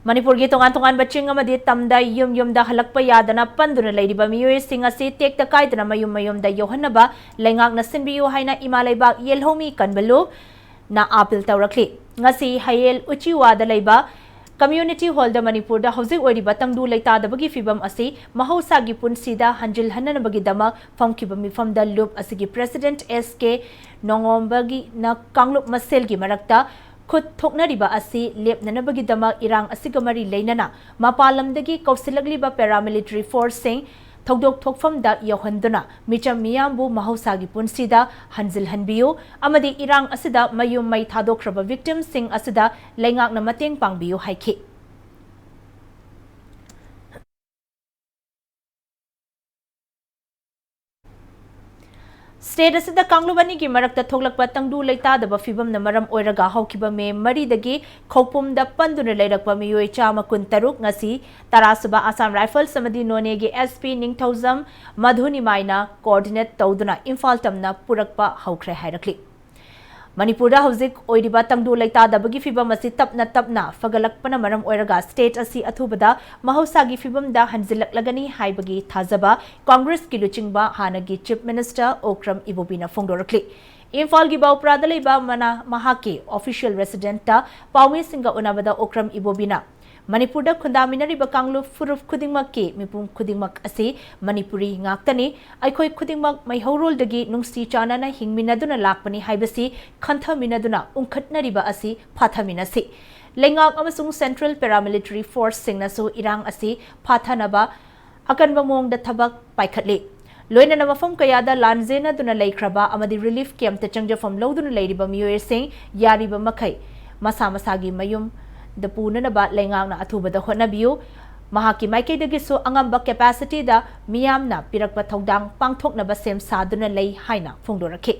ꯃꯅꯤꯄꯨꯔꯒꯤ ꯇꯣꯉꯥꯟ ꯇꯣꯉꯥꯟꯕ ꯆꯤꯡ ꯑꯃꯗꯤ ꯇꯝꯗ ꯌꯨꯝ ꯌꯨꯝꯗ ꯍꯜꯂꯛꯄ ꯌꯥꯗꯅ ꯄꯟꯗꯨꯅ ꯂꯩꯔꯤꯕ ꯃꯤꯑꯣꯏꯁꯤꯡ ꯑꯁꯤ ꯇꯦꯛꯇ ꯀꯥꯏꯗꯅ ꯃꯌꯨꯝ ꯃꯌꯨꯝꯗ ꯌꯧꯍꯟꯅꯕ ꯂꯩꯉꯥꯛꯅ ꯁꯤꯟꯕꯤꯌꯨ ꯍꯥꯏꯅ ꯏꯃꯥ ꯂꯩꯕꯥꯛ ꯌꯦꯜꯍꯧꯃꯤ ꯀꯟꯕ ꯂꯨꯞꯅ appeal ꯇꯧꯔꯛꯂꯤ꯫ ꯉꯁꯤ ꯍꯌꯦꯜ ꯎꯆꯤꯋꯥꯗ ꯂꯩꯕ community hallꯗ ꯃꯅꯤꯄꯨꯔꯗ ꯍꯧꯖꯤꯛ ꯑꯣꯏꯔꯤꯕ ꯇꯪꯗꯨ ꯂꯩꯇꯥꯗꯕꯒꯤ ꯐꯤꯕꯝ ꯑꯁꯤ ꯃꯍꯧꯁꯥꯒꯤ ꯄꯨꯟꯁꯤꯗ ꯍꯟꯖꯤꯜꯍꯟꯅꯅꯕꯒꯤꯗꯃꯛ ꯐꯝꯈꯤꯕ ꯃꯤꯐꯝꯗ ꯂꯨꯞ ꯑꯁꯤꯒꯤ president S K ꯅꯣꯡꯉꯣꯝꯕꯒꯤꯅ ꯀꯥꯡꯂꯨꯞ ꯃꯁꯦꯜꯒꯤ ꯃꯔꯛꯇ ꯈꯨꯠ ꯊꯣꯛꯅꯔꯤꯕ ꯑꯁꯤ ꯂꯦꯞꯅꯅꯕꯒꯤꯗꯃꯛ ꯏꯔꯥꯡ ꯑꯁꯤꯒ ꯃꯔꯤ ꯂꯩꯅꯅ ꯃꯄꯥꯟ ꯂꯝꯗꯒꯤ ꯀꯧꯁꯤꯜꯂꯛꯂꯤꯕ paramilitary forceꯁꯤꯡ ꯊꯧꯗꯣꯛ ꯊꯣꯛꯐꯝꯗ ꯌꯧꯍꯟꯗꯨꯅ ꯃꯤꯆꯝ ꯃꯤꯌꯥꯝꯕꯨ ꯃꯍꯧꯁꯥꯒꯤ ꯄꯨꯟꯁꯤꯗ ꯍꯟꯖꯤꯜꯍꯟꯕꯤꯌꯨ ꯑꯃꯗꯤ ꯏꯔꯥꯡ ꯑꯁꯤꯗ ꯃꯌꯨꯝ ꯃꯩ ꯊꯥꯗꯣꯛꯈ꯭ꯔꯕ victimꯁꯤꯡ ꯑꯁꯤꯗ ꯂꯩꯉꯥꯛꯅ ꯃꯇꯦꯡ ꯄꯥꯡꯕꯤꯌꯨ ꯍꯥꯏꯈꯤ꯫ State ꯑꯁꯤꯗ ꯀꯥꯡꯂꯨꯞ ꯑꯅꯤꯒꯤ ꯃꯔꯛꯇ ꯊꯣꯛꯂꯛꯄ ꯇꯪꯗꯨ ꯂꯩꯇꯥꯗꯕ ꯐꯤꯕꯝꯅ ꯃꯔꯝ ꯑꯣꯏꯔꯒ ꯍꯧꯈꯤꯕ May ꯃꯔꯤꯗꯒꯤ ꯈꯧꯄꯨꯝꯗ ꯄꯟꯗꯨꯅ ꯂꯩꯔꯛꯄ ꯃꯤꯑꯣꯏ ꯆꯥꯝꯃ ꯀꯨꯟꯇꯔꯨꯛ ꯉꯁꯤ ꯇꯔꯥꯁꯨꯕ Assam Rifles ꯑꯃꯗꯤ ꯅꯣꯅꯦꯒꯤ S P ꯅꯤꯡꯊꯧꯖꯝ ꯃꯙꯨꯅꯤꯃꯥꯏꯅ coordinate ꯇꯧꯗꯨꯅ ꯏꯝꯐꯥꯜ ꯇꯝꯅ ꯄꯨꯔꯛꯄ ꯍꯧꯈ꯭ꯔꯦ ꯍꯥꯏꯔꯛꯂꯤ꯫ ꯃꯅꯤꯄꯨꯔꯗ ꯍꯧꯖꯤꯛ ꯑꯣꯏꯔꯤꯕ ꯇꯪꯗꯨ ꯂꯩꯇꯥꯗꯕꯒꯤ ꯐꯤꯕꯝ ꯑꯁꯤ ꯇꯞꯅ ꯇꯞꯅ ꯐꯒꯠꯂꯛꯄꯅ ꯃꯔꯝ ꯑꯣꯏꯔꯒ state ꯑꯁꯤ ꯑꯊꯨꯕꯗ ꯃꯍꯧꯁꯥꯒꯤ ꯐꯤꯕꯝꯗ ꯍꯟꯖꯤꯜꯂꯛꯂꯒꯅꯤ ꯍꯥꯏꯕꯒꯤ ꯊꯥꯖꯕ Congressꯀꯤ ꯂꯨꯆꯤꯡꯕ ꯍꯥꯟꯅꯒꯤ Chief Minister ꯑꯣꯀ꯭ꯔꯝ ꯏꯕꯣꯕꯤꯅ ꯐꯣꯡꯗꯣꯔꯛꯂꯤ꯫ ꯏꯝꯐꯥꯜꯒꯤ ꯕꯥꯎꯄ꯭ꯔꯥꯗ ꯂꯩꯕ ꯃꯅꯥ-, ꯃꯍꯥꯛꯀꯤ official residentꯇ ꯄꯥꯎꯃꯤꯁꯤꯡꯒ ꯎꯅꯕꯗ ꯑꯣꯀ꯭ꯔꯝ ꯏꯕꯣꯕꯤꯅ ꯃꯅꯤꯄꯨꯔꯗ ꯈꯨꯟꯗꯥꯃꯤꯟꯅꯔꯤꯕ ꯀꯥꯡꯂꯨꯞ ꯐꯨꯔꯨꯞ ꯈꯨꯗꯤꯡꯃꯛꯀꯤ ꯃꯤꯄꯨꯝ ꯈꯨꯗꯤꯡꯃꯛ ꯑꯁꯤ ꯃꯅꯤꯄꯨꯔꯤ ꯉꯥꯛꯇꯅꯤ꯫ ꯑꯩꯈꯣꯏ ꯈꯨꯗꯤꯡꯃꯛ ꯃꯩꯍꯧꯔꯣꯜꯗꯒꯤ ꯅꯨꯡꯁꯤ ꯆꯥꯟꯅꯅ ꯍꯤꯡꯃꯤꯟꯅꯗꯨꯅ ꯂꯥꯛꯄꯅꯤ ꯍꯥꯏꯕꯁꯤ ꯈꯟꯊꯃꯤꯟꯅꯗꯨꯅ ꯎꯪꯈꯠꯅꯔꯤꯕ ꯑꯁꯤ ꯐꯥꯊꯃꯤꯟꯅꯁꯤ꯫ ꯂꯩꯉꯥꯛ ꯑꯃꯁꯨꯡ central paramilitary forceꯁꯤꯡꯅꯁꯨ ꯏꯔꯥꯡ ꯑꯁꯤ ꯐꯥꯊꯅꯕ ꯑꯀꯟꯕ ꯃꯑꯣꯡꯗ ꯊꯕꯛ ꯄꯥꯏꯈꯠꯂꯤ꯫ ꯂꯣꯏꯅꯅ ꯃꯐꯝ ꯀꯌꯥꯗ ꯂꯥꯟꯖꯦꯟꯅꯗꯨꯅ ꯂꯩꯈ꯭ꯔꯕ ꯑꯃꯗꯤ relief campꯇ ꯆꯪꯖꯐꯝ ꯂꯧꯗꯨꯅ ꯂꯩꯔꯤꯕ ꯃꯤꯑꯣꯏꯁꯤꯡ ꯌꯥꯔꯤꯕ ꯃꯈꯩ ꯃꯁꯥ ꯃꯁꯥꯒꯤ ꯃꯌꯨꯝꯗ ꯄꯨꯅꯅꯕ ꯂꯩꯉꯥꯛꯅ ꯑꯊꯨꯕꯗ ꯍꯣꯠꯅꯕꯤꯌꯨ꯫ ꯃꯍꯥꯛꯀꯤ ꯃꯥꯏꯀꯩꯗꯒꯤꯁꯨ ꯑꯉꯝꯕ capacityꯗ ꯃꯤꯌꯥꯝꯅ ꯄꯤꯔꯛꯄ ꯊꯧꯗꯥꯡ ꯄꯥꯡꯊꯣꯛꯅꯕ ꯁꯦꯝ ꯁꯥꯗꯨꯅ ꯂꯩ ꯍꯥꯏꯅ ꯐꯣꯡꯗꯣꯔꯛꯈꯤ꯫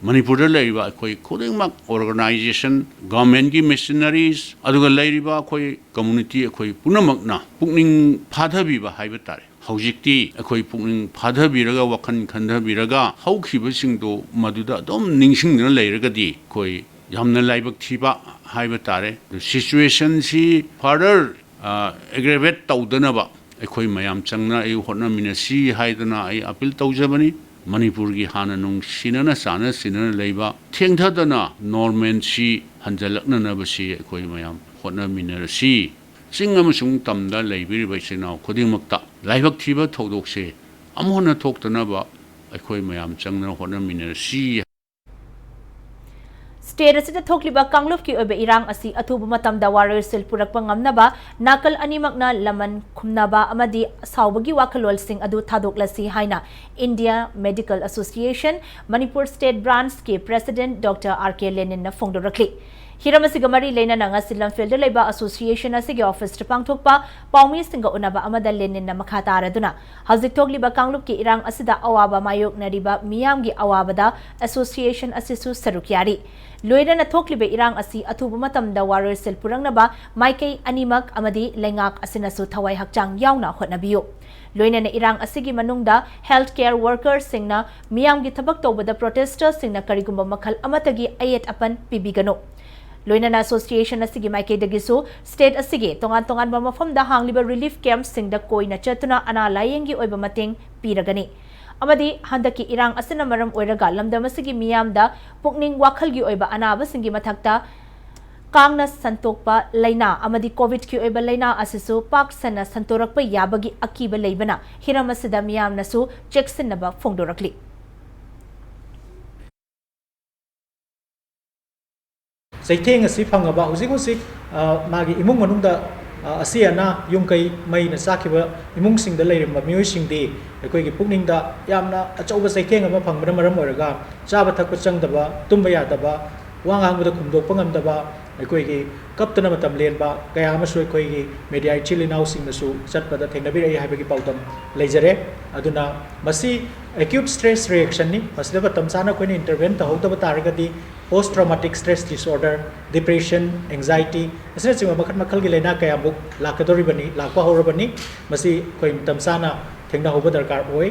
ꯃꯅꯤꯄꯨꯔꯗ ꯂꯩꯔꯤꯕ ꯑꯩꯈꯣꯏ ꯈꯨꯗꯤꯡꯃꯛ, organization, governmentꯀꯤ machineries, ꯑꯗꯨꯒ ꯂꯩꯔꯤꯕ ꯑꯩꯈꯣꯏ community, ꯑꯩꯈꯣꯏ ꯄꯨꯝꯅꯃꯛꯅ ꯄꯨꯛꯅꯤꯡ ꯐꯥꯊꯕꯤꯕ ꯍꯥꯏꯕ ꯇꯥꯔꯦ꯫ ꯍꯧꯖꯤꯛꯇꯤ ꯑꯩꯈꯣꯏ ꯄꯨꯛꯅꯤꯡ ꯐꯥꯊꯕꯤꯔꯒ, ꯋꯥꯈꯜ ꯈꯟꯊꯕꯤꯔꯒ, ꯍꯧꯈꯤꯕꯁꯤꯡꯗꯣ ꯃꯗꯨꯗ ꯑꯗꯨꯝ ꯅꯤꯡꯁꯤꯡꯗꯨꯅ ꯂꯩꯔꯒꯗꯤ ꯑꯩꯈꯣꯏ ꯌꯥꯝꯅ ꯂꯥꯏꯕꯛ ꯊꯤꯕ ꯍꯥꯏꯕ ꯇꯥꯔꯦ꯫ ꯑꯗꯨ situationꯁꯤ further, ꯑ, aggravate ꯇꯧꯗꯅꯕ ꯑꯩꯈꯣꯏ ꯃꯌꯥꯝ ꯆꯪꯅ ꯑꯩ ꯍꯣꯠꯅꯃꯤꯟꯅꯁꯤ ꯍꯥꯏꯗꯅ ꯑꯩ appeal ꯇꯧꯖꯕꯅꯤ꯫ ꯃꯅꯤꯄꯨꯔꯒꯤ ꯍꯥꯟꯅ ꯅꯨꯡꯁꯤꯅꯅ ꯆꯥꯟꯅ ꯁꯤꯟꯅꯅ ꯂꯩꯕ, ꯊꯦꯡꯊꯗꯅ normalcy ꯍꯟꯖꯜꯂꯛꯅꯅꯕꯁꯤ ꯑꯩꯈꯣꯏ ꯃꯌꯥꯝ ꯍꯣꯠꯅꯃꯤꯟꯅꯔꯁꯤ꯫ ꯆꯤꯡ ꯑꯃꯁꯨꯡ ꯇꯝꯗ ꯂꯩꯕꯤꯔꯤꯕ ꯏꯆꯤꯟ ꯏꯅꯥꯎ ꯈꯨꯗꯤꯡꯃꯛꯇ ꯂꯥꯏꯕꯛ ꯊꯤꯕ ꯊꯧꯗꯣꯛꯁꯦ ꯑꯃꯨꯛ ꯍꯟꯅ ꯊꯣꯛꯇꯅꯕ ꯑꯩꯈꯣꯏ ꯃꯌꯥꯝ ꯆꯪꯗꯨꯅ ꯍꯣꯠꯅꯃꯤꯟꯅꯔꯁꯤ꯫ State ꯑꯁꯤꯗ ꯊꯣꯛꯂꯤꯕ ꯀꯥꯡꯂꯨꯞꯀꯤ ꯑꯣꯏꯕ ꯏꯔꯥꯡ ꯑꯁꯤ ꯑꯊꯨꯕ ꯃꯇꯝꯗ ꯋꯥꯔꯣꯏꯁꯤꯟ ꯄꯨꯔꯛꯄ ꯉꯝꯅꯕ ꯅꯥꯀꯜ ꯑꯅꯤꯃꯛꯅ ꯂꯃꯟ ꯈꯨꯝꯅꯕ ꯑꯃꯗꯤ ꯁꯥꯎꯕꯒꯤ ꯋꯥꯈꯜꯂꯣꯟꯁꯤꯡ ꯑꯗꯨ ꯊꯥꯗꯣꯛꯂꯁꯤ ꯍꯥꯏꯅ India Medical Association Manipur State Branchꯀꯤ President Doctor R K Leninꯅ ꯐꯣꯡꯗꯣꯔꯛꯂꯤ꯫ ꯍꯤꯔꯝ ꯑꯁꯤꯒ ꯃꯔꯤ ꯂꯩꯅꯅ ꯉꯁꯤ ꯂꯝꯐꯦꯜꯗ ꯂꯩꯕ association ꯑꯁꯤꯒꯤ officeꯇ ꯄꯥꯡꯊꯣꯛꯄ ꯄꯥꯎꯃꯤꯁꯤꯡꯒ ꯎꯅꯕ ꯑꯃꯗ ꯂꯦꯅꯤꯟꯅ ꯃꯈꯥ ꯇꯥꯔꯗꯨꯅ, ꯍꯧꯖꯤꯛ ꯊꯣꯛꯂꯤꯕ ꯀꯥꯡꯂꯨꯞꯀꯤ ꯏꯔꯥꯡ ꯑꯁꯤꯗ ꯑꯋꯥꯕ ꯃꯥꯌꯣꯛꯅꯔꯤꯕ ꯃꯤꯌꯥꯝꯒꯤ ꯑꯋꯥꯕꯗ association ꯑꯁꯤꯁꯨ ꯁꯔꯨꯛ ꯌꯥꯔꯤ꯫ ꯂꯣꯏꯅꯅ ꯊꯣꯛꯂꯤꯕ ꯏꯔꯥꯡ ꯑꯁꯤ ꯑꯊꯨꯕ ꯃꯇꯝꯗ ꯋꯥꯔꯣꯏꯁꯤꯟ ꯄꯨꯔꯛꯅꯕ ꯃꯥꯏꯀꯩ ꯑꯅꯤꯃꯛ ꯑꯃꯗꯤ ꯂꯩꯉꯥꯛ ꯑꯁꯤꯅꯁꯨ ꯊꯋꯥꯏ ꯍꯛꯆꯥꯡ ꯌꯥꯎꯅ ꯍꯣꯠꯅꯕꯤꯌꯨ꯫ ꯂꯣꯏꯅꯅ ꯏꯔꯥꯡ ꯑꯁꯤꯒꯤ ꯃꯅꯨꯡꯗ health care workerꯁꯤꯡꯅ ꯃꯤꯌꯥꯝꯒꯤ ꯊꯕꯛ ꯇꯧꯕꯗ protesterꯁꯤꯡꯅ ꯀꯔꯤꯒꯨꯝꯕ ꯃꯈꯜ ꯑꯃꯠꯇꯒꯤ ꯑꯌꯦꯠ ꯑꯄꯟ ꯄꯤꯕꯤꯒꯅꯨ꯫ ꯂꯣꯏꯅꯅ association ꯑꯁꯤꯒꯤ ꯃꯥꯏꯀꯩꯗꯒꯤꯁꯨ state ꯑꯁꯤꯒꯤ ꯇꯣꯉꯥꯟ ꯇꯣꯉꯥꯟꯕ ꯃꯐꯝꯗ ꯍꯥꯡꯂꯤꯕ relief campꯁꯤꯡꯗ ꯀꯣꯏꯅ ꯆꯠꯇꯨꯅ ꯑꯅꯥ ꯂꯥꯌꯦꯡꯒꯤ ꯑꯣꯏꯕ ꯃꯇꯦꯡ ꯄꯤꯔꯒꯅꯤ꯫ ꯑꯃꯗꯤ ꯍꯟꯗꯛꯀꯤ ꯏꯔꯥꯡ ꯑꯁꯤꯅ ꯃꯔꯝ ꯑꯣꯏꯔꯒ ꯂꯝꯗꯝ ꯑꯁꯤꯒꯤ ꯃꯤꯌꯥꯝꯗ ꯄꯨꯛꯅꯤꯡ ꯋꯥꯈꯜꯒꯤ ꯑꯣꯏꯕ ꯑꯅꯥꯕꯁꯤꯡꯒꯤ ꯃꯊꯛꯇ ꯀꯥꯡꯅ ꯁꯟꯇꯣꯛꯄ ꯂꯥꯏꯅꯥ ꯑꯃꯗꯤ COVIDꯀꯤ ꯑꯣꯏꯕ ꯂꯥꯏꯅꯥ ꯑꯁꯤꯁꯨ ꯄꯥꯛ ꯁꯟꯅ ꯁꯟꯇꯣꯔꯛꯄ ꯌꯥꯕꯒꯤ ꯑꯀꯤꯕ ꯂꯩꯕꯅ ꯍꯤꯔꯝ ꯑꯁꯤꯗ ꯃꯤꯌꯥꯝꯅꯁꯨ ꯆꯦꯛꯁꯤꯟꯅꯕ ꯐꯣꯡꯗꯣꯔꯛꯂꯤ꯫ ꯆꯩꯊꯦꯡ ꯑꯁꯤ ꯐꯪꯉꯕ ꯍꯧꯖꯤꯛ ꯍꯧꯖꯤꯛ, ꯑ, ꯃꯥꯒꯤ ꯏꯃꯨꯡ ꯃꯅꯨꯡꯗ, ꯑ, ꯑꯁꯤ ꯑꯅꯥ, ꯌꯨꯝ ꯀꯩ ꯃꯩꯅ ꯆꯥꯛꯈꯤꯕ ꯏꯃꯨꯡꯁꯤꯡꯗ ꯂꯩꯔꯝꯕ ꯃꯤꯑꯣꯏꯁꯤꯡꯗꯤ ꯑꯩꯈꯣꯏꯒꯤ ꯄꯨꯛꯅꯤꯡꯗ ꯌꯥꯝꯅ ꯑꯆꯧꯕ ꯆꯩꯊꯦꯡ ꯑꯃ ꯐꯪꯕꯅ ꯃꯔꯝ ꯑꯣꯏꯔꯒ ꯆꯥꯕ ꯊꯛꯄ ꯆꯪꯗꯕ, ꯇꯨꯝꯕ ꯌꯥꯗꯕ, ꯋꯥ ꯉꯥꯡꯕꯗ ꯈꯨꯝꯗꯣꯛꯄ ꯉꯝꯗꯕ, ꯑꯩꯈꯣꯏꯒꯤ ꯀꯞꯇꯅ ꯃꯇꯝ ꯂꯦꯟꯕ ꯀꯌꯥ ꯑꯃꯁꯨ ꯑꯩꯈꯣꯏꯒꯤ ꯃꯦꯗꯤꯌꯥ ꯏꯆꯤꯜ ꯏꯅꯥꯎꯁꯤꯡꯅꯁꯨ ꯆꯠꯄꯗ ꯊꯦꯡꯅꯕꯤꯔꯛꯏ ꯍꯥꯏꯕꯒꯤ ꯄꯥꯎꯗꯝ ꯂꯩꯖꯔꯦ꯫ ꯑꯗꯨꯅ ꯃꯁꯤ acute stress reaction ꯅꯤ꯫ ꯃꯁꯤꯗ ꯃꯇꯝ ꯆꯥꯅ ꯑꯩꯈꯣꯏꯅ intervene ꯇꯧꯍꯧꯗꯕ ꯇꯥꯔꯒꯗꯤ post traumatic stress disorder, depression, anxiety ꯑꯁꯤꯅꯆꯤꯡꯕ ꯃꯈꯜ ꯃꯈꯜꯒꯤ ꯂꯥꯏꯅꯥ ꯀꯌꯥꯃꯨꯛ ꯂꯥꯛꯀꯗꯧꯔꯤꯕꯅꯤ, ꯂꯥꯛꯄ ꯍꯧꯔꯕꯅꯤ꯫ ꯃꯁꯤ ꯑꯩꯈꯣꯏ ꯃꯇꯝ ꯆꯥꯅ ꯊꯦꯡꯅꯍꯧꯕ ꯗꯔꯀꯥꯔ ꯑꯣꯏ꯫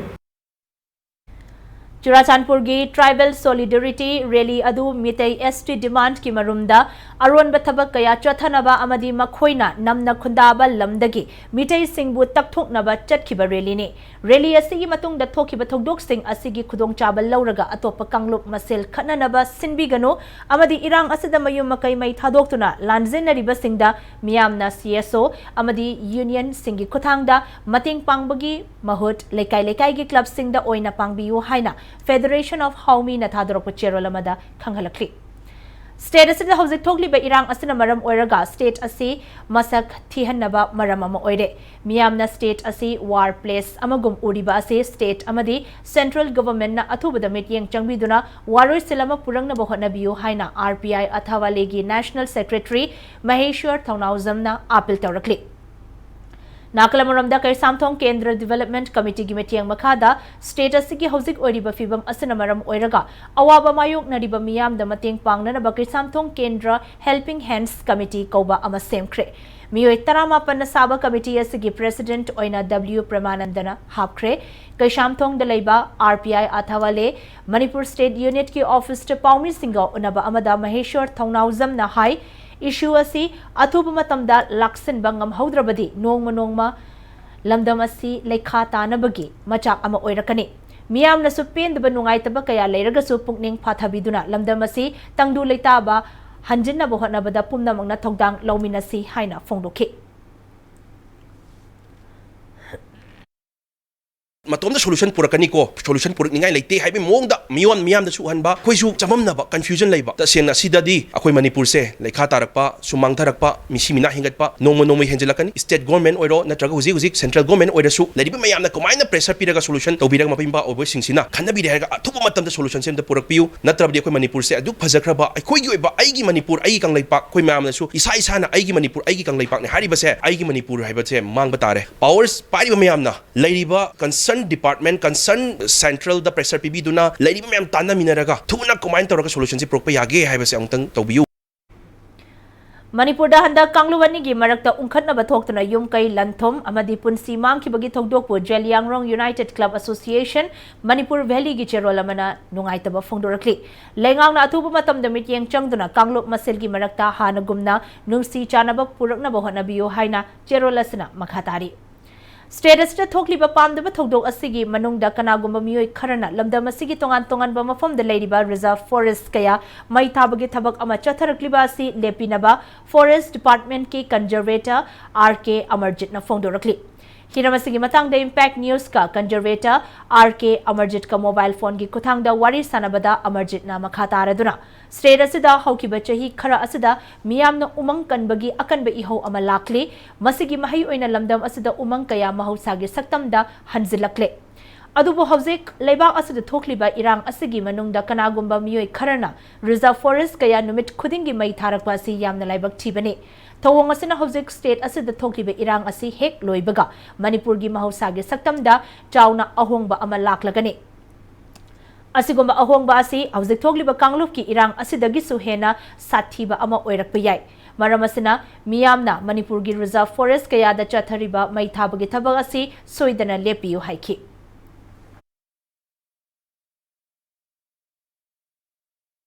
ꯆꯨꯔꯥꯆꯥꯟꯄꯨꯔꯒꯤ Tribal Solidarity Rally ꯑꯗꯨ ꯃꯤꯇꯩ S T demand ꯀꯤ ꯃꯔꯨꯝꯗ ꯑꯔꯣꯟꯕ ꯊꯕꯛ ꯀꯌꯥ ꯆꯠꯊꯅꯕ ꯑꯃꯗꯤ ꯃꯈꯣꯏꯅ ꯅꯝꯅ ꯈꯨꯟꯗꯥꯕ ꯂꯝꯗꯒꯤ ꯃꯤꯇꯩꯁꯤꯡꯕꯨ ꯇꯛꯊꯣꯛꯅꯕ ꯆꯠꯈꯤꯕ rally ꯅꯤ꯫ Rally ꯑꯁꯤꯒꯤ ꯃꯇꯨꯡꯗ ꯊꯣꯛꯈꯤꯕ ꯊꯧꯗꯣꯛꯁꯤꯡ ꯑꯁꯤꯒꯤ ꯈꯨꯗꯣꯡꯆꯥꯕ ꯂꯧꯔꯒ ꯑꯇꯣꯞꯄ ꯀꯥꯡꯂꯨꯞ ꯃꯁꯦꯜ ꯈꯠꯅꯅꯕ ꯁꯤꯟꯕꯤꯒꯅꯨ ꯑꯃꯗꯤ ꯏꯔꯥꯡ ꯑꯁꯤꯗ ꯃꯌꯨꯝ ꯃꯀꯩ ꯃꯩ ꯊꯥꯗꯣꯛꯇꯨꯅ ꯂꯥꯟꯖꯦꯟꯅꯔꯤꯕꯁꯤꯡꯗ ꯃꯤꯌꯥꯝꯅ C S O ꯑꯃꯗꯤ union ꯁꯤꯡꯒꯤ ꯈꯨꯠꯊꯥꯡꯗ ꯃꯇꯦꯡ ꯄꯥꯡꯕꯒꯤ ꯃꯍꯨꯠ ꯂꯩꯀꯥꯏ ꯂꯩꯀꯥꯏꯒꯤ club ꯁꯤꯡꯗ ꯑꯣꯏꯅ ꯄꯥꯡꯕꯤꯌꯨ ꯍꯥꯏꯅ Federation of Haomi ꯅ ꯊꯥꯗꯣꯔꯛꯄ ꯆꯦꯔꯣꯜ ꯑꯃꯗ ꯈꯪꯍꯜꯂꯛꯂꯤ꯫ State ꯑꯁꯤꯗ ꯍꯧꯖꯤꯛ ꯊꯣꯛꯂꯤꯕ ꯏꯔꯥꯡ ꯑꯁꯤꯅ ꯃꯔꯝ ꯑꯣꯏꯔꯒ state ꯑꯁꯤ ꯃꯁꯛ ꯊꯤꯍꯟꯅꯕ ꯃꯔꯝ ꯑꯃ ꯑꯣꯏꯔꯦ꯫ ꯃꯤꯌꯥꯝꯅ state ꯑꯁꯤ war place ꯑꯃꯒꯨꯝ ꯎꯔꯤꯕ ꯑꯁꯤ state ꯑꯃꯗꯤ central government ꯅ ꯑꯊꯨꯕꯗ ꯃꯤꯠꯌꯦꯡ ꯆꯪꯕꯤꯗꯨꯅ ꯋꯥꯔꯣꯏꯁꯤꯟ ꯑꯃ ꯄꯨꯔꯛꯅꯕ ꯍꯣꯠꯅꯕꯤꯌꯨ ꯍꯥꯏꯅ R P I ꯑꯊꯥꯋꯥꯂꯦꯒꯤ National Secretary ꯃꯍꯦꯁ꯭ꯋꯔ ꯊꯧꯅꯥꯎꯖꯝꯅ appeal ꯇꯧꯔꯛꯂꯤ꯫ ꯅꯥꯀꯜ ꯑꯃꯔꯣꯝꯗ ꯀꯩꯁꯥꯝꯊꯣꯡ ꯀꯦꯟꯗ꯭ꯔ Development Committee ꯒꯤ ꯃꯤꯠꯌꯦꯡ ꯃꯈꯥꯗ state ꯑꯁꯤꯒꯤ ꯍꯧꯖꯤꯛ ꯑꯣꯏꯔꯤꯕ ꯐꯤꯕꯝ ꯑꯁꯤꯅ ꯃꯔꯝ ꯑꯣꯏꯔꯒ ꯑꯋꯥꯕ ꯃꯥꯌꯣꯛꯅꯔꯤꯕ ꯃꯤꯌꯥꯝꯗ ꯃꯇꯦꯡ ꯄꯥꯡꯅꯅꯕ ꯀꯩꯁꯥꯝꯊꯣꯡ ꯀꯦꯟꯗ꯭ꯔ Helping Hands Committee ꯀꯧꯕ ꯑꯃ ꯁꯦꯝꯈ꯭ꯔꯦ꯫ ꯃꯤꯑꯣꯏ ꯇꯔꯥꯃꯥꯄꯟꯅ ꯁꯥꯕ committee ꯑꯁꯤꯒꯤ president ꯑꯣꯏꯅ W ꯄ꯭ꯔꯦꯃꯥꯅꯟꯗꯅ ꯍꯥꯞꯈ꯭ꯔꯦ꯫ ꯀꯩꯁꯥꯝꯊꯣꯡꯗ ꯂꯩꯕ R P I ꯑꯊꯥꯋꯥꯂꯦ Manipur state unit ꯀꯤ office ꯇ ꯄꯥꯎꯃꯤꯁꯤꯡꯒ ꯎꯅꯕ ꯑꯃꯗ ꯃꯍꯦꯁ꯭ꯋꯔ ꯊꯧꯅꯥꯎꯖꯝꯅ ꯍꯥꯏ, issue ꯑꯁꯤ ꯑꯊꯨꯕ ꯃꯇꯝꯗ ꯂꯥꯛꯁꯤꯟꯕ ꯉꯝꯍꯧꯗ꯭ꯔꯕꯗꯤ ꯅꯣꯡꯃ ꯅꯣꯡꯃ ꯂꯝꯗꯝ ꯑꯁꯤ ꯂꯩꯈꯥ ꯇꯥꯅꯕꯒꯤ ꯃꯆꯥꯛ ꯑꯃ ꯑꯣꯏꯔꯛꯀꯅꯤ꯫ ꯃꯤꯌꯥꯝꯅꯁꯨ ꯄꯦꯟꯗꯕ ꯅꯨꯡꯉꯥꯏꯇꯕ ꯀꯌꯥ ꯂꯩꯔꯒꯁꯨ ꯄꯨꯛꯅꯤꯡ ꯐꯥꯊꯕꯤꯗꯨꯅ ꯂꯝꯗꯝ ꯑꯁꯤ ꯇꯪꯗꯨ ꯂꯩꯇꯥꯕ ꯍꯟꯖꯤꯟꯅꯕ ꯍꯣꯠꯅꯕꯗ ꯄꯨꯝꯅꯃꯛꯅ ꯊꯧꯗꯥꯡ ꯂꯧꯃꯤꯟꯅꯁꯤ ꯍꯥꯏꯅ ꯐꯣꯡꯗꯣꯛꯈꯤ꯫ ꯃꯇꯣꯝꯇ solution ꯄꯨꯔꯛꯀꯅꯤꯀꯣ, solution ꯄꯨꯔꯛꯅꯤꯡꯉꯥꯏ ꯂꯩꯇꯦ ꯍꯥꯏꯕꯒꯤ ꯃꯑꯣꯡꯗ ꯃꯤꯑꯣꯟ ꯃꯤꯌꯥꯝꯗꯁꯨ ꯎꯍꯟꯕ, ꯑꯩꯈꯣꯏꯁꯨ ꯆꯃꯝꯅꯕ, confusion ꯂꯩꯕ꯫ ꯇꯁꯦꯡꯅ ꯑꯁꯤꯗꯗꯤ ꯑꯩꯈꯣꯏ ꯃꯅꯤꯄꯨꯔꯁꯦ ꯂꯩꯈꯥ ꯇꯥꯔꯛꯄ, ꯁꯨꯃꯥꯡ ꯊꯔꯛꯄ, ꯃꯤꯁꯤ ꯃꯤꯅꯥ ꯍꯦꯟꯒꯠꯄ ꯅꯣꯡꯃ ꯅꯣꯡꯃꯒꯤ ꯍꯦꯟꯖꯤꯜꯂꯛꯀꯅꯤ꯫ State government ꯑꯣꯏꯔꯣ, ꯅꯠꯇ꯭ꯔꯒ ꯍꯧꯖꯤꯛ ꯍꯧꯖꯤꯛ central government ꯑꯣꯏꯔꯁꯨ, ꯂꯩꯔꯤꯕ ꯃꯌꯥꯝꯅ ꯀꯃꯥꯏꯅ pressure ꯄꯤꯔꯒ solution ꯇꯧꯕꯤꯔꯒ ꯃꯄꯤꯝꯄꯥ ꯑꯣꯏꯕꯁꯤꯡꯁꯤꯅ ꯈꯟꯅꯕꯤꯔꯦ ꯍꯥꯏꯔꯒ ꯑꯊꯨꯕ ꯃꯇꯝꯗ solution ꯁꯦ ꯑꯝꯇ ꯄꯨꯔꯛꯄꯤꯌꯨ꯫ ꯅꯠꯇ꯭ꯔꯕꯗꯤ ꯑꯩꯈꯣꯏ ꯃꯅꯤꯄꯨꯔꯁꯦ ꯑꯗꯨꯛ ꯐꯖꯈ꯭ꯔꯕ ꯑꯩꯈꯣꯏꯒꯤ ꯑꯣꯏꯕ ꯑꯩꯒꯤ ꯃꯅꯤꯄꯨꯔ, ꯑꯩꯒꯤ ꯀꯪꯂꯩꯄꯥꯛ, ꯑꯩꯈꯣꯏ ꯃꯌꯥꯝꯅꯁꯨ ꯏꯁꯥ ꯏꯁꯥꯅ ꯑꯩꯒꯤ ꯃꯅꯤꯄꯨꯔ, ꯑꯩꯒꯤ ꯀꯪꯂꯩꯄꯥꯛꯅꯤ ꯍꯥꯏꯔꯤꯕꯁꯦ, ꯑꯩꯒꯤ ꯃꯅꯤꯄꯨꯔ ꯍꯥꯏꯕꯁꯦ ꯃꯥꯡꯕ ꯇꯥꯔꯦ꯫ Powers ꯄꯥꯏꯔꯤꯕ ꯃꯌꯥꯝꯅ, ꯂꯩꯔꯤꯕ concern department, concern central ꯗ pressure ꯄꯤꯕꯤꯗꯨꯅ ꯂꯩꯔꯤꯕ ꯃꯌꯥꯝ ꯇꯥꯟꯅꯃꯤꯟꯅꯔꯒ ꯊꯨꯅ ꯀꯃꯥꯏꯅ ꯇꯧꯔꯒ solution ꯁꯦ ꯄꯨꯔꯛꯄ ꯌꯥꯒꯦ ꯍꯥꯏꯕꯁꯦ ꯑꯃꯨꯛꯇꯪ ꯇꯧꯕꯤꯌꯨ꯫ ꯃꯅꯤꯄꯨꯔꯗ ꯍꯟꯗꯛ ꯀꯥꯡꯂꯨꯞ ꯑꯅꯤꯒꯤ ꯃꯔꯛꯇ ꯎꯪꯈꯠꯅꯕ ꯊꯣꯛꯇꯨꯅ ꯌꯨꯝ ꯀꯩ ꯂꯟ-ꯊꯨꯝ ꯑꯃꯗꯤ ꯄꯨꯟꯁꯤ ꯃꯥꯡꯈꯤꯕꯒꯤ ꯊꯧꯗꯣꯛꯄꯨ Zeliangrong United Club Association Manipur ꯚꯦꯂꯤꯒꯤ ꯆꯦꯔꯣꯜ ꯑꯃꯅ ꯅꯨꯡꯉꯥꯏꯇꯕ ꯐꯣꯡꯗꯣꯔꯛꯂꯤ꯫ ꯂꯩꯉꯥꯛꯅ ꯑꯊꯨꯕ ꯃꯇꯝꯗ ꯃꯤꯠꯌꯦꯡ ꯆꯪꯗꯨꯅ ꯀꯥꯡꯂꯨꯞ ꯃꯁꯦꯜꯒꯤ ꯃꯔꯛꯇ ꯍꯥꯟꯅꯒꯨꯝꯅ ꯅꯨꯡꯁꯤ ꯆꯥꯟꯅꯕ ꯄꯨꯔꯛꯅꯕ ꯍꯣꯠꯅꯕꯤꯌꯨ ꯍꯥꯏꯅ ꯆꯦꯔꯣꯜ ꯑꯁꯤꯅ ꯃꯈꯥ ꯇꯥꯔꯤ꯫ State ꯑꯁꯤꯗ ꯊꯣꯛꯂꯤꯕ ꯄꯥꯝꯗꯕ ꯊꯧꯗꯣꯛ ꯑꯁꯤꯒꯤ ꯃꯅꯨꯡꯗ ꯀꯅꯥꯒꯨꯝꯕ ꯃꯤꯑꯣꯏ ꯈꯔꯅ ꯂꯝꯗꯝ ꯑꯁꯤꯒꯤ ꯇꯣꯉꯥꯟ ꯇꯣꯉꯥꯟꯕ ꯃꯐꯝꯗ ꯂꯩꯔꯤꯕ reserve forest ꯀꯌꯥ ꯃꯩ ꯊꯥꯕꯒꯤ ꯊꯕꯛ ꯑꯃ ꯆꯠꯊꯔꯛꯂꯤꯕ ꯑꯁꯤ ꯂꯦꯞꯄꯤꯅꯕ Forest Department ꯀꯤ conservator R K Amarjit ꯅ ꯐꯣꯡꯗꯣꯔꯛꯂꯤ꯫ ꯍꯤꯔꯝ ꯑꯁꯤꯒꯤ ꯃꯇꯥꯡꯗ Impact News ꯀ conservator R K Amarjit ꯀ mobile phone ꯒꯤ ꯈꯨꯠꯊꯥꯡꯗ ꯋꯥꯔꯤ ꯁꯥꯟꯅꯕꯗ Amarjit ꯅ ꯃꯈꯥ ꯇꯥꯔꯗꯨꯅ, state ꯑꯁꯤꯗ ꯍꯧꯈꯤꯕ ꯆꯍꯤ ꯈꯔ ꯑꯁꯤꯗ ꯃꯤꯌꯥꯝꯅ ꯎꯃꯪ ꯀꯟꯕꯒꯤ ꯑꯀꯟꯕ ꯏꯍꯧ ꯑꯃ ꯂꯥꯛꯂꯤ꯫ ꯃꯁꯤꯒꯤ ꯃꯍꯩ ꯑꯣꯏꯅ ꯂꯝꯗꯝ ꯑꯁꯤꯗ ꯎꯃꯪ ꯀꯌꯥ ꯃꯍꯧꯁꯥꯒꯤ ꯁꯛꯇꯝꯗ ꯍꯟꯖꯤꯜꯂꯛꯂꯦ꯫ ꯑꯗꯨꯕꯨ ꯍꯧꯖꯤꯛ ꯂꯩꯕꯥꯛ ꯑꯁꯤꯗ ꯊꯣꯛꯂꯤꯕ ꯏꯔꯥꯡ ꯑꯁꯤꯒꯤ ꯃꯅꯨꯡꯗ ꯀꯅꯥꯒꯨꯝꯕ ꯃꯤꯑꯣꯏ ꯈꯔꯅ reserve forest ꯀꯌꯥ ꯅꯨꯃꯤꯠ ꯈꯨꯗꯤꯡꯒꯤ ꯃꯩ ꯊꯥꯔꯛꯄ ꯑꯁꯤ ꯌꯥꯝꯅ ꯂꯥꯏꯕꯛ ꯊꯤꯕꯅꯤ꯫ ꯊꯧꯑꯣꯡ ꯑꯁꯤꯅ ꯍꯧꯖꯤꯛ state ꯑꯁꯤꯗ ꯊꯣꯛꯂꯤꯕ ꯏꯔꯥꯡ ꯑꯁꯤ ꯍꯦꯛ ꯂꯣꯏꯕꯒ ꯃꯅꯤꯄꯨꯔꯒꯤ ꯃꯍꯧꯁꯥꯒꯤ ꯁꯛꯇꯝꯗ ꯆꯥꯎꯅ ꯑꯍꯣꯡꯕ ꯑꯃ ꯂꯥꯛꯂꯒꯅꯤ꯫ ꯑꯁꯤꯒꯨꯝꯕ ꯑꯍꯣꯡꯕ ꯑꯁꯤ ꯍꯧꯖꯤꯛ ꯊꯣꯛꯂꯤꯕ ꯀꯥꯡꯂꯨꯞꯀꯤ ꯏꯔꯥꯡ ꯑꯁꯤꯗꯒꯤꯁꯨ ꯍꯦꯟꯅ ꯁꯥꯊꯤꯕ ꯑꯃ ꯑꯣꯏꯔꯛꯄ ꯌꯥꯏ꯫ ꯃꯔꯝ ꯑꯁꯤꯅ ꯃꯤꯌꯥꯝꯅ ꯃꯅꯤꯄꯨꯔꯒꯤ reserve forest ꯀꯌꯥꯗ ꯆꯠꯊꯔꯤꯕ ꯃꯩ ꯊꯥꯕꯒꯤ ꯊꯕꯛ ꯑꯁꯤ ꯁꯣꯏꯗꯅ ꯂꯦꯞꯄꯤꯌꯨ ꯍꯥꯏꯈꯤ꯫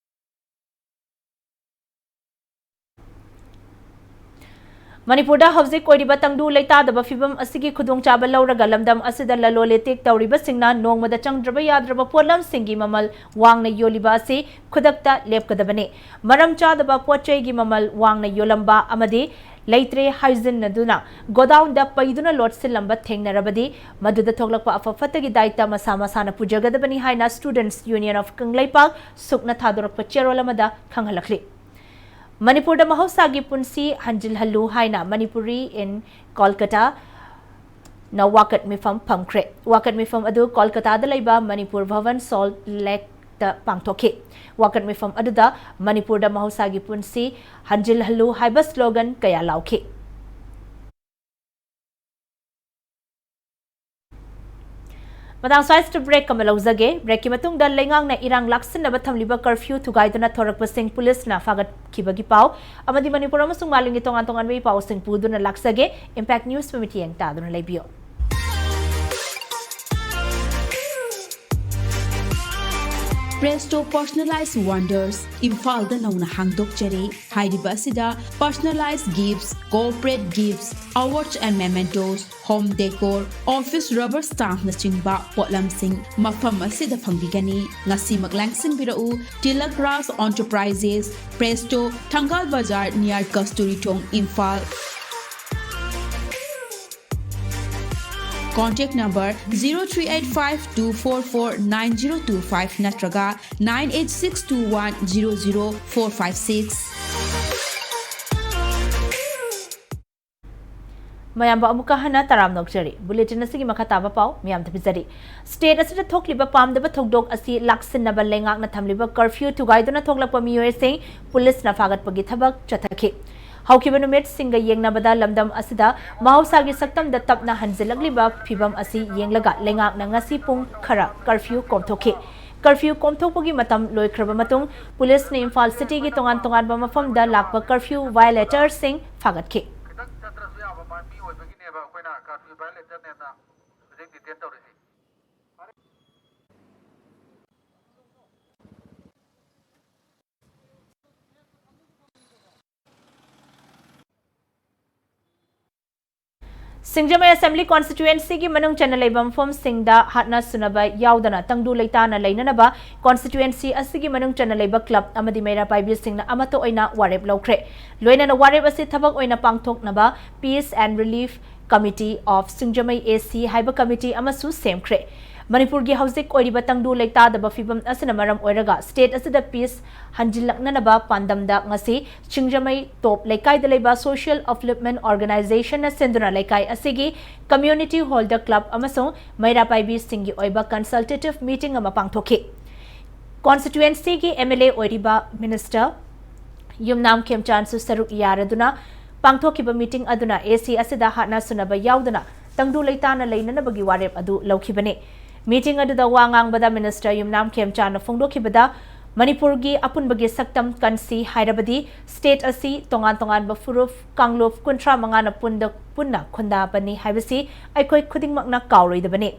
ꯃꯅꯤꯄꯨꯔꯗ ꯍꯧꯖꯤꯛ ꯑꯣꯏꯔꯤꯕ ꯇꯪꯗꯨ ꯂꯩꯇꯥꯗꯕ ꯐꯤꯕꯝ ꯑꯁꯤꯒꯤ ꯈꯨꯗꯣꯡꯆꯥꯕ ꯂꯧꯔꯒ ꯂꯝꯗꯝ ꯑꯁꯤꯗ ꯂꯂꯣꯜ ꯏꯇꯤꯛ ꯇꯧꯔꯤꯕꯁꯤꯡꯅ ꯅꯣꯡꯃꯗ ꯆꯪꯗ꯭ꯔꯕ ꯌꯥꯗ꯭ꯔꯕ ꯄꯣꯠꯂꯝꯁꯤꯡꯒꯤ ꯃꯃꯜ ꯋꯥꯡꯅ ꯌꯣꯜꯂꯤꯕ ꯑꯁꯤ ꯈꯨꯗꯛꯇ ꯂꯦꯞꯀꯗꯕꯅꯤ꯫ ꯃꯔꯝ ꯆꯥꯗꯕ ꯄꯣꯠ ꯆꯩꯒꯤ ꯃꯃꯜ ꯋꯥꯡꯅ ꯌꯣꯜꯂꯝꯕ ꯑꯃꯗꯤ ꯂꯩꯇ꯭ꯔꯦ ꯍꯥꯏꯖꯤꯟꯅꯗꯨꯅ ꯒꯣꯗꯥꯎꯟꯗ ꯄꯩꯗꯨꯅ ꯂꯣꯠꯁꯤꯜꯂꯝꯕ ꯊꯦꯡꯅꯔꯕꯗꯤ ꯃꯗꯨꯗ ꯊꯣꯛꯂꯛꯄ ꯑꯐ ꯐꯠꯇꯒꯤ ꯗꯥꯏꯇ ꯃꯁꯥ ꯃꯁꯥꯅ ꯄꯨꯖꯒꯗꯕꯅꯤ ꯍꯥꯏꯅ Students Union of ꯀꯪꯂꯩꯄꯥꯛ, ꯁꯨꯛꯅ ꯊꯥꯗꯣꯔꯛꯄ ꯆꯦꯔꯣꯜ ꯑꯃꯗ ꯈꯪꯍꯜꯂꯛꯂꯤ꯫ ꯃꯅꯤꯄꯨꯔꯗ ꯃꯍꯧꯁꯥꯒꯤ ꯄꯨꯟꯁꯤ ꯍꯟꯖꯤꯜꯍꯜꯂꯨ ꯍꯥꯏꯅ Manipuri in Kolkata ꯅ ꯋꯥꯀꯠ ꯃꯤꯐꯝ ꯐꯝꯈ꯭ꯔꯦ꯫ ꯋꯥꯀꯠ ꯃꯤꯐꯝ ꯑꯗꯨ ꯀꯣꯜꯀꯇꯥꯗ ꯂꯩꯕ ꯃꯅꯤꯄꯨꯔ ꯚꯕꯟ ꯁꯣꯜꯠ ꯂꯦꯛꯇ ꯄꯥꯡꯊꯣꯛꯈꯤ꯫ ꯋꯥꯀꯠ ꯃꯤꯐꯝ ꯑꯗꯨꯗ ꯃꯅꯤꯄꯨꯔꯗ ꯃꯍꯧꯁꯥꯒꯤ ꯄꯨꯟꯁꯤ ꯍꯟꯖꯤꯜꯍꯜꯂꯨ ꯍꯥꯏꯕ ꯁ꯭ꯂꯣꯒꯟ ꯀꯌꯥ ꯂꯥꯎꯈꯤ꯫ ꯃꯇꯥꯡ ꯁ꯭ꯋꯥꯏꯁꯤꯗ ꯕ꯭ꯔꯦꯛ ꯑꯃ ꯂꯧꯖꯒꯦ꯫ ꯕ꯭ꯔꯦꯛꯀꯤ ꯃꯇꯨꯡꯗ ꯂꯩꯉꯥꯛꯅ ꯏꯔꯥꯡ ꯂꯥꯛꯁꯤꯟꯅꯕ ꯊꯝꯂꯤꯕ ꯀꯔꯐ꯭ꯌꯨ ꯊꯨꯒꯥꯏꯗꯨꯅ ꯊꯣꯔꯛꯄꯁꯤꯡ ꯄꯨꯂꯤꯁꯅ ꯐꯥꯒꯠꯈꯤꯕꯒꯤ ꯄꯥꯎ ꯑꯃꯗꯤ ꯃꯅꯤꯄꯨꯔ ꯑꯃꯁꯨꯡ ꯃꯥꯂꯦꯝꯒꯤ ꯇꯣꯉꯥꯟ ꯇꯣꯉꯥꯟꯕ ꯏ ꯄꯥꯎꯁꯤꯡ ꯄꯨꯗꯨꯅ ꯂꯥꯛꯆꯒꯦ꯫ Impact News ꯃꯤꯠꯌꯦꯡ ꯇꯥꯗꯨꯅ ꯂꯩꯕꯤꯌꯨ꯫ Presto Personalized Wonders, ꯏꯝꯐꯥꯜꯗ ꯅꯧꯅ ꯍꯥꯡꯗꯣꯛꯆꯔꯦ꯫ ꯍꯥꯏꯔꯤꯕ ꯑꯁꯤꯗ personalized gifts, corporate gifts, awards and mementos, home decor, office rubber stampꯅꯆꯤꯡꯕ ꯄꯣꯠꯂꯝꯁꯤꯡ ꯃꯐꯝ ꯑꯁꯤꯗ ꯐꯪꯕꯤꯒꯅꯤ꯫ ꯉꯁꯤꯃꯛ ꯂꯥꯡꯁꯤꯟꯕꯤꯔꯛꯎ꯫ Tilak Raj Enterprises, Presto, ꯊꯪꯒꯥꯜ ꯕꯖꯥꯔ, near ꯀꯁꯇꯨꯔꯤ ꯊꯣꯡ, Imphal. Contact number zero three eight five two four four nine zero two five ꯅꯠꯇ꯭ꯔꯒ nine eight six two one zero zero four five six꯫ ꯃꯌꯥꯝꯕꯨ ꯑꯃꯨꯛꯀ ꯍꯟꯅ ꯇꯔꯥꯝꯅ ꯑꯣꯛꯆꯔꯤ꯫ Bulletin ꯑꯁꯤꯒꯤ ꯃꯈꯥ ꯇꯥꯕ ꯄꯥꯎ ꯃꯤꯌꯥꯝꯗ ꯄꯤꯖꯔꯤ꯫ State ꯑꯁꯤꯗ ꯊꯣꯛꯂꯤꯕ ꯄꯥꯝꯗꯕ ꯊꯧꯗꯣꯛ ꯑꯁꯤ ꯂꯥꯛꯁꯤꯟꯅꯕ ꯂꯩꯉꯥꯛꯅ ꯊꯝꯂꯤꯕ ꯀꯔꯐ꯭ꯌꯨ ꯊꯨꯒꯥꯏꯗꯨꯅ ꯊꯣꯛꯂꯛꯄ ꯃꯤꯑꯣꯏꯁꯤꯡ ꯄꯨꯂꯤꯁꯅ ꯐꯥꯒꯠꯄꯒꯤ ꯊꯕꯛ ꯆꯠꯊꯈꯤ꯫ ꯍꯧꯈꯤꯕ ꯅꯨꯃꯤꯠꯁꯤꯡꯒ ꯌꯦꯡꯅꯕꯗ ꯂꯝꯗꯝ ꯑꯁꯤꯗ ꯃꯍꯧꯁꯥꯒꯤ ꯁꯛꯇꯝꯗ ꯇꯞꯅ ꯍꯟꯖꯤꯜꯂꯛꯂꯤꯕ ꯐꯤꯕꯝ ꯑꯁꯤ ꯌꯦꯡꯂꯒ ꯂꯩꯉꯥꯛꯅ ꯉꯁꯤ ꯄꯨꯡ ꯈꯔ ꯀꯔꯐ꯭ꯌꯨ ꯀꯣꯝꯊꯣꯛꯈꯤ꯫ ꯀꯔꯐ꯭ꯌꯨ ꯀꯣꯝꯊꯣꯛꯄꯒꯤ ꯃꯇꯝ ꯂꯣꯏꯈ꯭ꯔꯕ ꯃꯇꯨꯡ ꯄꯨꯂꯤꯁꯅ ꯏꯝꯐꯥꯜ ꯁꯤꯇꯤꯒꯤ ꯇꯣꯉꯥꯟ ꯇꯣꯉꯥꯟꯕ ꯃꯐꯝꯗ ꯂꯥꯛꯄ ꯀꯔꯐ꯭ꯌꯨ ꯚꯥꯏꯑꯣꯂꯦꯇꯔꯁꯤꯡ ꯐꯥꯒꯠꯈꯤ꯫ ꯈꯤꯇꯪ ꯆꯠꯇ꯭ꯔꯁꯨ ꯌꯥꯕ ꯃꯤ ꯑꯣꯏꯕꯒꯤꯅꯦꯕ ꯑꯩꯈꯣꯏꯅ ꯀꯔꯐ꯭ꯌꯨ ꯚꯥꯏꯑꯣꯂꯦꯇꯔꯅꯦꯅ ꯍꯧꯖꯤꯛ ꯗꯤꯇꯦꯟ ꯇꯧꯔꯤꯁꯤ꯫ ꯁꯤꯡꯖꯃꯩ ꯑꯦꯁꯦꯝꯕ꯭ꯂꯤ ꯀꯣꯟꯁꯇꯤꯇ꯭ꯌꯨꯑꯦꯟꯁꯤꯒꯤ ꯃꯅꯨꯡ ꯆꯟꯅ ꯂꯩꯕ ꯃꯐꯝꯁꯤꯡꯗ ꯍꯥꯠꯅ ꯁꯨꯅꯕ ꯌꯥꯎꯗꯅ ꯇꯪꯗꯨ ꯂꯩꯇꯥꯅ ꯂꯩꯅꯅꯕ ꯀꯣꯟꯁꯇꯤꯇ꯭ꯌꯨꯑꯦꯟꯁꯤ ꯑꯁꯤꯒꯤ ꯃꯅꯨꯡ ꯆꯟꯅ ꯂꯩꯕ ꯀ꯭ꯂꯕ ꯑꯃꯗꯤ ꯃꯩꯔꯥ ꯄꯥꯏꯕꯤꯁꯤꯡꯅ ꯑꯃꯠꯇ ꯑꯣꯏꯅ ꯋꯥꯔꯦꯞ ꯂꯧꯈ꯭ꯔꯦ꯫ ꯂꯣꯏꯅꯅ ꯋꯥꯔꯦꯞ ꯑꯁꯤ ꯊꯕꯛ ꯑꯣꯏꯅ ꯄꯥꯡꯊꯣꯛꯅꯕ Peace and Relief Committee of Singjamei A C ꯍꯥꯏꯕ ꯀꯃꯤꯇꯤ ꯑꯃꯁꯨ ꯁꯦꯝꯈ꯭ꯔꯦ꯫ ꯃꯅꯤꯄꯨꯔꯒꯤ ꯍꯧꯖꯤꯛ ꯑꯣꯏꯔꯤꯕ ꯇꯪꯗꯨ ꯂꯩꯇꯥꯗꯕ ꯐꯤꯕꯝ ꯑꯁꯤꯅ ꯃꯔꯝ ꯑꯣꯏꯔꯒ ꯁ꯭ꯇꯦꯠ ꯑꯁꯤꯗ ꯄꯤꯁ ꯍꯟꯖꯤꯜꯂꯛꯅꯅꯕ ꯄꯥꯟꯗꯝꯗ ꯉꯁꯤ ꯁꯤꯡꯖꯃꯩ ꯇꯣꯞ ꯂꯩꯀꯥꯏꯗ ꯂꯩꯕ ꯁꯣꯁꯤꯌꯦꯜ ꯑꯞꯂꯤꯞꯃꯦꯟ ꯑꯣꯔꯒꯅꯥꯏꯖꯦꯁꯟꯅ ꯁꯦꯝꯗꯨꯅ ꯂꯩꯀꯥꯏ ꯑꯁꯤꯒꯤ ꯀꯝꯃ꯭ꯌꯨꯅꯤꯇꯤ ꯍꯣꯜꯗ ꯀ꯭ꯂꯕ ꯑꯃꯁꯨꯡ ꯃꯩꯔꯥ ꯄꯥꯏꯕꯤꯁꯤꯡꯒꯤ ꯑꯣꯏꯕ ꯀꯟꯁꯜꯇꯦꯇꯤꯚ ꯃꯤꯇꯤꯡ ꯑꯃ ꯄꯥꯡꯊꯣꯛꯈꯤ꯫ ꯀꯣꯟꯁꯇꯤꯇ꯭ꯌꯨꯑꯦꯟꯁꯤꯒꯤ M L A ꯑꯣꯏꯔꯤꯕ ꯃꯤꯅꯤꯁꯇꯔ ꯌꯨꯝꯅꯥꯝ ꯈꯦꯝꯆꯥꯟꯁꯨ ꯁꯔꯨꯛ ꯌꯥꯔꯗꯨꯅ ꯄꯥꯡꯊꯣꯛꯈꯤꯕ ꯃꯤꯇꯤꯡ ꯑꯗꯨꯅ A C ꯑꯁꯤꯗ ꯍꯥꯠꯅ ꯁꯨꯅꯕ ꯌꯥꯎꯗꯅ ꯇꯪꯗꯨ ꯂꯩꯇꯥꯅ ꯂꯩꯅꯅꯕꯒꯤ ꯋꯥꯔꯦꯞ ꯑꯗꯨ ꯂꯧꯈꯤꯕꯅꯤ꯫ ꯃꯤꯇꯤꯡ ꯑꯗꯨꯗ ꯋꯥ ꯉꯥꯡꯕꯗ ꯃꯤꯅꯤꯁꯇꯔ ꯌꯨꯝꯅꯥꯝ ꯈꯦꯝꯆꯥꯟꯅ ꯐꯣꯡꯗꯣꯛꯈꯤꯕꯗ, ꯃꯅꯤꯄꯨꯔꯒꯤ ꯑꯄꯨꯟꯕꯒꯤ ꯁꯛꯇꯝ ꯀꯟꯁꯤ ꯍꯥꯏꯔꯕꯗꯤ ꯁ꯭ꯇꯦꯠ ꯑꯁꯤ ꯇꯣꯉꯥꯟ ꯇꯣꯉꯥꯟꯕ ꯐꯨꯔꯨꯞ ꯀꯥꯡꯂꯨꯞ ꯀꯨꯟꯊ꯭ꯔꯥ ꯃꯉꯥꯅ ꯄꯨꯟꯗ ꯄꯨꯟꯅ ꯈꯨꯟꯗꯥꯕꯅꯤ ꯍꯥꯏꯕꯁꯤ ꯑꯩꯈꯣꯏ ꯈꯨꯗꯤꯡꯃꯛꯅ ꯀꯥꯎꯔꯣꯏꯗꯕꯅꯤ꯫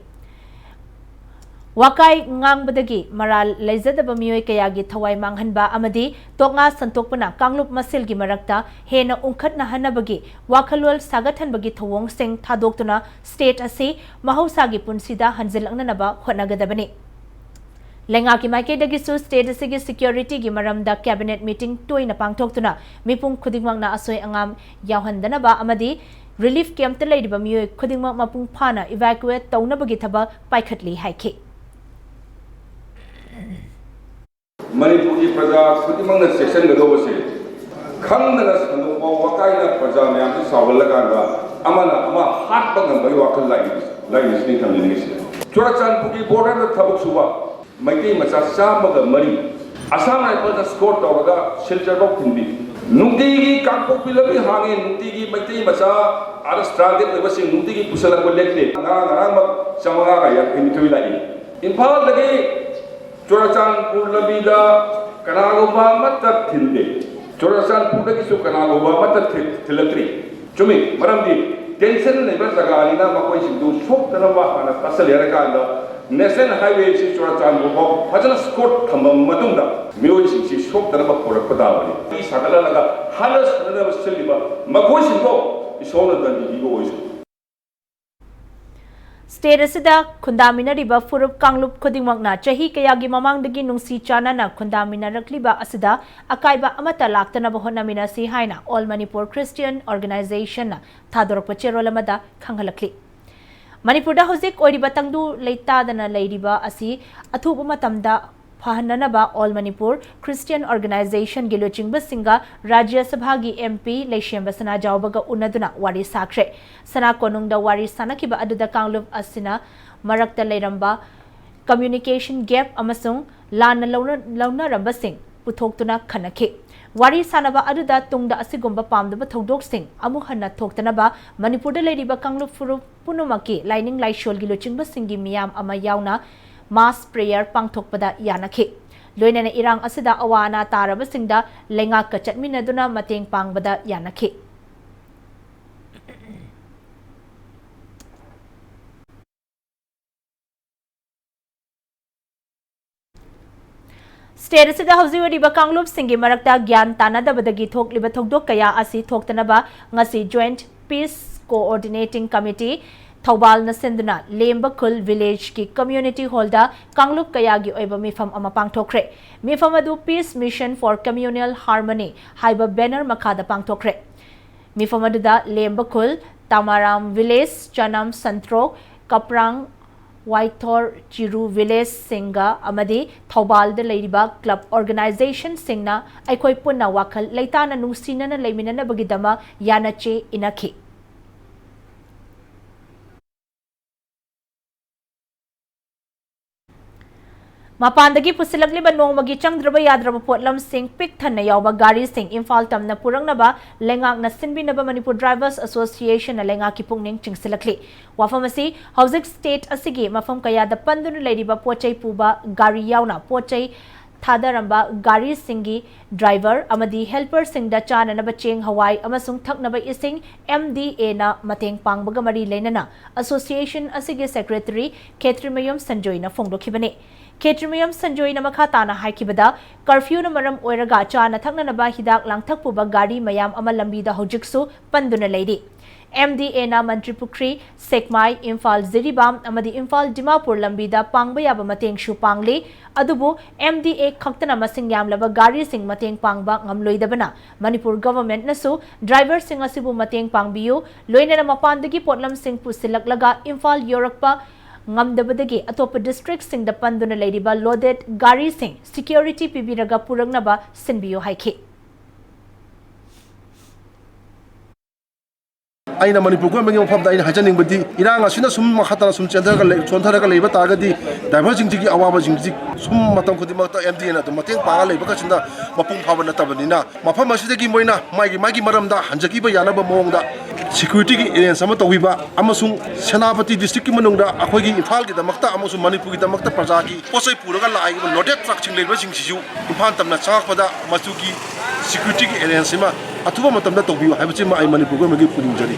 ꯋꯥꯀꯥꯏ ꯉꯥꯡꯕꯗꯒꯤ ꯃꯔꯥꯜ ꯂꯩꯖꯗꯕ ꯃꯤꯑꯣꯏ ꯀꯌꯥꯒꯤ ꯊꯋꯥꯏ ꯃꯥꯡꯍꯟꯕ ꯑꯃꯗꯤ ꯇꯣꯛꯉꯥ ꯁꯟꯇꯣꯛꯄꯅ ꯀꯥꯡꯂꯨꯞ ꯃꯁꯦꯜꯒꯤ ꯃꯔꯛꯇ ꯍꯦꯟꯅ ꯎꯪꯈꯠꯅꯍꯟꯅꯕꯒꯤ ꯋꯥꯈꯜꯂꯣꯟ ꯁꯥꯒꯠꯍꯟꯕꯒꯤ ꯊꯧꯑꯣꯡꯁꯤꯡ ꯊꯥꯗꯣꯛꯇꯨꯅ ꯁ꯭ꯇꯦꯠ ꯑꯁꯤ ꯃꯍꯧꯁꯥꯒꯤ ꯄꯨꯟꯁꯤꯗ ꯍꯟꯖꯤꯜꯂꯛꯅꯅꯕ ꯍꯣꯠꯅꯒꯗꯕꯅꯤ꯫ ꯂꯩꯉꯥꯛꯀꯤ ꯃꯥꯏꯀꯩꯗꯒꯤꯁꯨ ꯁ꯭ꯇꯦꯠ ꯑꯁꯤꯒꯤ ꯁꯦꯀ꯭ꯌꯨꯔꯤꯇꯤꯒꯤ ꯃꯔꯝꯗ ꯀꯦꯕꯤꯅꯦꯠ ꯃꯤꯇꯤꯡ ꯇꯣꯏꯅ ꯄꯥꯡꯊꯣꯛꯇꯨꯅ ꯃꯤꯄꯨꯝ ꯈꯨꯗꯤꯡꯃꯛꯅ ꯑꯁꯣꯏ ꯑꯉꯥꯝ ꯌꯥꯎꯍꯟꯗꯅꯕ ꯑꯃꯗꯤ ꯔꯤꯂꯤꯐ ꯀꯦꯝꯞꯇ ꯂꯩꯔꯤꯕ ꯃꯤꯑꯣꯏ ꯈꯨꯗꯤꯡꯃꯛ ꯃꯄꯨꯡ ꯐꯥꯅ ꯏꯚꯥꯀꯨꯋꯦꯠ ꯇꯧꯅꯕꯒꯤ ꯊꯕꯛ ꯄꯥꯏꯈꯠꯂꯤ ꯍꯥꯏꯈꯤ꯫ ꯃꯅꯤꯄꯨꯔꯒꯤ ꯄ꯭ꯔꯖꯥ ꯈꯨꯗꯤꯡꯃꯛꯅ ꯆꯦꯛꯁꯤꯟꯒꯗꯧꯕꯁꯦ, ꯈꯪꯗꯅ ꯁꯟꯗꯣꯛꯄ ꯋꯥꯀꯥꯏꯅ ꯄ꯭ꯔꯖꯥ ꯃꯌꯥꯝꯁꯤ ꯁꯥꯎꯍꯜꯂꯀꯥꯟꯗ ꯑꯃꯅ ꯑꯃ ꯍꯥꯠꯄ ꯉꯝꯕꯒꯤ ꯋꯥꯈꯜ ꯂꯥꯛꯏ, ꯂꯥꯛꯏꯁꯤꯅꯤ ꯊꯝꯖꯅꯤꯡꯉꯤꯁꯦ꯫ ꯆꯨꯔꯥꯆꯥꯟꯄꯨꯔꯒꯤ ꯕꯣꯔꯗꯔꯗ ꯊꯕꯛ ꯁꯨꯕ ꯃꯩꯇꯩ ꯃꯆꯥ ꯆꯥꯝꯃꯒ ꯃꯔꯤ ꯑꯁꯥꯝ ꯔꯥꯏꯐꯜꯅ ꯁ꯭ꯀꯣꯔ ꯇꯧꯔꯒ ꯁꯤꯜꯆꯔꯐꯥꯎ ꯊꯤꯟꯕꯤ꯫ ꯅꯨꯡꯇꯤꯒꯤ ꯀꯥꯡꯄꯣꯛꯄꯤ ꯂꯝꯕꯤ ꯍꯥꯡꯉꯤ, ꯅꯨꯡꯇꯤꯒꯤ ꯃꯩꯇꯩ ꯃꯆꯥ ꯑꯥꯗ ꯁ꯭ꯇ꯭ꯔꯥꯟꯗꯦꯗ ꯑꯣꯏꯕꯁꯤꯡ ꯅꯨꯡꯇꯤꯒꯤ ꯄꯨꯁꯜꯂꯛꯄ ꯂꯦꯞꯇꯦ꯫ ꯉꯔꯥꯡ, ꯉꯔꯥꯡꯃꯛ ꯆꯥꯝꯃꯉꯥꯒ ꯌꯥꯡꯈꯩ ꯅꯤꯊꯣꯏ ꯂꯥꯛꯏ꯫ ꯏꯝꯐꯥꯜꯗꯒꯤ ꯆꯨꯔꯥꯆꯥꯟꯄꯨꯔ ꯂꯝꯕꯤꯗ ꯀꯅꯥꯒꯨꯝꯕ ꯑꯃꯠꯇ ꯊꯤꯟꯗꯦ꯫ ꯆꯨꯔꯥꯆꯥꯟꯄꯨꯔꯗꯒꯤꯁꯨ ꯀꯅꯥꯒꯨꯝꯕ ꯑꯃꯠꯇ ꯊꯤ-, ꯊꯤꯜꯂꯛꯇ꯭ꯔꯤ꯫ ꯆꯨꯝꯃꯤ, ꯃꯔꯝꯗꯤ ꯇꯦꯟꯁꯟ ꯂꯩꯕ ꯖꯒꯥꯅꯤꯅ ꯃꯈꯣꯏꯁꯤꯡꯗꯨ ꯁꯣꯛꯇꯅꯕ ꯍꯥꯟꯅ ꯇꯥꯁꯜꯂꯦ ꯍꯥꯏꯔꯀꯥꯟꯗ ꯅꯦꯁꯅꯦꯜ ꯍꯥꯏꯋꯦꯁꯤ ꯆꯨꯔꯥꯆꯥꯟꯄꯨꯔ ꯐꯥꯎ ꯐꯖꯅ ꯁ꯭ꯀꯣꯔꯠ ꯊꯝꯃꯕ ꯃꯇꯨꯡꯗ ꯃꯤꯑꯣꯏꯁꯤꯡꯁꯤ ꯁꯣꯛꯇꯅꯕ ꯄꯨꯔꯛꯄ ꯇꯥꯕꯅꯤ꯫ ꯃꯤ ꯁꯥꯒꯠꯍꯜꯂꯒ ꯍꯥꯠꯅ ꯁꯨꯅꯅꯕ ꯁꯤꯜꯂꯤꯕ ꯃꯈꯣꯏꯁꯤꯡꯗꯣ ꯏꯁꯣꯔꯅ ꯗꯟꯗꯤ ꯄꯤꯕ ꯑꯣꯏꯁꯅꯨ꯫ State ꯑꯁꯤꯗ ꯈꯨꯟꯗꯥꯃꯤꯟꯅꯔꯤꯕ ꯐꯨꯔꯨꯞ ꯀꯥꯡꯂꯨꯞ ꯈꯨꯗꯤꯡꯃꯛꯅ ꯆꯍꯤ ꯀꯌꯥꯒꯤ ꯃꯃꯥꯡꯗꯒꯤ ꯅꯨꯡꯁꯤ ꯆꯥꯟꯅꯅ ꯈꯨꯟꯗꯥꯃꯤꯟꯅꯔꯛꯂꯤꯕ ꯑꯁꯤꯗ ꯑꯀꯥꯏꯕ ꯑꯃꯠꯇ ꯂꯥꯛꯇꯅꯕ ꯍꯣꯠꯅꯃꯤꯟꯅꯁꯤ ꯍꯥꯏꯅ All Manipur Christian Organizationꯅ ꯊꯥꯗꯣꯔꯛꯄ ꯆꯦꯔꯣꯜ ꯑꯃꯗ ꯈꯪꯍꯜꯂꯛꯂꯤ꯫ ꯃꯅꯤꯄꯨꯔꯗ ꯍꯧꯖꯤꯛ ꯑꯣꯏꯔꯤꯕ ꯇꯪꯗꯨ ꯂꯩꯇꯥꯗꯅ ꯂꯩꯔꯤꯕ ꯑꯁꯤ ꯑꯊꯨꯕ ꯃꯇꯝꯗ ꯐꯍꯟꯅꯅꯕ All Manipur Christian Organizationꯒꯤ ꯂꯨꯆꯤꯡꯕꯁꯤꯡꯒ ꯔꯥꯖ꯭ꯌ ꯁꯚꯥꯒꯤ MP ꯂꯩꯁꯦꯝꯕ ꯁꯅꯥꯖꯥꯎꯕꯒ ꯎꯅꯗꯨꯅ ꯋꯥꯔꯤ ꯁꯥꯈ꯭ꯔꯦ꯫ ꯁꯅꯥ ꯀꯣꯅꯨꯡꯗ ꯋꯥꯔꯤ ꯁꯥꯅꯈꯤꯕ ꯑꯗꯨꯗ ꯀꯥꯡꯂꯨꯞ ꯑꯁꯤꯅ ꯃꯔꯛꯇ ꯂꯩꯔꯝꯕ communication gap ꯑꯃꯁꯨꯡ ꯂꯥꯟꯅ ꯂꯧꯅ-, ꯂꯧꯅꯔꯝꯕꯁꯤꯡ ꯄꯨꯊꯣꯛꯇꯨꯅ ꯈꯟꯅꯈꯤ꯫ ꯋꯥꯔꯤ ꯁꯥꯅꯕ ꯑꯗꯨꯗ ꯇꯨꯡꯗ ꯑꯁꯤꯒꯨꯝꯕ ꯄꯥꯝꯗꯕ ꯊꯧꯗꯣꯛꯁꯤꯡ ꯑꯃꯨꯛ ꯍꯟꯅ ꯊꯣꯛꯇꯅꯕ ꯃꯅꯤꯄꯨꯔꯗ ꯂꯩꯔꯤꯕ ꯀꯥꯡꯂꯨꯞ ꯐꯨꯔꯨꯞ ꯄꯨꯝꯅꯃꯛꯀꯤ ꯂꯥꯏꯅꯤꯡ ꯂꯥꯏꯁꯣꯜꯒꯤ ꯂꯨꯆꯤꯡꯕꯁꯤꯡꯒꯤ ꯃꯤꯌꯥꯝ ꯑꯃ ꯌꯥꯎꯅ mass prayer ꯄꯥꯡꯊꯣꯛꯄꯗ ꯌꯥꯅꯈꯤ꯫ ꯂꯣꯏꯅꯅ ꯏꯔꯥꯡ ꯑꯁꯤꯗ ꯑꯋꯥ ꯑꯅꯥ ꯇꯥꯔꯕꯁꯤꯡꯗ ꯂꯩꯉꯥꯛꯀ ꯆꯠꯃꯤꯟꯅꯗꯨꯅ ꯃꯇꯦꯡ ꯄꯥꯡꯕꯗ ꯌꯥꯅꯈꯤ꯫ State ꯑꯁꯤꯗ ꯍꯧꯖꯤꯛ ꯑꯣꯏꯔꯤꯕ ꯀꯥꯡꯂꯨꯞꯁꯤꯡꯒꯤ ꯃꯔꯛꯇ ꯒ꯭ꯌꯥꯟ ꯇꯥꯅꯗꯕꯗꯒꯤ ꯊꯣꯛꯂꯤꯕ ꯊꯧꯗꯣꯛ ꯀꯌꯥ ꯑꯁꯤ ꯊꯣꯛꯇꯅꯕ ꯉꯁꯤ Joint Peace Coordinating Committee ꯊꯧꯕꯥꯜꯅ ꯁꯤꯟꯗꯨꯅ ꯂꯦꯝꯕ ꯈꯨꯜ villageꯀꯤ community hallꯗ ꯀꯥꯡꯂꯨꯞ ꯀꯌꯥꯒꯤ ꯑꯣꯏꯕ ꯃꯤꯐꯝ ꯑꯃ ꯄꯥꯡꯊꯣꯛꯈ꯭ꯔꯦ꯫ ꯃꯤꯐꯝ ꯑꯗꯨ Peace Mission for Communal Harmony ꯍꯥꯏꯕ banner ꯃꯈꯥꯗ ꯄꯥꯡꯊꯣꯛꯈ꯭ꯔꯦ꯫ ꯃꯤꯐꯝ ꯑꯗꯨꯗ ꯂꯦꯝꯕ ꯈꯨꯜ, ꯇꯥꯃꯥꯔꯥꯝ village, ꯆꯅꯝ ꯁꯟꯇ꯭ꯔꯣꯛ, ꯀꯄ꯭ꯔꯥꯡ, ꯋꯥꯏꯊꯣꯔ, ꯆꯤꯔꯨ villageꯁꯤꯡꯒ ꯑꯃꯗꯤ ꯊꯧꯕꯥꯜꯗ ꯂꯩꯔꯤꯕ club organizationꯁꯤꯡꯅ ꯑꯩꯈꯣꯏ ꯄꯨꯟꯅ ꯋꯥꯈꯜ ꯂꯩꯇꯥꯅ ꯅꯨꯡꯁꯤꯅꯅ ꯂꯩꯃꯤꯟꯅꯅꯕꯒꯤꯗꯃꯛ ꯌꯥꯅꯆꯦ ꯏꯅꯈꯤ꯫ ꯃꯄꯥꯟꯗꯒꯤ ꯄꯨꯁꯤꯜꯂꯛꯂꯤꯕ ꯅꯣꯡꯃꯒꯤ ꯆꯪꯗ꯭ꯔꯕ ꯌꯥꯗ꯭ꯔꯕ ꯄꯣꯠꯂꯝꯁꯤꯡ ꯄꯤꯛ ꯊꯟꯅ ꯌꯥꯎꯕ ꯒꯥꯔꯤꯁꯤꯡ ꯏꯝꯐꯥꯜ ꯇꯝꯅ ꯄꯨꯔꯛꯅꯕ ꯂꯩꯉꯥꯛꯅ ꯁꯤꯟꯕꯤꯅꯕ Manipur Drivers Associationꯅ ꯂꯩꯉꯥꯛꯀꯤ ꯄꯨꯛꯅꯤꯡ ꯆꯤꯡꯁꯤꯜꯂꯛꯂꯤ꯫ ꯋꯥꯐꯝ ꯑꯁꯤ ꯍꯧꯖꯤꯛ state ꯑꯁꯤꯒꯤ ꯃꯐꯝ ꯀꯌꯥꯗ ꯄꯟꯗꯨꯅ ꯂꯩꯔꯤꯕ ꯄꯣꯠ ꯆꯩ ꯄꯨꯕ ꯒꯥꯔꯤ ꯌꯥꯎꯅ ꯄꯣꯠ ꯆꯩ ꯊꯥꯗꯔꯝꯕ ꯒꯥꯔꯤꯁꯤꯡꯒꯤ driver ꯑꯃꯗꯤ helperꯁꯤꯡꯗ ꯆꯥꯅꯅꯕ ꯆꯦꯡ, ꯍꯋꯥꯏ ꯑꯃꯁꯨꯡ ꯊꯛꯅꯕ ꯏꯁꯤꯡ MDAꯅ ꯃꯇꯦꯡ ꯄꯥꯡꯕꯒ ꯃꯔꯤ ꯂꯩꯅꯅ association ꯑꯁꯤꯒꯤ secretary ꯈꯦꯇ꯭ꯔꯤꯃꯌꯨꯝ ꯁꯟꯖꯣꯏꯅ ꯐꯣꯡꯗꯣꯛꯈꯤꯕꯅꯤ꯫ ꯈꯦꯇ꯭ꯔꯤꯃꯌꯨꯝ ꯁꯟꯖꯣꯏꯅ ꯃꯈꯥ ꯇꯥꯅ ꯍꯥꯏꯈꯤꯕꯗ, curfewꯅ ꯃꯔꯝ ꯑꯣꯏꯔꯒ ꯆꯥꯅ ꯊꯛꯅꯅꯕ ꯍꯤꯗꯥꯛ ꯂꯥꯡꯊꯛ ꯄꯨꯕ ꯒꯥꯔꯤ ꯃꯌꯥꯝ ꯑꯃ ꯂꯝꯕꯤꯗ ꯍꯧꯖꯤꯛꯁꯨ ꯄꯟꯗꯨꯅ ꯂꯩꯔꯤ꯫ ꯑꯦꯝ ꯗꯤ ꯑꯦꯅ ꯃꯟꯇ꯭ꯔꯤꯄꯨꯈ꯭ꯔꯤ, ꯁꯦꯛꯃꯥꯏ, ꯏꯝꯐꯥꯜ ꯖꯤꯔꯤꯕꯥꯝ ꯑꯃꯗꯤ ꯏꯝꯐꯥꯜ ꯗꯤꯃꯥꯄꯨꯔ ꯂꯝꯕꯤꯗ ꯄꯥꯡꯕ ꯌꯥꯕ ꯃꯇꯦꯡꯁꯨ ꯄꯥꯡꯂꯤ꯫ ꯑꯗꯨꯕꯨ ꯑꯦꯝ ꯗꯤ ꯑꯦ ꯈꯛꯇꯅ ꯃꯁꯤꯡ ꯌꯥꯝꯂꯕ ꯒꯥꯔꯤꯁꯤꯡ ꯃꯇꯦꯡ ꯄꯥꯡꯕ ꯉꯝꯂꯣꯏꯗꯕꯅ ꯃꯅꯤꯄꯨꯔ ꯒꯚꯔꯟꯃꯦꯟꯠꯅꯁꯨ ꯗ꯭ꯔꯥꯏꯚꯔꯁꯤꯡ ꯑꯁꯤꯕꯨ ꯃꯇꯦꯡ ꯄꯥꯡꯕꯤꯌꯨ, ꯂꯣꯏꯅꯅ ꯃꯄꯥꯟꯗꯒꯤ ꯄꯣꯠꯂꯝꯁꯤꯡ ꯄꯨꯁꯤꯜꯂꯛꯂꯒ ꯏꯝꯐꯥꯜ ꯌꯧꯔꯛꯄ ꯉꯝꯗꯕꯗꯒꯤ ꯑꯇꯣꯞꯄ ꯗꯤꯁꯇ꯭ꯔꯤꯛꯁꯤꯡꯗ ꯄꯟꯗꯨꯅ ꯂꯩꯔꯤꯕ ꯂꯣꯗꯦꯗ ꯒꯥꯔꯤꯁꯤꯡ ꯁꯤꯀ꯭ꯌꯨꯔꯤꯇꯤ ꯄꯤꯕꯤꯔꯒ ꯄꯨꯔꯛꯅꯕ ꯁꯤꯟꯕꯤꯌꯨ ꯍꯥꯏꯈꯤ꯫ ꯑꯩꯅ ꯃꯅꯤꯄꯨꯔ ꯒꯣꯔꯃꯦꯟꯒꯤ ꯃꯐꯝꯗ ꯑꯩꯅ ꯍꯥꯏꯖꯅꯤꯡꯕꯗꯤ, ꯏꯔꯥꯡ ꯑꯁꯤꯅ ꯁꯨꯝ ꯃꯈꯥ ꯇꯥꯅ ꯁꯨꯝ ꯆꯦꯟꯊꯔꯒ ꯂꯩ-, ꯆꯣꯟꯊꯔꯒ ꯂꯩꯕ ꯇꯥꯔꯒꯗꯤ, ꯗ꯭ꯔꯥꯏꯚꯔꯁꯤꯡꯁꯤꯒꯤ ꯑꯋꯥꯕꯁꯤꯡꯁꯤ ꯁꯨꯝ ꯃꯇꯝ ꯈꯨꯗꯤꯡꯃꯛꯇ ꯑꯦꯝ ꯗꯤ ꯑꯦꯅ ꯑꯗꯨꯝ ꯃꯇꯦꯡ ꯄꯥꯡꯉ ꯂꯩꯕ ꯈꯛꯁꯤꯅ ꯃꯄꯨꯡ ꯐꯥꯕ ꯅꯠꯇꯕꯅꯤꯅ, ꯃꯐꯝ ꯑꯁꯤꯗꯒꯤ ꯃꯣꯏꯅ ꯃꯥꯒꯤ, ꯃꯥꯒꯤ ꯃꯔꯝꯗ ꯍꯟꯖꯈꯤꯕ ꯌꯥꯅꯕ ꯃꯑꯣꯡꯗ ꯁꯦꯀ꯭ꯌꯨꯔꯤꯇꯤꯒꯤ ꯑꯦꯔꯦꯟꯖ ꯑꯃ ꯇꯧꯕꯤꯕ ꯑꯃꯁꯨꯡ ꯁꯦꯅꯥꯄꯇꯤ ꯗꯤꯁꯇ꯭ꯔꯤꯛꯀꯤ ꯃꯅꯨꯡꯗ ꯑꯩꯈꯣꯏꯒꯤ ꯏꯝꯐꯥꯜꯒꯤꯗꯃꯛꯇ ꯑꯃꯁꯨꯡ ꯃꯅꯤꯄꯨꯔꯒꯤꯗꯃꯛꯇ ꯄ꯭ꯔꯖꯥꯒꯤ ꯄꯣꯠ ꯆꯩ ꯄꯨꯔꯒ ꯂꯥꯛꯏꯕ ꯂꯣꯗꯦꯗ ꯇ꯭ꯔꯛꯁꯤꯡ ꯂꯩꯔꯤꯕꯁꯤꯡꯁꯤꯁꯨ ꯏꯝꯐꯥꯜ ꯇꯝꯅ ꯆꯪꯉꯛꯄꯗ ꯃꯗꯨꯒꯤ ꯁꯦꯀ꯭ꯌꯨꯔꯤꯇꯤꯒꯤ ꯑꯦꯔꯦꯟꯖ ꯑꯃ ꯑꯊꯨꯕ ꯃꯇꯝꯗ ꯇꯧꯕꯤꯌꯨ ꯍꯥꯏꯕꯁꯤꯃ ꯑꯩ ꯃꯅꯤꯄꯨꯔ ꯒꯣꯔꯃꯦꯟꯒꯤ ꯄꯨꯅꯤꯡꯖꯔꯤ꯫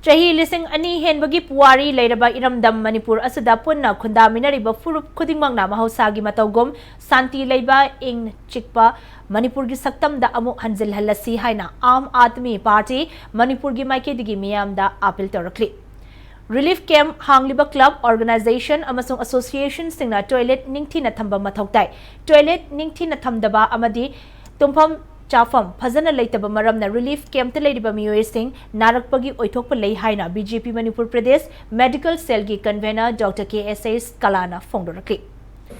ꯆꯍꯤ ꯂꯤꯁꯤꯡ ꯑꯅꯤ ꯍꯦꯟꯕꯒꯤ ꯄꯨꯋꯥꯔꯤ ꯂꯩꯔꯕ ꯏꯔꯝꯗꯝ ꯃꯅꯤꯄꯨꯔ ꯑꯁꯤꯗ ꯄꯨꯟꯅ ꯈꯨꯟꯗꯥꯃꯤꯟꯅꯔꯤꯕ ꯐꯨꯔꯨꯞ ꯈꯨꯗꯤꯡꯃꯛꯅ ꯃꯍꯧꯁꯥꯒꯤ ꯃꯇꯧꯒꯨꯝ ꯁꯥꯟꯇꯤ ꯂꯩꯕ, ꯏꯪ ꯆꯤꯛꯄ ꯃꯅꯤꯄꯨꯔꯒꯤ ꯁꯛꯇꯝꯗ ꯑꯃꯨꯛ ꯍꯟꯖꯤꯜꯍꯜꯂꯁꯤ ꯍꯥꯏꯅ ꯑꯥꯝ ꯑꯥꯗꯃꯤ ꯄꯥꯔꯇꯤ ꯃꯅꯤꯄꯨꯔꯒꯤ ꯃꯥꯏꯀꯩꯗꯒꯤ ꯃꯤꯌꯥꯝꯗ ꯑꯥꯄꯤꯜ ꯇꯧꯔꯛꯂꯤ꯫ ꯔꯤꯂꯤꯐ ꯀꯦꯝꯞ ꯍꯥꯡꯂꯤꯕ ꯀ꯭ꯂꯕ, ꯑꯣꯔꯒꯅꯥꯏꯖꯦꯁꯟ ꯑꯃꯁꯨꯡ ꯑꯦꯁꯣꯁꯤꯌꯦꯁꯟꯁꯤꯡꯅ ꯇꯣꯏꯂꯦꯠ ꯅꯤꯡꯊꯤꯅ ꯊꯝꯕ ꯃꯊꯧ ꯇꯥꯏ꯫ ꯇꯣꯏꯂꯦꯠ ꯅꯤꯡꯊꯤꯅ ꯊꯝꯗꯕ ꯑꯃꯗꯤ ꯇꯨꯝꯐꯝ ꯆꯥꯐꯝ ꯐꯖꯅ ꯂꯩꯇꯕ ꯃꯔꯝꯅ ꯔꯤꯂꯤꯐ ꯀꯦꯝꯞꯇ ꯂꯩꯔꯤꯕ ꯃꯤꯑꯣꯏꯁꯤꯡ ꯅꯥꯔꯛꯄꯒꯤ ꯑꯣꯏꯊꯣꯛꯄ ꯂꯩ ꯍꯥꯏꯅ ꯕꯤ ꯖꯦ ꯄꯤ ꯃꯅꯤꯄꯨꯔ ꯄ꯭ꯔꯗꯦꯁ ꯃꯦꯗꯤꯀꯦꯜ ꯁꯦꯜꯒꯤ ꯀꯟꯚꯦꯅꯔ ꯗꯣꯛꯇꯔ ꯀꯦ ꯑꯦꯁ ꯑꯦꯁ ꯀꯂꯥꯅ ꯐꯣꯡꯗꯣꯔꯛꯂꯤ꯫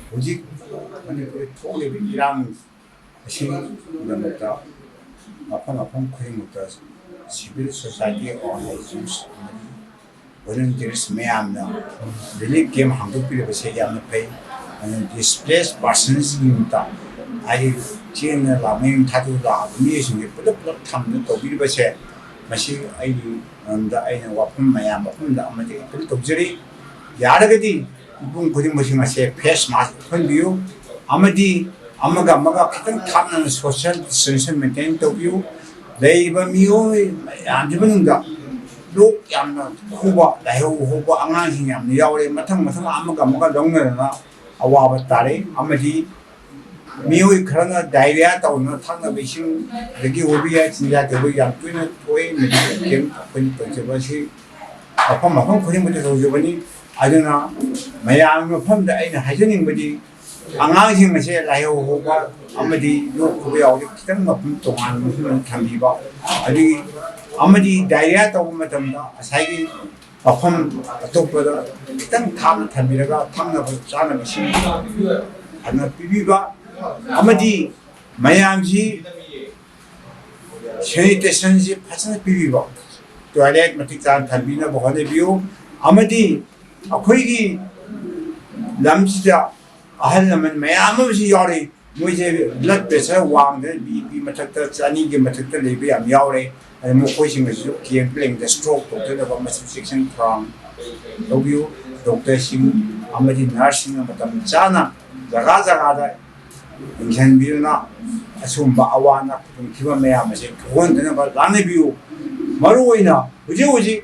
ꯍꯧꯖꯤꯛ ꯃꯅꯤꯄꯨꯔꯗ ꯊꯣꯛꯂꯤꯕ ꯏꯔꯥꯡ ꯑꯁꯤꯒꯤꯗꯃꯛꯇ ꯃꯐꯝ ꯃꯐꯝ ꯈꯨꯗꯤꯡꯃꯛꯇ ꯁꯤꯚꯤꯜ ꯁꯣꯁꯥꯏꯇꯤ ꯑꯣꯔꯒꯅꯥꯏꯖꯦꯁꯟ ꯑꯃꯗꯤ ꯚꯣꯂꯨꯟꯇꯤꯌꯔꯁ ꯃꯌꯥꯝꯅ ꯔꯤꯂꯤꯐ ꯀꯦꯝꯞ ꯍꯥꯡꯗꯣꯛꯄꯤꯔꯤꯕꯁꯦ ꯌꯥꯝꯅ ꯐꯩ꯫ ꯑꯗꯨꯅ ꯗꯤꯁꯄ꯭ꯂꯦꯁ ꯄꯥꯔꯁꯟꯁꯤꯡꯒꯤ ꯃꯍꯨꯠꯇ, ꯍꯥꯏꯗꯤ ꯆꯦꯟꯅ ꯂꯥꯛ-, ꯃꯌꯨꯝ ꯊꯥꯗꯣꯛꯑ ꯂꯥꯛꯑꯕ ꯃꯤꯑꯣꯏꯁꯤꯡꯁꯦ ꯄꯨꯂꯞ ꯄꯨꯂꯞ ꯊꯝꯗꯨꯅ ꯇꯧꯕꯤꯔꯤꯕꯁꯦ, ꯃꯁꯤ ꯑꯩꯒꯤ ꯃꯔꯝꯗ ꯑꯩꯅ ꯋꯥꯐꯝ ꯃꯌꯥꯝ ꯃꯐꯝꯗ ꯑꯃꯗꯤ ꯑꯄꯤꯜ ꯇꯧꯖꯔꯤ꯫ ꯌꯥꯔꯒꯗꯤ ꯃꯤꯄꯨꯝ ꯈꯨꯗꯤꯡꯃꯛꯁꯤꯡ ꯑꯁꯦ ꯐꯦꯁ ꯃꯥꯁꯛ ꯎꯞꯍꯟꯕꯤꯌꯨ ꯑꯃꯗꯤ ꯑꯃꯒ ꯑꯃꯒ ꯈꯤꯇꯪ ꯊꯥꯞꯅꯅ ꯁꯣꯁꯤꯌꯦꯜ ꯗꯤꯁꯇꯦꯟꯁꯤꯡ ꯃꯦꯟꯇꯦꯟ ꯇꯧꯕꯤꯌꯨ꯫ ꯂꯩꯔꯤꯕ ꯃꯤꯑꯣꯏ ꯃꯌꯥꯝꯁꯤ ꯃꯅꯨꯡꯗ ꯂꯣꯛ ꯌꯥꯝꯅ ꯈꯨꯕ, ꯂꯥꯏꯍꯧ ꯍꯧꯕ ꯑꯉꯥꯡꯁꯤꯡ ꯌꯥꯝꯅ ꯌꯥꯎꯔꯦ꯫ ꯃꯊꯪ ꯃꯊꯪ ꯑꯃꯒ ꯑꯃꯒ ꯂꯧꯅꯗꯅ ꯑꯋꯥꯕ ꯇꯥꯔꯦ꯫ ꯑꯃꯗꯤ ꯃꯤꯑꯣꯏ ꯈꯔꯅ ꯗꯥꯏꯔꯤꯌꯥ ꯇꯧꯗꯨꯅ ꯊꯛꯅꯕ ꯏꯁꯤꯡ, ꯑꯗꯒꯤ ꯑꯣꯕꯤꯌꯥ ꯆꯤꯟꯖꯥꯛ ꯇꯧꯕ ꯌꯥꯝ ꯇꯣꯏꯅ ꯊꯣꯛꯏ꯫ ꯃꯦꯗꯤꯀꯦꯜ ꯀꯦꯝꯞ ꯑꯩꯈꯣꯏꯅ ꯇꯧꯖꯕ ꯑꯁꯤ ꯃꯐꯝ ꯃꯐꯝ ꯈꯨꯗꯤꯡꯃꯛꯇ ꯇꯧꯖꯕꯅꯤ꯫ ꯑꯗꯨꯅ ꯃꯌꯥꯝꯒꯤ ꯃꯐꯝꯗ ꯑꯩꯅ ꯍꯥꯏꯖꯅꯤꯡꯕꯗꯤ, ꯑꯉꯥꯡꯁꯤꯡ ꯑꯁꯦ ꯂꯥꯏꯍꯧ ꯍꯧꯕ ꯑꯃꯗꯤ ꯂꯣꯛ ꯈꯨꯕ ꯌꯥꯎꯕꯗ ꯈꯤꯇꯪ ꯃꯐꯝ ꯇꯣꯉꯥꯟꯕ ꯃꯐꯝꯗ ꯊꯝꯕꯤꯕ, ꯑꯗꯒꯤ ꯑꯃꯗꯤ ꯗꯥꯏꯔꯤꯌꯥ ꯇꯧꯕ ꯃꯇꯝꯗ ꯉꯁꯥꯏꯒꯤ ꯃꯐꯝ ꯑꯇꯣꯞꯄꯗ ꯈꯤꯇꯪ ꯊꯥꯞꯅ ꯊꯝꯕꯤꯔꯒ ꯊꯛꯅꯕ ꯆꯥꯅꯕꯁꯤꯡ ꯐꯖꯅ ꯄꯤꯕꯤꯕ, ꯑꯃꯗꯤ ꯃꯌꯥꯝꯁꯤ ꯁꯦꯅꯤꯇꯦꯁꯟꯁꯤ ꯐꯖꯅ ꯄꯤꯕꯤꯕ, ꯇꯣꯏꯂꯦꯠ ꯃꯇꯤꯛ ꯆꯥꯅ ꯊꯝꯕꯤꯅꯕ ꯍꯣꯠꯅꯕꯤꯌꯨ꯫ ꯑꯃꯗꯤ ꯑꯩꯈꯣꯏꯒꯤ ꯂꯝꯁꯤꯗ ꯑꯍꯜ ꯂꯃꯟ ꯃꯌꯥꯝ ꯑꯃꯁꯨ ꯌꯥꯎꯔꯤ꯫ ꯃꯣꯏꯁꯦ ꯕ꯭ꯂꯗ ꯄ꯭ꯔꯦꯁꯔ ꯋꯥꯡꯗꯅ, ꯕꯤ ꯄꯤ ꯃꯊꯛꯇ, ꯆꯅꯤꯒꯤ ꯃꯊꯛꯇ ꯂꯩꯕ ꯌꯥꯝ ꯌꯥꯎꯔꯦ꯫ ꯑꯗ ꯃꯈꯣꯏꯁꯤꯡ ꯑꯁꯤꯁꯨ ꯀꯦꯝꯞ ꯂꯩꯉꯩꯗ ꯁ꯭ꯇ꯭ꯔꯣꯛ ꯇꯧꯗꯅꯕ ꯑꯃꯁꯨ ꯆꯦꯛꯁꯤꯟ ꯊꯧꯔꯥꯡ ꯂꯧꯕꯤꯌꯨ꯫ ꯗꯣꯛꯇꯔꯁꯤꯡ ꯑꯃꯗꯤ ꯅꯔꯁꯁꯤꯡꯅ ꯃꯇꯝ ꯆꯥꯅ ꯖꯒꯥ ꯖꯒꯥꯗ ꯌꯦꯡꯁꯤꯟꯕꯤꯗꯨꯅ ꯑꯁꯤꯒꯨꯝꯕ ꯑꯋꯥ ꯑꯅꯥ ꯈꯨꯗꯣꯡꯊꯤꯕ ꯃꯌꯥꯝ ꯑꯁꯦ ꯊꯣꯛꯍꯟꯗꯅꯕ ꯂꯥꯛꯅꯕꯤꯌꯨ꯫ ꯃꯔꯨꯑꯣꯏꯅ ꯍꯧꯖꯤꯛ ꯍꯧꯖꯤꯛ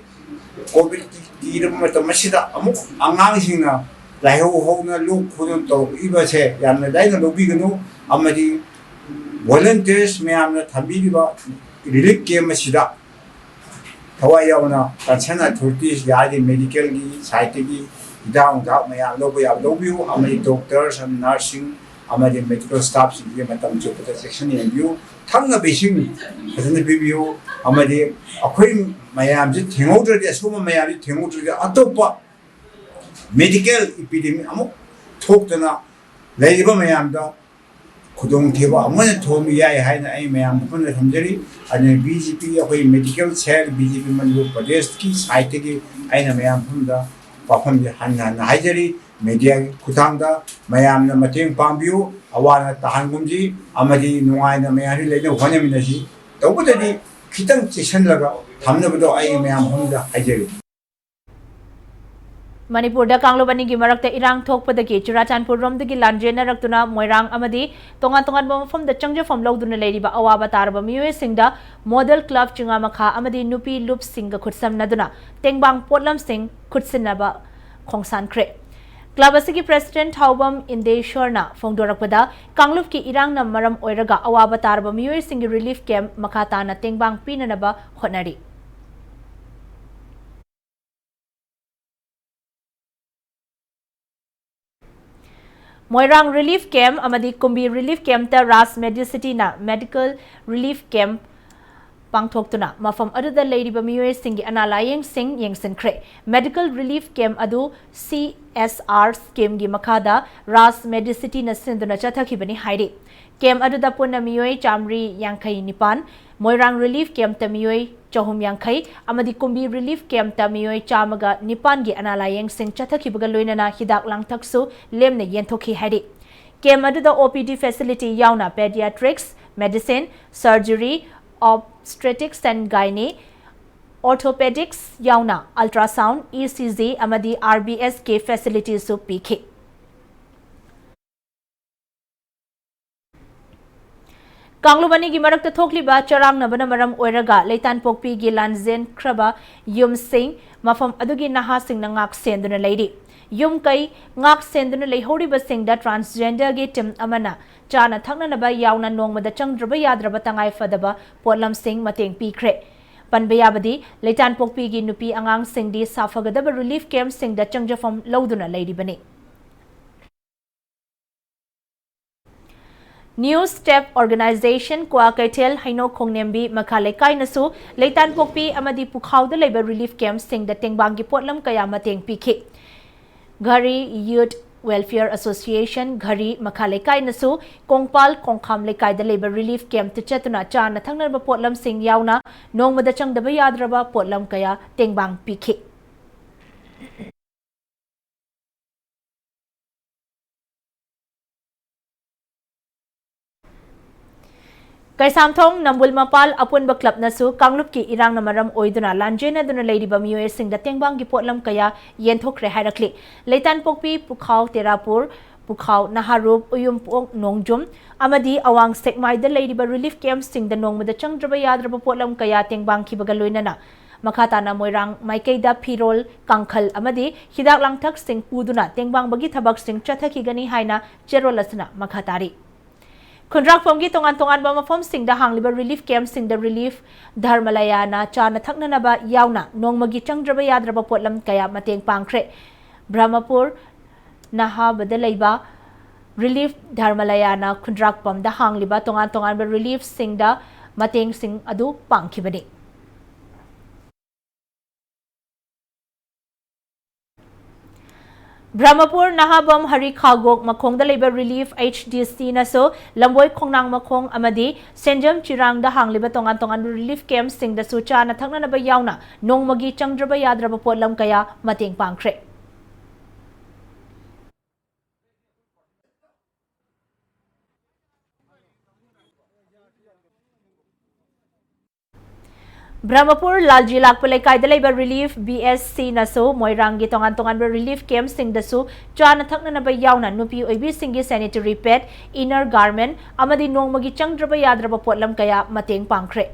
ꯀꯣꯚꯤꯗꯀꯤ ꯀꯤꯔꯕ ꯃꯇꯝ ꯑꯁꯤꯗ ꯑꯃꯨꯛ ꯑꯉꯥꯡꯁꯤꯡꯅ ꯂꯥꯏꯍꯧ ꯍꯧꯅ ꯂꯣꯛ ꯈꯨꯗꯨꯅ ꯇꯧꯔꯛꯏꯕꯁꯦ ꯌꯥꯝꯅ ꯂꯥꯏꯅ ꯂꯧꯕꯤꯒꯅꯨ꯫ ꯑꯃꯗꯤ ꯚꯣꯂꯨꯟꯇꯤꯌꯔꯁ ꯃꯌꯥꯝꯅ ꯊꯝꯕꯤꯔꯤꯕ ꯔꯤꯂꯤꯐ ꯀꯦꯝꯞ ꯑꯁꯤꯗ ꯊꯋꯥꯏ ꯌꯥꯎꯅ ꯀꯟꯁꯔꯟ ꯑꯊꯣꯔꯤꯇꯤꯁ, ꯌꯥꯔꯗꯤ ꯃꯦꯗꯤꯀꯦꯜꯒꯤ ꯁꯥꯏꯠꯇꯒꯤ ꯍꯤꯗꯥꯛ ꯅꯨꯡꯗꯥꯛ ꯃꯌꯥꯝ ꯂꯧꯕ ꯌꯥꯕ ꯂꯧꯕꯤꯌꯨ, ꯑꯃꯗꯤ ꯗꯣꯛꯇꯔꯁ ꯑꯃꯗꯤ ꯅꯔꯁꯁꯤꯡ ꯑꯃꯗꯤ ꯃꯦꯗꯤꯀꯦꯜ ꯁ꯭ꯇꯥꯐꯁꯤꯡꯁꯦ ꯃꯇꯝ ꯆꯨꯞꯄꯗ ꯆꯦꯛꯁꯤꯟ ꯌꯦꯡꯕꯤꯌꯨ꯫ ꯊꯛꯅꯕ ꯏꯁꯤꯡ ꯐꯖꯅ ꯄꯤꯕꯤꯌꯨ, ꯑꯃꯗꯤ ꯑꯩꯈꯣꯏ ꯃꯌꯥꯝꯁꯤ ꯊꯦꯡꯍꯧꯗ꯭ꯔꯗꯤ, ꯑꯁꯤꯒꯨꯝꯕ ꯃꯌꯥꯝꯁꯤ ꯊꯦꯡꯍꯧꯗ꯭ꯔꯗꯤ ꯑꯇꯣꯞꯄ ꯃꯦꯗꯤꯀꯦꯜ ꯏꯄꯤꯗꯦꯃꯤ ꯑꯃꯨꯛ ꯊꯣꯛꯇꯅ ꯂꯩꯔꯤꯕ ꯃꯌꯥꯝꯗ ꯈꯨꯗꯣꯡꯊꯤꯕ ꯑꯃꯨꯛ ꯍꯦꯟꯅ ꯊꯣꯛꯍꯟꯕ ꯌꯥꯏ ꯍꯥꯏꯅ ꯑꯩ ꯃꯌꯥꯝ ꯃꯐꯝꯗ ꯊꯝꯖꯔꯤ꯫ ꯑꯗꯨꯅ ꯕꯤ ꯖꯦ ꯄꯤ, ꯑꯩꯈꯣꯏ ꯃꯦꯗꯤꯀꯦꯜ ꯁꯦꯜ, ꯕꯤ ꯖꯦ ꯄꯤ ꯃꯅꯤꯄꯨꯔ ꯄ꯭ꯔꯗꯦꯁꯀꯤ ꯁꯥꯏꯠꯇꯒꯤ ꯑꯩꯅ ꯃꯌꯥꯝ ꯃꯐꯝꯗ ꯋꯥꯐꯝꯁꯦ ꯍꯟꯅ ꯍꯟꯅ ꯍꯥꯏꯖꯔꯤ꯫ ꯃꯦꯗꯤꯌꯥꯒꯤ ꯈꯨꯠꯊꯥꯡꯗ ꯃꯌꯥꯝꯅ ꯃꯇꯦꯡ ꯄꯥꯡꯕꯤꯌꯨ, ꯑꯋꯥ ꯑꯅꯥ ꯇꯥꯍꯟꯒꯨꯝꯁꯤ, ꯑꯃꯗꯤ ꯅꯨꯡꯉꯥꯏꯅ ꯃꯌꯥꯝꯁꯤ ꯂꯩꯅꯕ ꯍꯣꯠꯅꯃꯤꯟꯅꯁꯤ꯫ ꯇꯧꯕꯇꯗꯤ ꯈꯤꯇꯪ ꯆꯦꯛꯁꯤꯜꯂꯒ ꯊꯝꯅꯕꯗꯣ ꯑꯩ ꯃꯌꯥꯝ ꯃꯐꯝꯗ ꯍꯥꯏꯖꯔꯤ꯫ ꯃꯅꯤꯄꯨꯔꯗ ꯀꯥꯡꯂꯨꯞ ꯑꯅꯤꯒꯤ ꯃꯔꯛꯇ ꯏꯔꯥꯡ ꯊꯣꯛꯄꯗꯒꯤ ꯆꯨꯔꯥꯆꯥꯟꯄꯨꯔ ꯔꯣꯝꯗꯒꯤ ꯂꯥꯟꯖꯦꯟꯅꯔꯛꯇꯨꯅ ꯃꯣꯏꯔꯥꯡ ꯑꯃꯗꯤ ꯇꯣꯉꯥꯟ ꯇꯣꯉꯥꯟꯕ ꯃꯐꯝꯗ ꯆꯪꯖꯐꯝ ꯂꯧꯗꯨꯅ ꯂꯩꯔꯤꯕ ꯑꯋꯥꯕ ꯇꯥꯔꯕ ꯃꯤꯑꯣꯏꯁꯤꯡꯗ ꯃꯣꯗꯦꯜ ꯀ꯭ꯂꯕ ꯆꯤꯉꯥꯃꯈꯥ ꯑꯃꯗꯤ ꯅꯨꯄꯤ ꯂꯨꯞꯁꯤꯡꯒ ꯈꯨꯠꯁꯝꯅꯗꯨꯅ ꯇꯦꯡꯕꯥꯡ ꯄꯣꯠꯂꯝꯁꯤꯡ ꯈꯨꯠꯁꯤꯟꯅꯕ ꯈꯣꯡꯁꯥꯟꯈ꯭ꯔꯦ꯫ Club ꯑꯁꯤꯒꯤ president ꯊꯥꯎꯕꯝ ꯏꯟꯗꯦꯁꯣꯔꯅ ꯐꯣꯡꯗꯣꯔꯛꯄꯗ, ꯀꯥꯡꯂꯨꯞꯀꯤ ꯏꯔꯥꯡꯅ ꯃꯔꯝ ꯑꯣꯏꯔꯒ ꯑꯋꯥꯕ ꯇꯥꯔꯕ ꯃꯤꯑꯣꯏꯁꯤꯡꯒꯤ relief camp ꯃꯈꯥ ꯇꯥꯅ ꯇꯦꯡꯕꯥꯡ ꯄꯤꯅꯅꯕ ꯍꯣꯠꯅꯔꯤ꯫ ꯃꯣꯏꯔꯥꯡ relief camp ꯑꯃꯗꯤ ꯀꯨꯝꯕꯤ relief campꯇ ꯔꯥꯖ Medicityꯅ medical relief camp ꯄꯥꯡꯊꯣꯛꯇꯨꯅ ꯃꯐꯝ ꯑꯗꯨꯗ ꯂꯩꯔꯤꯕ ꯃꯤꯑꯣꯏꯁꯤꯡꯒꯤ ꯑꯅꯥ ꯂꯥꯌꯦꯡꯁꯤꯡ ꯌꯦꯡꯁꯤꯟꯈ꯭ꯔꯦ꯫ Medical relief camp ꯑꯗꯨ C S R schemeꯒꯤ ꯃꯈꯥꯗ ꯔꯥꯖ Medicityꯅ ꯁꯤꯟꯗꯨꯅ ꯆꯠꯊꯈꯤꯕꯅꯤ ꯍꯥꯏꯔꯤ꯫ Camp ꯑꯗꯨꯗ ꯄꯨꯟꯅ ꯃꯤꯑꯣꯏ ꯆꯥꯃꯔꯤ ꯌꯥꯡꯈꯩ ꯅꯤꯄꯥꯟ, ꯃꯣꯏꯔꯥꯡ relief campꯇ ꯃꯤꯑꯣꯏ ꯆꯍꯨꯝ ꯌꯥꯡꯈꯩ ꯑꯃꯗꯤ ꯀꯨꯝꯕꯤ relief campꯇ ꯃꯤꯑꯣꯏ ꯆꯥꯝꯃꯒ ꯅꯤꯄꯥꯟꯒꯤ ꯑꯅꯥ ꯂꯥꯌꯦꯡꯁꯤꯡ ꯆꯠꯊꯈꯤꯕꯒ ꯂꯣꯏꯅꯅ ꯍꯤꯗꯥꯛ ꯂꯥꯡꯊꯛꯁꯨ ꯂꯦꯝꯅ ꯌꯦꯟꯊꯣꯛꯈꯤ ꯍꯥꯏꯔꯤ꯫ Camp ꯑꯗꯨꯗ O P D facility ꯌꯥꯎꯅ pediatrics, medicine, surgery, obstetrics and gynae, orthopedics ꯌꯥꯎꯅ ultrasound, E C G ꯑꯃꯗꯤ R B S K facilityꯁꯨ ꯄꯤꯈꯤ꯫ ꯀꯥꯡꯂꯨꯞ ꯑꯅꯤꯒꯤ ꯃꯔꯛꯇ ꯊꯣꯛꯂꯤꯕ ꯆꯔꯥꯡꯅꯕꯅ ꯃꯔꯝ ꯑꯣꯏꯔꯒ ꯂꯩꯇꯥꯟꯄꯣꯛꯄꯤꯒꯤ ꯂꯥꯟꯖꯦꯟꯈ꯭ꯔꯕ ꯌꯨꯝꯁꯤꯡ, ꯃꯐꯝ ꯑꯗꯨꯒꯤ ꯅꯍꯥꯁꯤꯡꯅ ꯉꯥꯛ ꯁꯦꯟꯗꯨꯅ ꯂꯩꯔꯤ꯫ ꯌꯨꯝ ꯀꯩ ꯉꯥꯛ ꯁꯦꯟꯗꯨꯅ ꯂꯩꯍꯧꯔꯤꯕꯁꯤꯡꯗ transgenderꯒꯤ team ꯑꯃꯅ ꯆꯥꯅ ꯊꯛꯅꯅꯕ ꯌꯥꯎꯅ ꯅꯣꯡꯃꯗ ꯆꯪꯗ꯭ꯔꯕ ꯌꯥꯗ꯭ꯔꯕ ꯇꯉꯥꯏ ꯐꯗꯕ ꯄꯣꯠꯂꯝꯁꯤꯡ ꯃꯇꯦꯡ ꯄꯤꯈ꯭ꯔꯦ꯫ ꯄꯟꯕ ꯌꯥꯕꯗꯤ, ꯂꯩꯇꯥꯟꯄꯣꯛꯄꯤꯒꯤ ꯅꯨꯄꯤ ꯑꯉꯥꯡꯁꯤꯡꯗꯤ ꯁꯥꯐꯒꯗꯕ relief campꯁꯤꯡꯗ ꯆꯪꯖꯐꯝ ꯂꯧꯗꯨꯅ ꯂꯩꯔꯤꯕꯅꯤ꯫ New Step Organization, ꯀ꯭ꯋꯥꯀꯩꯊꯦꯜ, ꯍꯩꯅꯧ ꯈꯣꯡꯅꯦꯝꯕꯤ ꯃꯈꯥ ꯂꯩꯀꯥꯏꯅꯁꯨ ꯂꯩꯇꯥꯟꯄꯣꯛꯄꯤ ꯑꯃꯗꯤ ꯄꯨꯈꯥꯎꯗ ꯂꯩꯕ relief campꯁꯤꯡꯗ ꯇꯦꯡꯕꯥꯡꯒꯤ ꯄꯣꯠꯂꯝ ꯀꯌꯥ ꯃꯇꯦꯡ ꯄꯤꯈꯤ꯫ ꯘꯔꯤ Youth Welfare Association, ꯘꯔꯤ ꯃꯈꯥ ꯂꯩꯀꯥꯏꯅꯁꯨ ꯀꯣꯡꯄꯥꯜ ꯈꯣꯡꯈꯥꯝ ꯂꯩꯀꯥꯏꯗ ꯂꯩꯕ relief campꯇ ꯆꯠꯇꯨꯅ ꯆꯥꯅ ꯊꯛꯅꯕ ꯄꯣꯠꯂꯝꯁꯤꯡ ꯌꯥꯎꯅ ꯅꯣꯡꯃꯗ ꯆꯪꯗꯕ ꯌꯥꯗ꯭ꯔꯕ ꯄꯣꯠꯂꯝ ꯀꯌꯥ ꯇꯦꯡꯕꯥꯡ ꯄꯤꯈꯤ꯫ ꯀꯩꯁꯥꯝꯊꯣꯡ ꯅꯝꯕꯨꯜ ꯃꯄꯥꯜ ꯑꯄꯨꯟꯕ clubꯅꯁꯨ ꯀꯥꯡꯂꯨꯞꯀꯤ ꯏꯔꯥꯡꯅ ꯃꯔꯝ ꯑꯣꯏꯗꯨꯅ ꯂꯥꯟꯖꯦꯟꯅꯗꯨꯅ ꯂꯩꯔꯤꯕ ꯃꯤꯑꯣꯏꯁꯤꯡꯗ ꯇꯦꯡꯕꯥꯡꯒꯤ ꯄꯣꯠꯂꯝ ꯀꯌꯥ ꯌꯦꯟꯊꯣꯛꯈ꯭ꯔꯦ ꯍꯥꯏꯔꯛꯂꯤ꯫ ꯂꯩꯇꯥꯟꯄꯣꯛꯄꯤ, ꯄꯨꯈꯥꯎ, ꯇꯦꯔꯥꯄꯨꯔ, ꯄꯨꯈꯥꯎ, ꯅꯍꯥꯔꯨꯞ, ꯎꯌꯨꯝꯄꯣꯛ, ꯅꯣꯡꯖꯨꯝ ꯑꯃꯗꯤ ꯑꯋꯥꯡ ꯁꯦꯛꯃꯥꯏꯗ ꯂꯩꯔꯤꯕ relief campꯁꯤꯡꯗ ꯅꯣꯡꯃꯗ ꯆꯪꯗ꯭ꯔꯕ ꯌꯥꯗ꯭ꯔꯕ ꯄꯣꯠꯂꯝ ꯀꯌꯥ ꯇꯦꯡꯕꯥꯡꯈꯤꯕꯒ ꯂꯣꯏꯅꯅ ꯃꯈꯥ ꯇꯥꯅ ꯃꯣꯏꯔꯥꯡ ꯃꯥꯏꯀꯩꯗ ꯐꯤꯔꯣꯜ, ꯀꯥꯡꯈꯜ ꯑꯃꯗꯤ ꯍꯤꯗꯥꯛ ꯂꯥꯡꯊꯛꯁꯤꯡ ꯄꯨꯗꯨꯅ ꯇꯦꯡꯕꯥꯡꯕꯒꯤ ꯊꯕꯛꯁꯤꯡ ꯆꯠꯊꯈꯤꯒꯅꯤ ꯍꯥꯏꯅ ꯆꯦꯔꯣꯜ ꯑꯁꯤꯅ ꯃꯈꯥ ꯇꯥꯔꯤ꯫ ꯈꯨꯟꯗ꯭ꯔꯥꯛꯄꯝꯒꯤ ꯇꯣꯉꯥꯟ ꯇꯣꯉꯥꯟꯕ ꯃꯐꯝꯁꯤꯡꯗ ꯍꯥꯡꯂꯤꯕ relief camp ꯁꯤꯡꯗ relief ꯙꯔꯃꯂꯌꯥꯅ ꯆꯥꯅ ꯊꯛꯅꯅꯕ ꯌꯥꯎꯅ ꯅꯣꯡꯃꯒꯤ ꯆꯪꯗ꯭ꯔꯕ ꯌꯥꯗ꯭ꯔꯕ ꯄꯣꯠꯂꯝ ꯀꯌꯥ ꯃꯇꯦꯡ ꯄꯥꯡꯈ꯭ꯔꯦ꯫ ꯕ꯭ꯔꯍꯃꯄꯨꯔ ꯅꯍꯥꯕꯗ ꯂꯩꯕ relief ꯙꯔꯃꯂꯌꯥꯅ ꯈꯨꯟꯗ꯭ꯔꯥꯛꯄꯝꯗ ꯍꯥꯡꯂꯤꯕ ꯇꯣꯉꯥꯟ ꯇꯣꯉꯥꯟꯕ relief ꯁꯤꯡꯗ ꯃꯇꯦꯡꯁꯤꯡ ꯑꯗꯨ ꯄꯥꯡꯈꯤꯕꯅꯤ꯫ ꯕ꯭ꯔꯍꯃꯄꯨꯔ ꯅꯍꯥꯕꯝ ꯍꯔꯤ ꯈꯥꯒꯣꯛ ꯃꯈꯣꯡꯗ ꯂꯩꯕ relief H D C ꯅꯁꯨ ꯂꯝꯕꯣꯏ ꯈꯣꯡꯅꯥꯡ ꯃꯈꯣꯡ ꯑꯃꯗꯤ ꯁꯦꯟꯖꯝ ꯆꯤꯔꯥꯡꯗ ꯍꯥꯡꯂꯤꯕ ꯇꯣꯉꯥꯟ ꯇꯣꯉꯥꯟꯕ relief camp ꯁꯤꯡꯗꯁꯨ ꯆꯥꯅ ꯊꯛꯅꯅꯕ ꯌꯥꯎꯅ ꯅꯣꯡꯃꯒꯤ ꯆꯪꯗ꯭ꯔꯕ ꯌꯥꯗ꯭ꯔꯕ ꯄꯣꯠꯂꯝ ꯀꯌꯥ ꯃꯇꯦꯡ ꯄꯥꯡꯈ꯭ꯔꯦ꯫ ꯕ꯭ꯔꯍꯃꯄꯨꯔ ꯂꯥꯜꯖꯤ ꯂꯥꯛꯄ ꯂꯩꯀꯥꯏꯗ ꯂꯩꯕ relief B S C ꯅꯁꯨ ꯃꯣꯏꯔꯥꯡꯒꯤ ꯇꯣꯉꯥꯟ ꯇꯣꯉꯥꯟꯕ relief camp ꯁꯤꯡꯗꯁꯨ ꯆꯥꯅ ꯊꯛꯅꯅꯕ ꯌꯥꯎꯅ ꯅꯨꯄꯤ ꯑꯣꯏꯕꯤꯁꯤꯡꯒꯤ sanitary pad, inner garment ꯑꯃꯗꯤ ꯅꯣꯡꯃꯒꯤ ꯆꯪꯗ꯭ꯔꯕ ꯌꯥꯗ꯭ꯔꯕ ꯄꯣꯠꯂꯝ ꯀꯌꯥ ꯃꯇꯦꯡ ꯄꯥꯡꯈ꯭ꯔꯦ꯫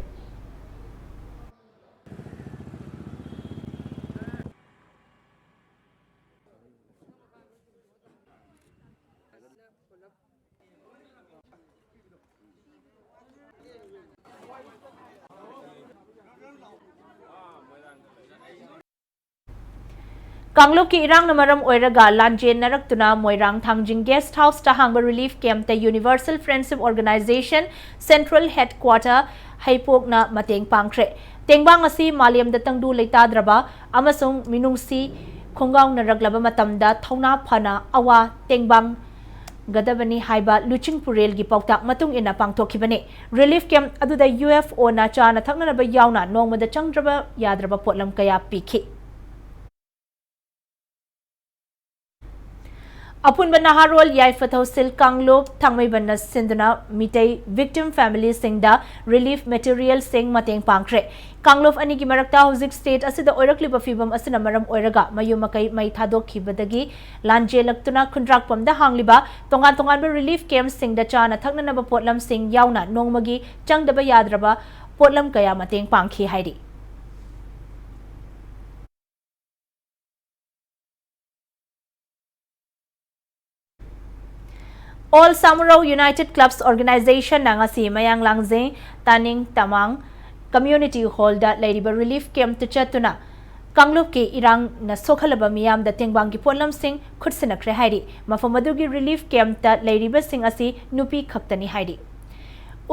ꯀꯥꯡꯂꯨꯞꯀꯤ ꯏꯔꯥꯡꯅ ꯃꯔꯝ ꯑꯣꯏꯔꯒ ꯂꯥꯟꯖꯦꯟꯅꯔꯛꯇꯨꯅ ꯃꯣꯏꯔꯥꯡ ꯊꯥꯡꯖꯤꯡ guest house ꯇ ꯍꯥꯡꯕ relief camp ꯇ Universal Friendship Organization Central Headquarter ꯍꯩꯄꯣꯛꯅ ꯃꯇꯦꯡ ꯄꯥꯡꯈ꯭ꯔꯦ꯫ ꯇꯦꯡꯕꯥꯡ ꯑꯁꯤ ꯃꯥꯂꯦꯝꯗ ꯇꯪꯗꯨ ꯂꯩꯇꯥꯗ꯭ꯔꯕ ꯑꯃꯁꯨꯡ ꯃꯤꯅꯨꯡꯁꯤ ꯈꯣꯡꯒꯥꯎꯅꯔꯛꯂꯕ ꯃꯇꯝꯗ ꯊꯧꯅꯥ ꯐꯅ ꯑꯋꯥ ꯇꯦꯡꯕꯥꯡ ꯒꯗꯕꯅꯤ ꯍꯥꯏꯕ ꯂꯨꯆꯤꯡ ꯄꯨꯔꯦꯜꯒꯤ ꯄꯥꯎꯇꯥꯛ ꯃꯇꯨꯡ ꯏꯟꯅ ꯄꯥꯡꯊꯣꯛꯈꯤꯕꯅꯤ꯫ Relief camp ꯑꯗꯨꯗ U F O ꯅ ꯆꯥꯅ ꯊꯛꯅꯅꯕ ꯌꯥꯎꯅ ꯅꯣꯡꯃꯗ ꯆꯪꯗ꯭ꯔꯕ ꯌꯥꯗ꯭ꯔꯕ ꯄꯣꯠꯂꯝ ꯀꯌꯥ ꯄꯤꯈꯤ꯫ ꯑꯄꯨꯟꯕ ꯅꯍꯥꯔꯣꯜ ꯌꯥꯏꯐ ꯊꯧꯁꯤꯜ ꯀꯥꯡꯂꯨꯞ ꯊꯥꯡꯃꯩꯕꯟꯅ ꯁꯤꯟꯗꯨꯅ ꯃꯤꯇꯩ victim family ꯁꯤꯡꯗ relief material ꯁꯤꯡ ꯃꯇꯦꯡ ꯄꯥꯡꯈ꯭ꯔꯦ꯫ ꯀꯥꯡꯂꯨꯞ ꯑꯅꯤꯒꯤ ꯃꯔꯛꯇ ꯍꯧꯖꯤꯛ state ꯑꯁꯤꯗ ꯑꯣꯏꯔꯛꯂꯤꯕ ꯐꯤꯕꯝ ꯑꯁꯤꯅ ꯃꯔꯝ ꯑꯣꯏꯔꯒ ꯃꯌꯨꯝ ꯃꯀꯩ ꯃꯩ ꯊꯥꯗꯣꯛꯈꯤꯕꯗꯒꯤ ꯂꯥꯟꯖꯦꯜꯂꯛꯇꯨꯅ ꯈꯨꯟꯗ꯭ꯔꯥꯛꯄꯝꯗ ꯍꯥꯡꯂꯤꯕ ꯇꯣꯉꯥꯟ ꯇꯣꯉꯥꯟꯕ relief camp ꯁꯤꯡꯗ ꯆꯥꯅ ꯊꯛꯅꯅꯕ ꯄꯣꯠꯂꯝꯁꯤꯡ ꯌꯥꯎꯅ ꯅꯣꯡꯃꯒꯤ ꯆꯪꯗꯕ ꯌꯥꯗ꯭ꯔꯕ ꯄꯣꯠꯂꯝ ꯀꯌꯥ ꯃꯇꯦꯡ ꯄꯥꯡꯈꯤ ꯍꯥꯏꯔꯤ꯫ All Samurao United Clubs Organization-ꯅ ꯉꯁꯤ ꯃꯌꯥꯡ ꯂꯥꯡꯖꯩ ꯇꯥꯅꯤꯡ ꯇꯃꯥꯡ Community Hall-ꯗ ꯂꯩꯔꯤꯕ relief camp-ꯇ ꯆꯠꯇꯨꯅ ꯀꯥꯡꯂꯨꯞꯀꯤ ꯏꯔꯥꯡꯅ ꯁꯣꯛꯍꯜꯂꯕ ꯃꯤꯌꯥꯝꯗ ꯇꯦꯡꯕꯥꯡꯒꯤ ꯄꯣꯠꯂꯝꯁꯤꯡ ꯈꯨꯠꯁꯤꯟꯅꯈ꯭ꯔꯦ ꯍꯥꯏꯔꯤ꯫ ꯃꯐꯝ ꯑꯗꯨꯒꯤ relief camp-ꯇ ꯂꯩꯔꯤꯕꯁꯤꯡ ꯑꯁꯤ ꯅꯨꯄꯤ ꯈꯛꯇꯅꯤ ꯍꯥꯏꯔꯤ꯫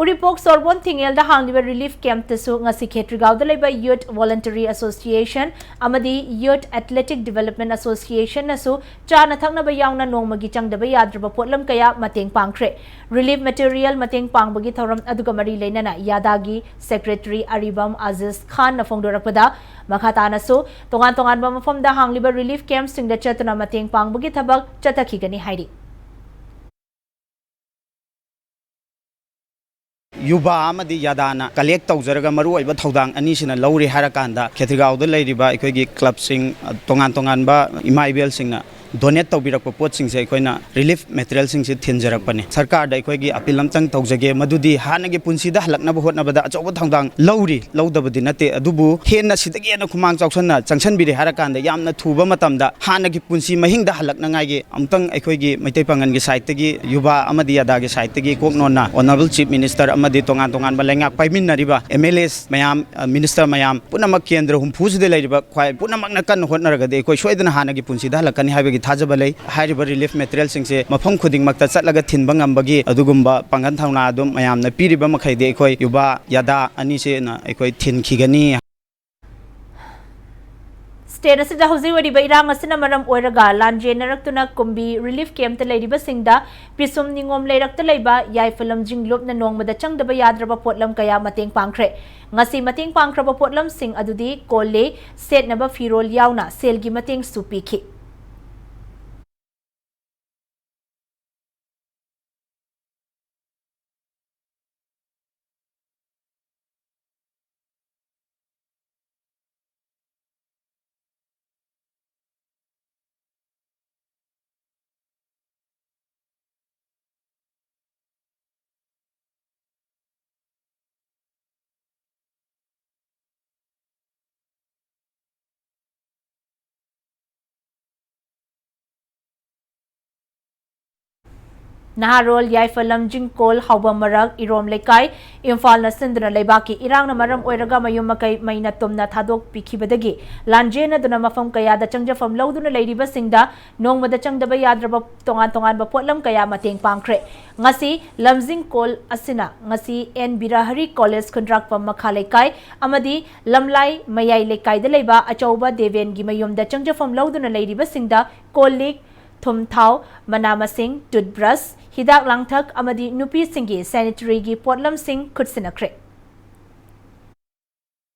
ꯎꯔꯤꯄꯣꯛ ꯁꯣꯔꯕꯣꯟ ꯊꯤꯡꯉꯦꯜꯗ ꯍꯥꯡꯂꯤꯕ relief camp-ꯇꯁꯨ ꯉꯁꯤ ꯈꯦꯇ꯭ꯔꯤꯒꯥꯎꯗ ꯂꯩꯕ Youth Voluntary Association ꯑꯃꯗꯤ Youth Athletic Development Association-ꯅꯁꯨ ꯆꯥꯅ ꯊꯛꯅꯕ ꯌꯥꯎꯅ ꯅꯣꯡꯃꯒꯤ ꯆꯪꯗꯕ ꯌꯥꯗ꯭ꯔꯕ ꯄꯣꯠꯂꯝ ꯀꯌꯥ ꯃꯇꯦꯡ ꯄꯥꯡꯈ꯭ꯔꯦ꯫ Relief material ꯃꯇꯦꯡ ꯄꯥꯡꯕꯒꯤ ꯊꯧꯔꯝ ꯑꯗꯨꯒ ꯃꯔꯤ ꯂꯩꯅꯅ ꯌꯥꯗꯥꯒꯤ secretary ꯑꯔꯤꯕꯝ ꯑꯖꯤꯖ ꯈꯥꯟꯅ ꯐꯣꯡꯗꯣꯔꯛꯄꯗ, ꯃꯈꯥ ꯇꯥꯅꯁꯨ ꯇꯣꯉꯥꯟ ꯇꯣꯉꯥꯟꯕ ꯃꯐꯝꯗ ꯍꯥꯡꯂꯤꯕ relief camp-ꯁꯤꯡꯗ ꯆꯠꯇꯨꯅ ꯃꯇꯦꯡ ꯄꯥꯡꯕꯒꯤ ꯊꯕꯛ ꯆꯠꯊꯈꯤꯒꯅꯤ ꯍꯥꯏꯔꯤ꯫ ꯌꯨꯕꯥ ꯑꯃꯗꯤ ꯌꯥꯗꯥꯅ ꯀꯂꯦꯛ ꯇꯧꯖꯔꯒ ꯃꯔꯨꯑꯣꯏꯕ ꯊꯧꯗꯥꯡ ꯑꯅꯤꯁꯤꯅ ꯂꯧꯔꯤ ꯍꯥꯏꯔꯀꯥꯟꯗ, ꯈꯦꯇ꯭ꯔꯤꯒꯥꯎꯗ ꯂꯩꯔꯤꯕ ꯑꯩꯈꯣꯏꯒꯤ ꯀ꯭ꯂꯕꯁꯤꯡ, ꯇꯣꯉꯥꯟ ꯇꯣꯉꯥꯟꯕ ꯏꯃꯥ ꯏꯕꯦꯜꯁꯤꯡꯅ ꯗꯣꯅꯦꯠ ꯇꯧꯕꯤꯔꯛꯄ ꯄꯣꯠꯁꯤꯡꯁꯦ ꯑꯩꯈꯣꯏꯅ ꯔꯤꯂꯤꯐ ꯃꯦꯇꯔꯤꯌꯦꯜꯁꯤꯡꯁꯦ ꯊꯤꯟꯖꯔꯛꯄꯅꯤ꯫ ꯁꯔꯀꯥꯔꯗ ꯑꯩꯈꯣꯏꯒꯤ ꯑꯄꯤꯜ ꯑꯝꯇꯪ ꯇꯧꯖꯒꯦ, ꯃꯗꯨꯗꯤ ꯍꯥꯟꯅꯒꯤ ꯄꯨꯟꯁꯤꯗ ꯍꯜꯂꯛꯅꯕ ꯍꯣꯠꯅꯕꯗ ꯑꯆꯧꯕ ꯊꯧꯗꯥꯡ ꯂꯧꯔꯤ, ꯂꯧꯗꯕꯗꯤ ꯅꯠꯇꯦ, ꯑꯗꯨꯕꯨ ꯍꯦꯟꯅ ꯁꯤꯗꯒꯤ ꯍꯦꯟꯅ ꯈꯨꯃꯥꯡ ꯆꯥꯎꯁꯟꯅ ꯆꯪꯁꯟꯕꯤꯔꯦ ꯍꯥꯏꯔꯀꯥꯟꯗ ꯌꯥꯝꯅ ꯊꯨꯕ ꯃꯇꯝꯗ ꯍꯥꯟꯅꯒꯤ ꯄꯨꯟꯁꯤ ꯃꯍꯤꯡꯗ ꯍꯜꯂꯛꯅꯉꯥꯏꯒꯤ ꯑꯃꯨꯛꯇꯪ ꯑꯩꯈꯣꯏꯒꯤ ꯃꯩꯇꯩ ꯄꯥꯉꯜꯒꯤ ꯁꯥꯏꯠꯇꯒꯤ, ꯌꯨꯕꯥ ꯑꯃꯗꯤ ꯌꯥꯗꯥꯒꯤ ꯁꯥꯏꯠꯇꯒꯤ ꯀꯣꯛ ꯅꯣꯟꯅ Honourable Chief Minister ꯑꯃꯗꯤ ꯇꯣꯉꯥꯟ ꯇꯣꯉꯥꯟꯕ ꯂꯩꯉꯥꯛ ꯄꯥꯏꯃꯤꯟꯅꯔꯤꯕ M L As ꯃꯌꯥꯝ, ꯑ, minister ꯃꯌꯥꯝ ꯄꯨꯝꯅꯃꯛ ꯀꯦꯟꯗ꯭ꯔ ꯍꯨꯝꯐꯨꯁꯤꯗ ꯂꯩꯔꯤꯕ ꯈ꯭ꯋꯥꯏ ꯄꯨꯝꯅꯃꯛꯅ ꯀꯟꯅ ꯍꯣꯠꯅꯔꯒꯗꯤ ꯑꯩꯈꯣꯏ ꯁꯣꯏꯗꯅ ꯍꯥꯟꯅꯒꯤ ꯄꯨꯟꯁꯤꯗ ꯍꯜꯂꯛꯀꯅꯤ ꯍꯥꯏꯕꯒꯤ ꯊꯥꯖꯕ ꯂꯩ꯫ ꯍꯥꯏꯔꯤꯕ ꯔꯤꯂꯤꯐ ꯃꯦꯇꯔꯤꯌꯦꯜꯁꯤꯡꯁꯦ ꯃꯐꯝ ꯈꯨꯗꯤꯡꯃꯛꯇ ꯆꯠꯂꯒ ꯊꯤꯟꯕ ꯉꯝꯕꯒꯤ ꯑꯗꯨꯒꯨꯝꯕ ꯄꯥꯡꯒꯜ ꯊꯧꯅꯥ ꯑꯗꯨꯝ ꯃꯌꯥꯝꯅ ꯄꯤꯔꯤꯕ ꯃꯈꯩꯗꯤ ꯑꯩꯈꯣꯏ ꯌꯨꯕꯥ ꯌꯥꯗꯥ ꯑꯅꯤꯁꯤꯅ ꯑꯩꯈꯣꯏ ꯊꯤꯟꯈꯤꯒꯅꯤ꯫ State ꯑꯁꯤꯗ ꯍꯧꯖꯤꯛ ꯑꯣꯏꯔꯤꯕ ꯏꯔꯥꯡ ꯑꯁꯤꯅ ꯃꯔꯝ ꯑꯣꯏꯔꯒ ꯂꯥꯟꯖꯦꯟꯅꯔꯛꯇꯨꯅ ꯀꯨꯝꯕꯤ relief camp-ꯇ ꯂꯩꯔꯤꯕꯁꯤꯡꯗ ꯄꯤꯁꯨꯝ ꯅꯤꯉꯣꯝ ꯂꯩꯔꯛꯇ ꯂꯩꯕ ꯌꯥꯏꯐ ꯂꯝꯖꯤꯡ ꯂꯨꯞꯅ ꯅꯣꯡꯃꯗ ꯆꯪꯗꯕ ꯌꯥꯗ꯭ꯔꯕ ꯄꯣꯠꯂꯝ ꯀꯌꯥ ꯃꯇꯦꯡ ꯄꯥꯡꯈ꯭ꯔꯦ꯫ ꯉꯁꯤ ꯃꯇꯦꯡ ꯄꯥꯡꯈ꯭ꯔꯕ ꯄꯣꯠꯂꯝꯁꯤꯡ ꯑꯗꯨꯗꯤ ꯀꯣꯜ ꯂꯤꯛ, ꯁꯦꯠꯅꯕ ꯐꯤꯔꯣꯜ ꯌꯥꯎꯅ ꯁꯦꯜꯒꯤ ꯃꯇꯦꯡꯁꯨ ꯄꯤꯈꯤ꯫ ꯅꯍꯥꯔꯣꯜ ꯌꯥꯏꯐ ꯂꯝꯖꯤꯡꯀꯣꯜ ꯍꯥꯎꯕꯝ ꯃꯔꯛ ꯏꯔꯣꯝ ꯂꯩꯀꯥꯏ, ꯏꯝꯐꯥꯜꯅ ꯁꯤꯟꯗꯨꯅ ꯂꯩꯕꯥꯛꯀꯤ ꯏꯔꯥꯡꯅ ꯃꯔꯝ ꯑꯣꯏꯔꯒ ꯃꯌꯨꯝ ꯃꯀꯩ ꯃꯩꯅ ꯇꯨꯝꯅ ꯊꯥꯗꯣꯛꯄꯤꯈꯤꯕꯗꯒꯤ ꯂꯥꯟꯖꯦꯟꯅꯗꯨꯅ ꯃꯐꯝ ꯀꯌꯥꯗ ꯆꯪꯖꯐꯝ ꯂꯧꯗꯨꯅ ꯂꯩꯔꯤꯕꯁꯤꯡꯗ ꯅꯣꯡꯃꯗ ꯆꯪꯗꯕ ꯌꯥꯗ꯭ꯔꯕ ꯇꯣꯉꯥꯟ ꯇꯣꯉꯥꯟꯕ ꯄꯣꯠꯂꯝ ꯀꯌꯥ ꯃꯇꯦꯡ ꯄꯥꯡꯈ꯭ꯔꯦ꯫ ꯉꯁꯤ ꯂꯝꯖꯤꯡꯀꯣꯜ ꯑꯁꯤꯅ ꯉꯁꯤ ꯑꯦꯟ ꯕꯤꯔꯍꯔꯤ ꯀꯣꯂꯦꯖ ꯈꯨꯟꯗ꯭ꯔꯥꯛꯄꯝ ꯃꯈꯥ ꯂꯩꯀꯥꯏ ꯑꯃꯗꯤ ꯂꯝꯂꯥꯏ ꯃꯌꯥꯏ ꯂꯩꯀꯥꯏꯗ ꯂꯩꯕ ꯑꯆꯧꯕ ꯗꯦꯕꯦꯟꯒꯤ ꯃꯌꯨꯝꯗ ꯆꯪꯖꯐꯝ ꯂꯧꯗꯨꯅ ꯂꯩꯔꯤꯕꯁꯤꯡꯗ ꯀꯣꯜ ꯂꯤꯛ, ꯊꯨꯝ ꯊꯥꯎ, ꯃꯅꯥ ꯃꯁꯤꯡ, ꯇꯨꯠꯕ꯭ꯔꯁ, ꯍꯤꯗꯥꯛ ꯂꯥꯡꯊꯛ ꯑꯃꯗꯤ ꯅꯨꯄꯤꯁꯤꯡꯒꯤ ꯁꯦꯅꯤꯇꯔꯤꯒꯤ ꯄꯣꯠꯂꯝꯁꯤꯡ ꯈꯨꯠꯁꯤꯟꯅꯈ꯭ꯔꯦ꯫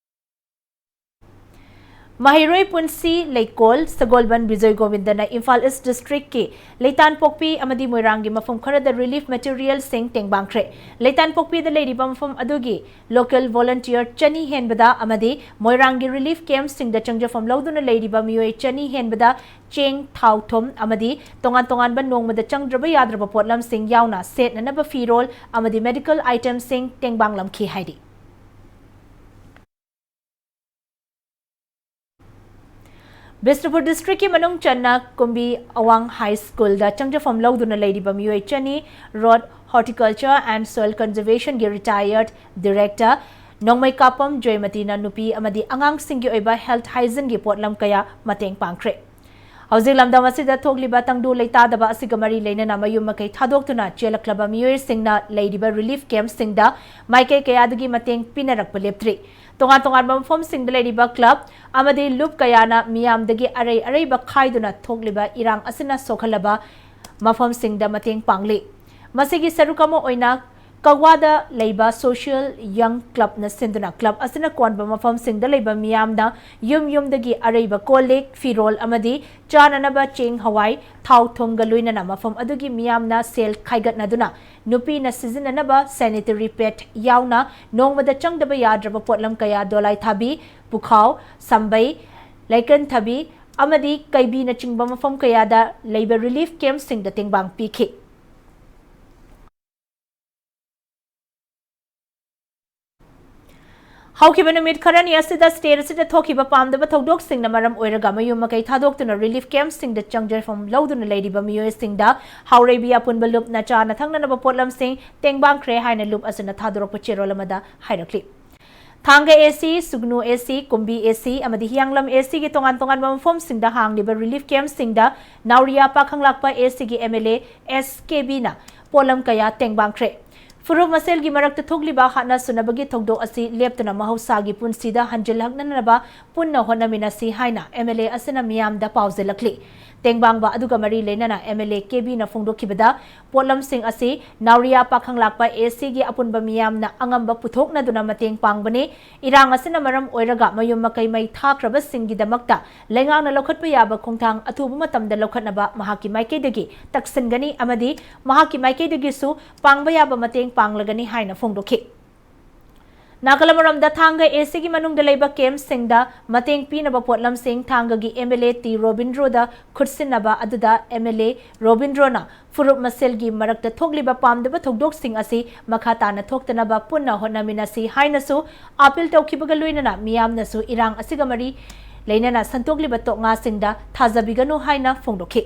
ꯃꯍꯩꯔꯣꯏ ꯄꯨꯟꯁꯤ ꯂꯩꯀꯣꯜ ꯁꯒꯣꯜꯕꯟ ꯕꯤꯖꯣꯏ ꯒꯣꯕꯤꯟꯗꯅ ꯏꯝꯐꯥꯜ ꯏꯁ ꯗꯤꯁꯇ꯭ꯔꯤꯛꯀꯤ ꯂꯩꯇꯥꯟꯄꯣꯛꯄꯤ ꯑꯃꯗꯤ ꯃꯣꯏꯔꯥꯡꯒꯤ ꯃꯐꯝ ꯈꯔꯗ ꯔꯤꯂꯤꯐ ꯃꯦꯇꯤꯔꯤꯌꯦꯜꯁꯤꯡ ꯇꯦꯡꯕꯥꯡꯈ꯭ꯔꯦ꯫ ꯂꯩꯇꯥꯟꯄꯣꯛꯄꯤꯗ ꯂꯩꯔꯤꯕ ꯃꯐꯝ ꯑꯗꯨꯒꯤ ꯂꯣꯀꯦꯜ ꯚꯣꯂꯨꯟꯇꯤꯌꯔ ꯆꯅꯤ ꯍꯦꯟꯕꯗ ꯑꯃꯗꯤ ꯃꯣꯏꯔꯥꯡꯒꯤ ꯔꯤꯂꯤꯐ ꯀꯦꯝꯞꯁꯤꯡꯗ ꯆꯪꯖꯐꯝ ꯂꯧꯗꯨꯅ ꯂꯩꯔꯤꯕ ꯃꯤꯑꯣꯏ ꯆꯅꯤ ꯍꯦꯟꯕꯗ ꯆꯦꯡ, ꯊꯥꯎ, ꯊꯨꯝ ꯑꯃꯗꯤ ꯇꯣꯉꯥꯟ ꯇꯣꯉꯥꯟꯕ ꯅꯣꯡꯃꯗ ꯆꯪꯗ꯭ꯔꯕ ꯌꯥꯗ꯭ꯔꯕ ꯄꯣꯠꯂꯝꯁꯤꯡ ꯌꯥꯎꯅ ꯁꯦꯠꯅꯅꯕ ꯐꯤꯔꯣꯜ ꯑꯃꯗꯤ ꯃꯦꯗꯤꯀꯦꯜ ꯑꯥꯏꯇꯦꯝꯁꯤꯡ ꯇꯦꯡꯕꯥꯡꯂꯝꯈꯤ ꯍꯥꯏꯔꯤ꯫ ꯕꯤꯁꯅꯨꯄꯨꯔ ꯗꯤꯁꯇ꯭ꯔꯤꯛꯀꯤ ꯃꯅꯨꯡ ꯆꯟꯅ ꯀꯨꯝꯕꯤ ꯑꯋꯥꯡ ꯍꯥꯏ ꯁ꯭ꯀꯨꯜꯗ ꯆꯪꯖꯐꯝ ꯂꯧꯗꯨꯅ ꯂꯩꯔꯤꯕ ꯃꯤꯑꯣꯏ ꯆꯅꯤ, ꯔꯣꯗ ꯍꯣꯔꯇꯤꯀꯜꯆꯔ ꯑꯦꯟ ꯁꯣꯏꯜ ꯀꯟꯖꯔꯚꯦꯁꯟꯒꯤ ꯔꯤꯇꯥꯌꯔꯗ ꯗꯤꯔꯦꯛꯇꯔ ꯅꯣꯡꯃꯩꯀꯥꯄꯝ ꯖꯣꯏꯃꯇꯤꯅ ꯅꯨꯄꯤ ꯑꯃꯗꯤ ꯑꯉꯥꯡꯁꯤꯡꯒꯤ ꯑꯣꯏꯕ ꯍꯦꯜꯊ ꯍꯥꯏꯖꯤꯟꯒꯤ ꯄꯣꯠꯂꯝ ꯀꯌꯥ ꯃꯇꯦꯡ ꯄꯥꯡꯈ꯭ꯔꯦ꯫ ꯍꯧꯖꯤꯛ ꯂꯝꯗꯝ ꯑꯁꯤꯗ ꯊꯣꯛꯂꯤꯕ ꯇꯪꯗꯨ ꯂꯩꯇꯥꯗꯕ ꯑꯁꯤꯒ ꯃꯔꯤ ꯂꯩꯅꯅ ꯃꯌꯨꯝ ꯃꯀꯩ ꯊꯥꯗꯣꯛꯇꯨꯅ ꯆꯦꯜꯂꯛꯂꯕ ꯃꯤꯑꯣꯏꯁꯤꯡꯅ ꯂꯩꯔꯤꯕ ꯔꯤꯂꯤꯐ ꯀꯦꯝꯞꯁꯤꯡꯗ ꯃꯥꯏꯀꯩ ꯀꯌꯥꯗꯒꯤ ꯃꯇꯦꯡ ꯄꯤꯅꯔꯛꯄ ꯂꯦꯞꯇ꯭ꯔꯤ꯫ ꯇꯣꯉꯥꯟ ꯇꯣꯉꯥꯟꯕ ꯃꯐꯝꯁꯤꯡꯗ ꯂꯩꯔꯤꯕ ꯀ꯭ꯂꯕ ꯑꯃꯗꯤ ꯂꯨꯞ ꯀꯌꯥꯅ ꯃꯤꯌꯥꯝꯗꯒꯤ ꯑꯔꯩ ꯑꯔꯩꯕ ꯈꯥꯏꯗꯨꯅ ꯊꯣꯛꯂꯤꯕ ꯏꯔꯥꯡ ꯑꯁꯤꯅ ꯁꯣꯛꯍꯜꯂꯕ ꯃꯐꯝꯁꯤꯡꯗ ꯃꯇꯦꯡ ꯄꯥꯡꯂꯤ꯫ ꯃꯁꯤꯒꯤ ꯁꯔꯨꯛ ꯑꯃ ꯑꯣꯏꯅ ꯀꯛꯋꯥꯗ ꯂꯩꯕ ꯁꯣꯁꯤꯌꯦꯜ ꯌꯪ ꯀ꯭ꯂꯕꯅ ꯁꯤꯟꯗꯨꯅ ꯀ꯭ꯂꯕ ꯑꯁꯤꯅ ꯀꯣꯟꯕ ꯃꯐꯝꯁꯤꯡꯗ ꯂꯩꯕ ꯃꯤꯌꯥꯝꯅ ꯌꯨꯝ ꯌꯨꯝꯗꯒꯤ ꯑꯔꯩꯕ ꯀꯣꯜ ꯂꯤꯛ, ꯐꯤꯔꯣꯜ ꯑꯃꯗꯤ ꯆꯥꯅꯅꯕ ꯆꯦꯡ, ꯍꯋꯥꯏ, ꯊꯥꯎ, ꯊꯨꯝꯒ ꯂꯣꯏꯅꯅ ꯃꯐꯝ ꯑꯗꯨꯒꯤ ꯃꯤꯌꯥꯝꯅ ꯁꯦꯜ ꯈꯥꯏꯒꯠꯅꯗꯨꯅ ꯅꯨꯄꯤꯅ ꯁꯤꯖꯤꯟꯅꯅꯕ ꯁꯦꯅꯤꯇꯔꯤ ꯄꯦꯗ ꯌꯥꯎꯅ ꯅꯣꯡꯃꯗ ꯆꯪꯗꯕ ꯌꯥꯗ꯭ꯔꯕ ꯄꯣꯠꯂꯝ ꯀꯌꯥ ꯗꯣꯂꯥꯏ ꯊꯥꯕꯤ, ꯄꯨꯈꯥꯎ, ꯁꯝꯕꯩ, ꯂꯩꯀꯟ ꯊꯕꯤ ꯑꯃꯗꯤ ꯀꯩꯕꯤꯅꯆꯤꯡꯕ ꯃꯐꯝ ꯀꯌꯥꯗ ꯂꯩꯕ ꯔꯤꯂꯤꯐ ꯀꯦꯝꯞꯁꯤꯡꯗ ꯇꯦꯡꯕꯥꯡ ꯄꯤꯈꯤ꯫ ꯍꯧꯈꯤꯕ ꯅꯨꯃꯤꯠ ꯈꯔꯅꯤ ꯑꯁꯤꯗ state ꯑꯁꯤꯗ ꯊꯣꯛꯈꯤꯕ ꯄꯥꯝꯗꯕ ꯊꯧꯗꯣꯛꯁꯤꯡꯅ ꯃꯔꯝ ꯑꯣꯏꯔꯒ ꯃꯌꯨꯝ ꯃꯀꯩ ꯊꯥꯗꯣꯛꯇꯨꯅ relief campꯁꯤꯡꯗ ꯆꯪꯖꯐꯝ ꯂꯧꯗꯨꯅ ꯂꯩꯔꯤꯕ ꯃꯤꯑꯣꯏꯁꯤꯡꯗ ꯍꯥꯎꯔꯩꯕꯤ ꯑꯄꯨꯟꯕ ꯂꯨꯞꯅ ꯆꯥꯅ ꯊꯛꯅꯅꯕ ꯄꯣꯠꯂꯝꯁꯤꯡ ꯇꯦꯡꯕꯥꯡꯈ꯭ꯔꯦ ꯍꯥꯏꯅ ꯂꯨꯞ ꯑꯁꯤꯅ ꯊꯥꯗꯣꯔꯛꯄ ꯆꯦꯔꯣꯜ ꯑꯃꯗ ꯍꯥꯏꯔꯛꯂꯤ꯫ ꯊꯥꯡꯒ AC, ꯁꯨꯒꯅꯨ AC ꯑꯃꯗꯤ ꯍꯤꯌꯥꯡꯂꯝ ACꯒꯤ ꯇꯣꯉꯥꯟ ꯇꯣꯉꯥꯟꯕ ꯃꯐꯝꯁꯤꯡꯗ ꯍꯥꯡꯂꯤꯕ relief campꯁꯤꯡꯗ ꯅꯥꯎꯔꯤꯌꯥ ꯄꯥꯈꯪꯂꯥꯛꯄ ACꯒꯤ MLA SKBꯅ ꯄꯣꯠꯂꯝ ꯀꯌꯥ ꯇꯦꯡꯕꯥꯡꯈ꯭ꯔꯦ꯫ ꯐꯨꯔꯨꯞ ꯃꯁꯦꯜꯒꯤ ꯃꯔꯛꯇ ꯊꯣꯛꯂꯤꯕ ꯍꯥꯠꯅ ꯁꯨꯅꯕꯒꯤ ꯊꯧꯗꯣꯛ ꯑꯁꯤ ꯂꯦꯞꯇꯅ ꯃꯍꯧꯁꯥꯒꯤ ꯄꯨꯟꯁꯤꯗ ꯍꯟꯖꯤꯜꯂꯛꯅꯅꯕ ꯄꯨꯟꯅ ꯍꯣꯠꯅꯃꯤꯟꯅꯁꯤ ꯍꯥꯏꯅ MLA ꯑꯁꯤꯅ ꯃꯤꯌꯥꯝꯗ ꯄꯥꯎꯖꯦꯜꯂꯛꯂꯤ꯫ ꯇꯦꯡꯕꯥꯡꯕ ꯑꯗꯨꯒ ꯃꯔꯤ ꯂꯩꯅꯅ MLA SKBꯅ ꯐꯣꯡꯗꯣꯛꯈꯤꯕꯗ, ꯄꯣꯠꯂꯝꯁꯤꯡ ꯑꯁꯤ ꯅꯥꯎꯔꯤꯌꯥ ꯄꯥꯈꯪꯂꯥꯛꯄ ACꯒꯤ ꯑꯄꯨꯟꯕ ꯃꯤꯌꯥꯝꯅ ꯑꯉꯝꯕ ꯄꯨꯊꯣꯛꯅꯗꯨꯅ ꯃꯇꯦꯡ ꯄꯥꯡꯕꯅꯤ꯫ ꯏꯔꯥꯡ ꯑꯁꯤꯅ ꯃꯔꯝ ꯑꯣꯏꯔꯒ ꯃꯌꯨꯝ ꯃꯀꯩ ꯃꯩ ꯊꯥꯈ꯭ꯔꯕꯁꯤꯡꯒꯤꯗꯃꯛꯇ ꯂꯩꯉꯥꯛꯅ ꯂꯧꯈꯠꯄ ꯌꯥꯕ ꯈꯣꯡꯊꯥꯡ ꯑꯊꯨꯕ ꯃꯇꯝꯗ ꯂꯧꯈꯠꯅꯕ ꯃꯍꯥꯛꯀꯤ ꯃꯥꯏꯀꯩꯗꯒꯤ ꯇꯛꯁꯤꯟꯒꯅꯤ ꯑꯃꯗꯤ ꯃꯍꯥꯛꯀꯤ ꯃꯥꯏꯀꯩꯗꯒꯤꯁꯨ ꯄꯥꯡꯕ ꯌꯥꯕ ꯃꯇꯦꯡ ꯄꯥꯡꯂꯒꯅꯤ ꯍꯥꯏꯅ ꯐꯣꯡꯗꯣꯛꯈꯤ꯫ ꯅꯥꯀꯜ ꯑꯃꯔꯣꯝꯗ, ꯊꯥꯡꯒ ACꯒꯤ ꯃꯅꯨꯡꯗ ꯂꯩꯕ campꯁꯤꯡꯗ ꯃꯇꯦꯡ ꯄꯤꯅꯕ ꯄꯣꯠꯂꯝꯁꯤꯡ ꯊꯥꯡꯒꯒꯤ MLA ꯇꯤ ꯔꯣꯕꯤꯟꯗ꯭ꯔꯣꯗ ꯈꯨꯠꯁꯤꯟꯅꯕ ꯑꯗꯨꯗ MLA ꯔꯣꯕꯤꯟꯗ꯭ꯔꯣꯅ ꯐꯨꯔꯨꯞ ꯃꯁꯦꯜꯒꯤ ꯃꯔꯛꯇ ꯊꯣꯛꯂꯤꯕ ꯄꯥꯝꯗꯕ ꯊꯧꯗꯣꯛꯁꯤꯡ ꯑꯁꯤ ꯃꯈꯥ ꯇꯥꯅ ꯊꯣꯛꯇꯅꯕ ꯄꯨꯟꯅ ꯍꯣꯠꯅꯃꯤꯟꯅꯁꯤ ꯍꯥꯏꯅꯁꯨ appeal ꯇꯧꯈꯤꯕꯒ ꯂꯣꯏꯅꯅ ꯃꯤꯌꯥꯝꯅꯁꯨ ꯏꯔꯥꯡ ꯑꯁꯤꯒ ꯃꯔꯤ ꯂꯩꯅꯅ ꯁꯟꯗꯣꯛꯂꯤꯕ ꯇꯣꯛꯉꯥꯁꯤꯡꯗ ꯊꯥꯖꯕꯤꯒꯅꯨ ꯍꯥꯏꯅ ꯐꯣꯡꯗꯣꯛꯈꯤ꯫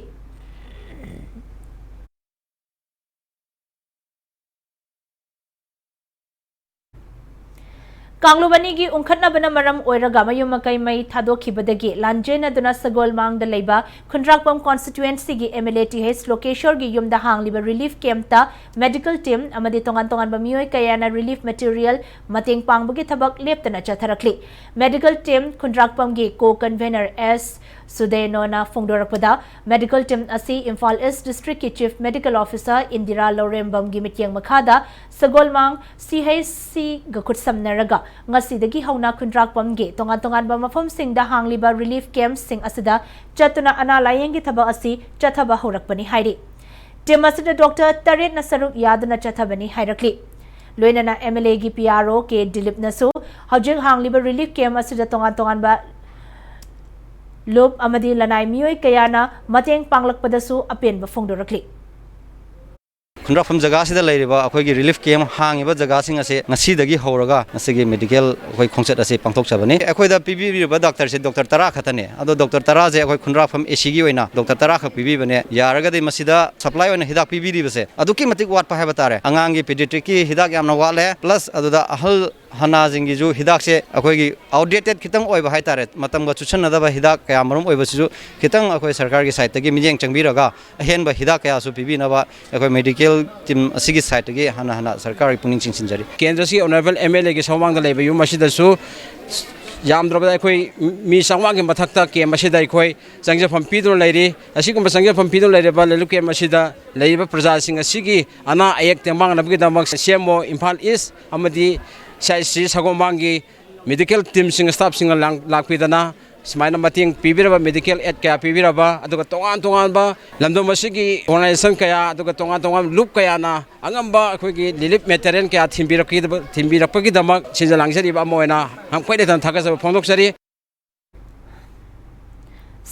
ꯀꯥꯡꯂꯨꯞ ꯑꯅꯤꯒꯤ ꯎꯪꯈꯠꯅꯕꯅ ꯃꯔꯝ ꯑꯣꯏꯔꯒ ꯃꯌꯨꯝ ꯃꯀꯩ ꯃꯩ ꯊꯥꯗꯣꯛꯈꯤꯕꯗꯒꯤ ꯂꯥꯟꯖꯦꯟꯅꯗꯨꯅ ꯁꯒꯣꯜꯃꯥꯡꯗ ꯂꯩꯕ ꯈꯨꯟꯗ꯭ꯔꯥꯛꯄꯝ constituencyꯒꯤ MLA ꯇꯤ ꯑꯦꯁ ꯂꯣꯀꯦꯁꯣꯔꯒꯤ ꯌꯨꯝꯗ ꯍꯥꯡꯂꯤꯕ relief campꯇ medical team ꯑꯃꯗꯤ ꯇꯣꯉꯥꯟ ꯇꯣꯉꯥꯟꯕ ꯃꯤꯑꯣꯏ ꯀꯌꯥꯅ relief material ꯃꯇꯦꯡ ꯄꯥꯡꯕꯒꯤ ꯊꯕꯛ ꯂꯦꯞꯇꯅ ꯆꯠꯊꯔꯛꯂꯤ꯫ Medical team ꯈꯨꯟꯗ꯭ꯔꯥꯛꯄꯝꯒꯤ co-convener ꯑꯦꯁ ꯁꯨꯗꯦꯅꯣꯅ ꯐꯣꯡꯗꯣꯔꯛꯄꯗ, medical team ꯑꯁꯤ Imphal East Districtꯀꯤ Chief Medical Officer Indira ꯂꯧꯔꯦꯝꯕꯝꯒꯤ ꯃꯤꯠꯌꯦꯡ ꯃꯈꯥꯗ ꯁꯒꯣꯜꯃꯥꯡ CHCꯒ ꯈꯨꯠꯁꯝꯅꯔꯒ ꯉꯁꯤꯗꯒꯤ ꯍꯧꯅ ꯈꯨꯟꯗ꯭ꯔꯥꯛꯄꯝꯒꯤ ꯇꯣꯉꯥꯟ ꯇꯣꯉꯥꯟꯕ ꯃꯐꯝꯁꯤꯡꯗ ꯍꯥꯡꯂꯤꯕ relief campꯁꯤꯡ ꯑꯁꯤꯗ ꯆꯠꯇꯨꯅ ꯑꯅꯥ ꯂꯥꯌꯦꯡꯒꯤ ꯊꯕꯛ ꯑꯁꯤ ꯆꯠꯊꯕ ꯍꯧꯔꯛꯄꯅꯤ ꯍꯥꯏꯔꯤ꯫ Team ꯑꯁꯤꯗ doctor ꯇꯔꯦꯠꯅ ꯁꯔꯨꯛ ꯌꯥꯗꯨꯅ ꯆꯠꯊꯕꯅꯤ ꯍꯥꯏꯔꯛꯂꯤ꯫ ꯂꯣꯏꯅꯅ MLAꯒꯤ PRO ꯀꯦ ꯗꯤꯂꯤꯞꯅꯁꯨ ꯍꯧꯖꯤꯛ ꯍꯥꯡꯂꯤꯕ relief camp ꯑꯁꯤꯗ ꯇꯣꯉꯥꯟ ꯇꯣꯉꯥꯟꯕ ꯂꯨꯞ ꯑꯃꯗꯤ ꯂꯅꯥꯏ ꯃꯤꯑꯣꯏ ꯀꯌꯥꯅ ꯃꯇꯦꯡ ꯄꯥꯡꯂꯛꯄꯗꯁꯨ ꯑꯄꯦꯟꯕ ꯐꯣꯡꯗꯣꯔꯛꯂꯤ꯫ ꯈꯨꯟꯗ꯭ꯔꯥꯛꯐꯝ ꯖꯒꯥꯁꯤꯗ ꯂꯩꯔꯤꯕ ꯑꯩꯈꯣꯏꯒꯤ relief camp ꯍꯥꯡꯉꯤꯕ ꯖꯒꯥꯁꯤꯡ ꯑꯁꯦ ꯉꯁꯤꯗꯒꯤ ꯍꯧꯔꯒ ꯉꯁꯤꯒꯤ medical ꯑꯩꯈꯣꯏ ꯈꯣꯡꯆꯠ ꯑꯁꯤ ꯄꯥꯡꯊꯣꯛꯆꯕꯅꯤ꯫ ꯑꯩꯈꯣꯏꯗ ꯄꯤꯕꯤꯔꯤꯕ doctorꯁꯦ doctor ꯇꯔꯥ ꯈꯛꯇꯅꯦ꯫ ꯑꯗꯣ doctor ꯇꯔꯥꯁꯦ ꯑꯩꯈꯣꯏ ꯈꯨꯟꯗ꯭ꯔꯥꯛꯐꯝ ACꯒꯤ ꯑꯣꯏꯅ doctor ꯇꯔꯥ ꯈꯛ ꯄꯤꯕꯤꯕꯅꯦ꯫ ꯌꯥꯔꯒꯗꯤ ꯃꯁꯤꯗ supply ꯑꯣꯏꯅ ꯍꯤꯗꯥꯛ ꯄꯤꯕꯤꯔꯤꯕꯁꯦ ꯑꯗꯨꯛꯀꯤ ꯃꯇꯤꯛ ꯋꯥꯠꯄ ꯍꯥꯏꯕ ꯇꯥꯔꯦ꯫ ꯑꯉꯥꯡꯒꯤ pediatricꯀꯤ ꯍꯤꯗꯥꯛ ꯌꯥꯝꯅ ꯋꯥꯠꯂꯦ, plus ꯑꯗꯨꯗ ꯑꯍꯜ ꯍꯅꯥꯁꯤꯡꯒꯤꯁꯨ ꯍꯤꯗꯥꯛꯁꯦ ꯑꯩꯈꯣꯏꯒꯤ outdated ꯈꯤꯇꯪ ꯑꯣꯏꯕ ꯍꯥꯏ ꯇꯥꯔꯦ, ꯃꯇꯝꯒ ꯆꯨꯁꯟꯅꯗꯕ ꯍꯤꯗꯥꯛ ꯀꯌꯥ ꯃꯔꯨꯝ ꯑꯣꯏꯕꯁꯤꯁꯨ ꯈꯤꯇꯪ ꯑꯩꯈꯣꯏ ꯁꯔꯀꯥꯔꯒꯤ sideꯇꯒꯤ ꯃꯤꯠꯌꯦꯡ ꯆꯪꯕꯤꯔꯒ ꯑꯍꯦꯟꯕ ꯍꯤꯗꯥꯛ ꯀꯌꯥꯁꯨ ꯄꯤꯕꯤꯅꯕ ꯑꯩꯈꯣꯏ medical team ꯑꯁꯤꯒꯤ sideꯇꯒꯤ ꯍꯟꯅ ꯍꯟꯅ ꯁꯔꯀꯥꯔꯒꯤ ꯄꯨꯛꯅꯤꯡ ꯆꯤꯡꯁꯤꯟꯖꯔꯤ꯫ ꯀꯦꯟꯗ꯭ꯔꯁꯤ honourable MLAꯒꯤ ꯁꯨꯃꯥꯡꯗ ꯂꯩꯕ ꯌꯨꯝ ꯑꯁꯤꯗꯁꯨ ꯌꯥꯝꯗ꯭ꯔꯕꯗ ꯑꯩꯈꯣꯏ ꯃꯤ ꯆꯥꯝꯃꯉꯥꯒꯤ ꯃꯊꯛꯇ camp ꯑꯁꯤꯗ ꯑꯩꯈꯣꯏ ꯆꯪꯖꯐꯝ ꯄꯤꯗꯨꯅ ꯂꯩꯔꯤ꯫ ꯑꯁꯤꯒꯨꯝꯕ ꯆꯪꯖꯐꯝ ꯄꯤꯗꯨꯅ ꯂꯩꯔꯤꯕ relief camp ꯑꯁꯤꯗ ꯂꯩꯔꯤꯕ ꯄ꯭ꯔꯖꯥꯁꯤꯡ ꯑꯁꯤꯒꯤ ꯑꯅꯥ ꯑꯌꯦꯛ ꯇꯦꯡꯕꯥꯡꯅꯕꯒꯤꯗꯃꯛ CMO ꯏꯝꯐꯥꯜ ꯏꯁ ꯑꯃꯗꯤ CHC ꯁꯒꯣꯜꯕꯟꯒꯤ medical teamꯁꯤꯡ staffꯁꯤꯡꯅ ꯂꯥꯡ-, ꯂꯥꯛꯄꯤꯗꯅ ꯁꯨꯃꯥꯏꯅ ꯃꯇꯦꯡ ꯄꯤꯕꯤꯔꯕ, medical aid ꯀꯌꯥ ꯄꯤꯕꯤꯔꯕ, ꯑꯗꯨꯒ ꯇꯣꯉꯥꯟ ꯇꯣꯉꯥꯟꯕ ꯂꯝꯗꯝ ꯑꯁꯤꯒꯤ organization ꯀꯌꯥ, ꯑꯗꯨꯒ ꯇꯣꯉꯥꯟ ꯇꯣꯉꯥꯟꯕ ꯂꯨꯞ ꯀꯌꯥꯅ ꯑꯉꯝꯕ ꯑꯩꯈꯣꯏꯒꯤ relief material ꯀꯌꯥ ꯊꯤꯟꯕꯤꯔꯛꯈꯤꯗꯕ-, ꯊꯤꯟꯕꯤꯔꯛꯄꯒꯤ ꯗꯃꯛ ꯁꯤꯟꯖ ꯂꯥꯡꯖꯔꯤꯕ ꯑꯃ ꯑꯣꯏꯅ ꯊꯃꯣꯏ ꯂꯩꯇꯅ ꯊꯥꯒꯠꯆꯕ ꯐꯣꯡꯗꯣꯛꯆꯔꯤ꯫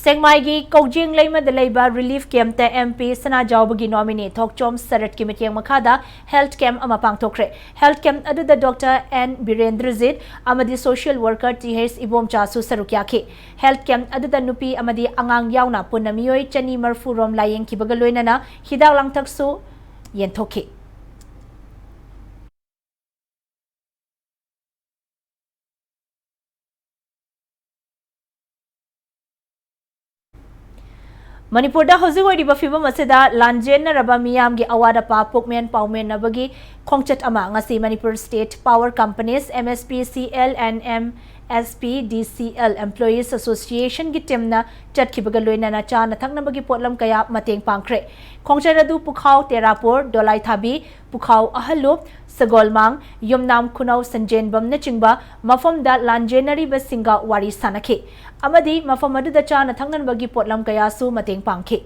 ꯁꯦꯛꯃꯥꯏꯒꯤ ꯀꯧꯖꯦꯡ ꯂꯩꯃꯗ ꯂꯩꯕ relief campꯇ MP ꯁꯅꯥꯖꯥꯎꯕꯒꯤ nominee ꯊꯣꯛꯆꯣꯝ ꯁꯔꯠꯀꯤ ꯃꯤꯠꯌꯦꯡ ꯃꯈꯥꯗ health camp ꯑꯃ ꯄꯥꯡꯊꯣꯛꯈ꯭ꯔꯦ꯫ Health camp ꯑꯗꯨꯗ Doctor N ꯕꯤꯔꯦꯟꯗ꯭ꯔꯖꯤꯠ ꯑꯃꯗꯤ social worker ꯇꯤ ꯑꯩꯆ ꯏꯕꯣꯝꯆꯥꯁꯨ ꯁꯔꯨꯛ ꯌꯥꯈꯤ꯫ Health camp ꯑꯗꯨꯗ ꯅꯨꯄꯤ ꯑꯃꯗꯤ ꯑꯉꯥꯡ ꯌꯥꯎꯅ ꯄꯨꯟꯅ ꯃꯤꯑꯣꯏ ꯆꯅꯤ ꯃꯔꯤꯐꯨ ꯔꯣꯝ ꯂꯥꯌꯦꯡꯈꯤꯕꯒ ꯂꯣꯏꯅꯅ ꯍꯤꯗꯥꯛ ꯂꯥꯡꯊꯛꯁꯨ ꯌꯦꯟꯊꯣꯛꯈꯤ꯫ ꯃꯅꯤꯄꯨꯔꯗ ꯍꯧꯖꯤꯛ ꯑꯣꯏꯔꯤꯕ ꯐꯤꯕꯝ ꯑꯁꯤꯗ ꯂꯥꯟꯖꯦꯟꯅꯔꯕ ꯃꯤꯌꯥꯝꯒꯤ ꯑꯋꯥꯠ ꯑꯄꯥ ꯄꯨꯛꯃꯦꯟ ꯄꯥꯎꯃꯦꯟꯅꯕꯒꯤ ꯈꯣꯡꯆꯠ ꯑꯃ ꯉꯁꯤ Manipur State Power Companies, MSPCL and MSPDCL Employees Associationꯒꯤ teamꯅ ꯆꯠꯈꯤꯕꯒ ꯂꯣꯏꯅꯅ ꯆꯥꯅ ꯊꯛꯅꯕꯒꯤ ꯄꯣꯠꯂꯝ ꯀꯌꯥ ꯃꯇꯦꯡ ꯄꯥꯡꯈ꯭ꯔꯦ꯫ ꯈꯣꯡꯆꯠ ꯑꯗꯨ ꯄꯨꯈꯥꯎ, ꯇꯦꯔꯥꯄꯣꯔ, ꯗꯣꯂꯥꯏꯊꯥꯕꯤ, ꯄꯨꯈꯥꯎ ꯑꯍꯜꯂꯨꯞ, ꯁꯒꯣꯜꯃꯥꯡ, ꯌꯨꯝꯅꯥꯝ ꯈꯨꯅꯧ ꯁꯟꯖꯦꯟꯕꯝꯅꯆꯤꯡꯕ ꯃꯐꯝꯗ ꯂꯥꯟꯖꯦꯟꯅꯔꯤꯕꯁꯤꯡꯒ ꯋꯥꯔꯤ ꯁꯥꯅꯈꯤ ꯑꯃꯗꯤ ꯃꯐꯝ ꯑꯗꯨꯗ ꯆꯥꯅ ꯊꯛꯅꯕꯒꯤ ꯄꯣꯠꯂꯝ ꯀꯌꯥꯁꯨ ꯃꯇꯦꯡ ꯄꯥꯡꯈꯤ꯫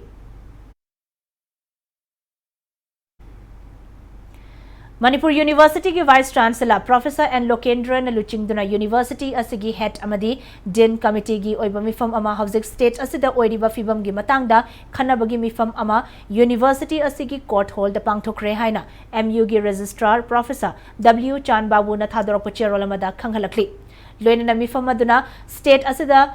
ꯃꯅꯤꯄꯨꯔ ꯌꯨꯅꯤꯚꯔꯁꯤꯇꯤꯒꯤ Vice Chancellor Professor N ꯂꯣꯀꯦꯟꯗ꯭ꯔꯅ ꯂꯨꯆꯤꯡꯗꯨꯅ ꯌꯨꯅꯤꯚꯔꯁꯤꯇꯤ ꯑꯁꯤꯒꯤ head ꯑꯃꯗꯤ Dean Committeeꯒꯤ ꯑꯣꯏꯕ ꯃꯤꯐꯝ ꯑꯃ ꯍꯧꯖꯤꯛ state ꯑꯁꯤꯗ ꯑꯣꯏꯔꯤꯕ ꯐꯤꯕꯝꯒꯤ ꯃꯇꯥꯡꯗ ꯈꯟꯅꯕꯒꯤ ꯃꯤꯐꯝ ꯑꯃ ꯌꯨꯅꯤꯚꯔꯁꯤꯇꯤ ꯑꯁꯤꯒꯤ court hallꯗ ꯄꯥꯡꯊꯣꯛꯈ꯭ꯔꯦ ꯍꯥꯏꯅ M Uꯒꯤ Registrar Professor W ꯆꯥꯟꯕꯥꯕꯨꯅ ꯊꯥꯗꯣꯔꯛꯄ ꯆꯦꯔꯣꯜ ꯑꯃꯗ ꯈꯪꯍꯜꯂꯛꯂꯤ꯫ ꯂꯣꯏꯅꯅ ꯃꯤꯐꯝ ꯑꯗꯨꯅ state ꯑꯁꯤꯗ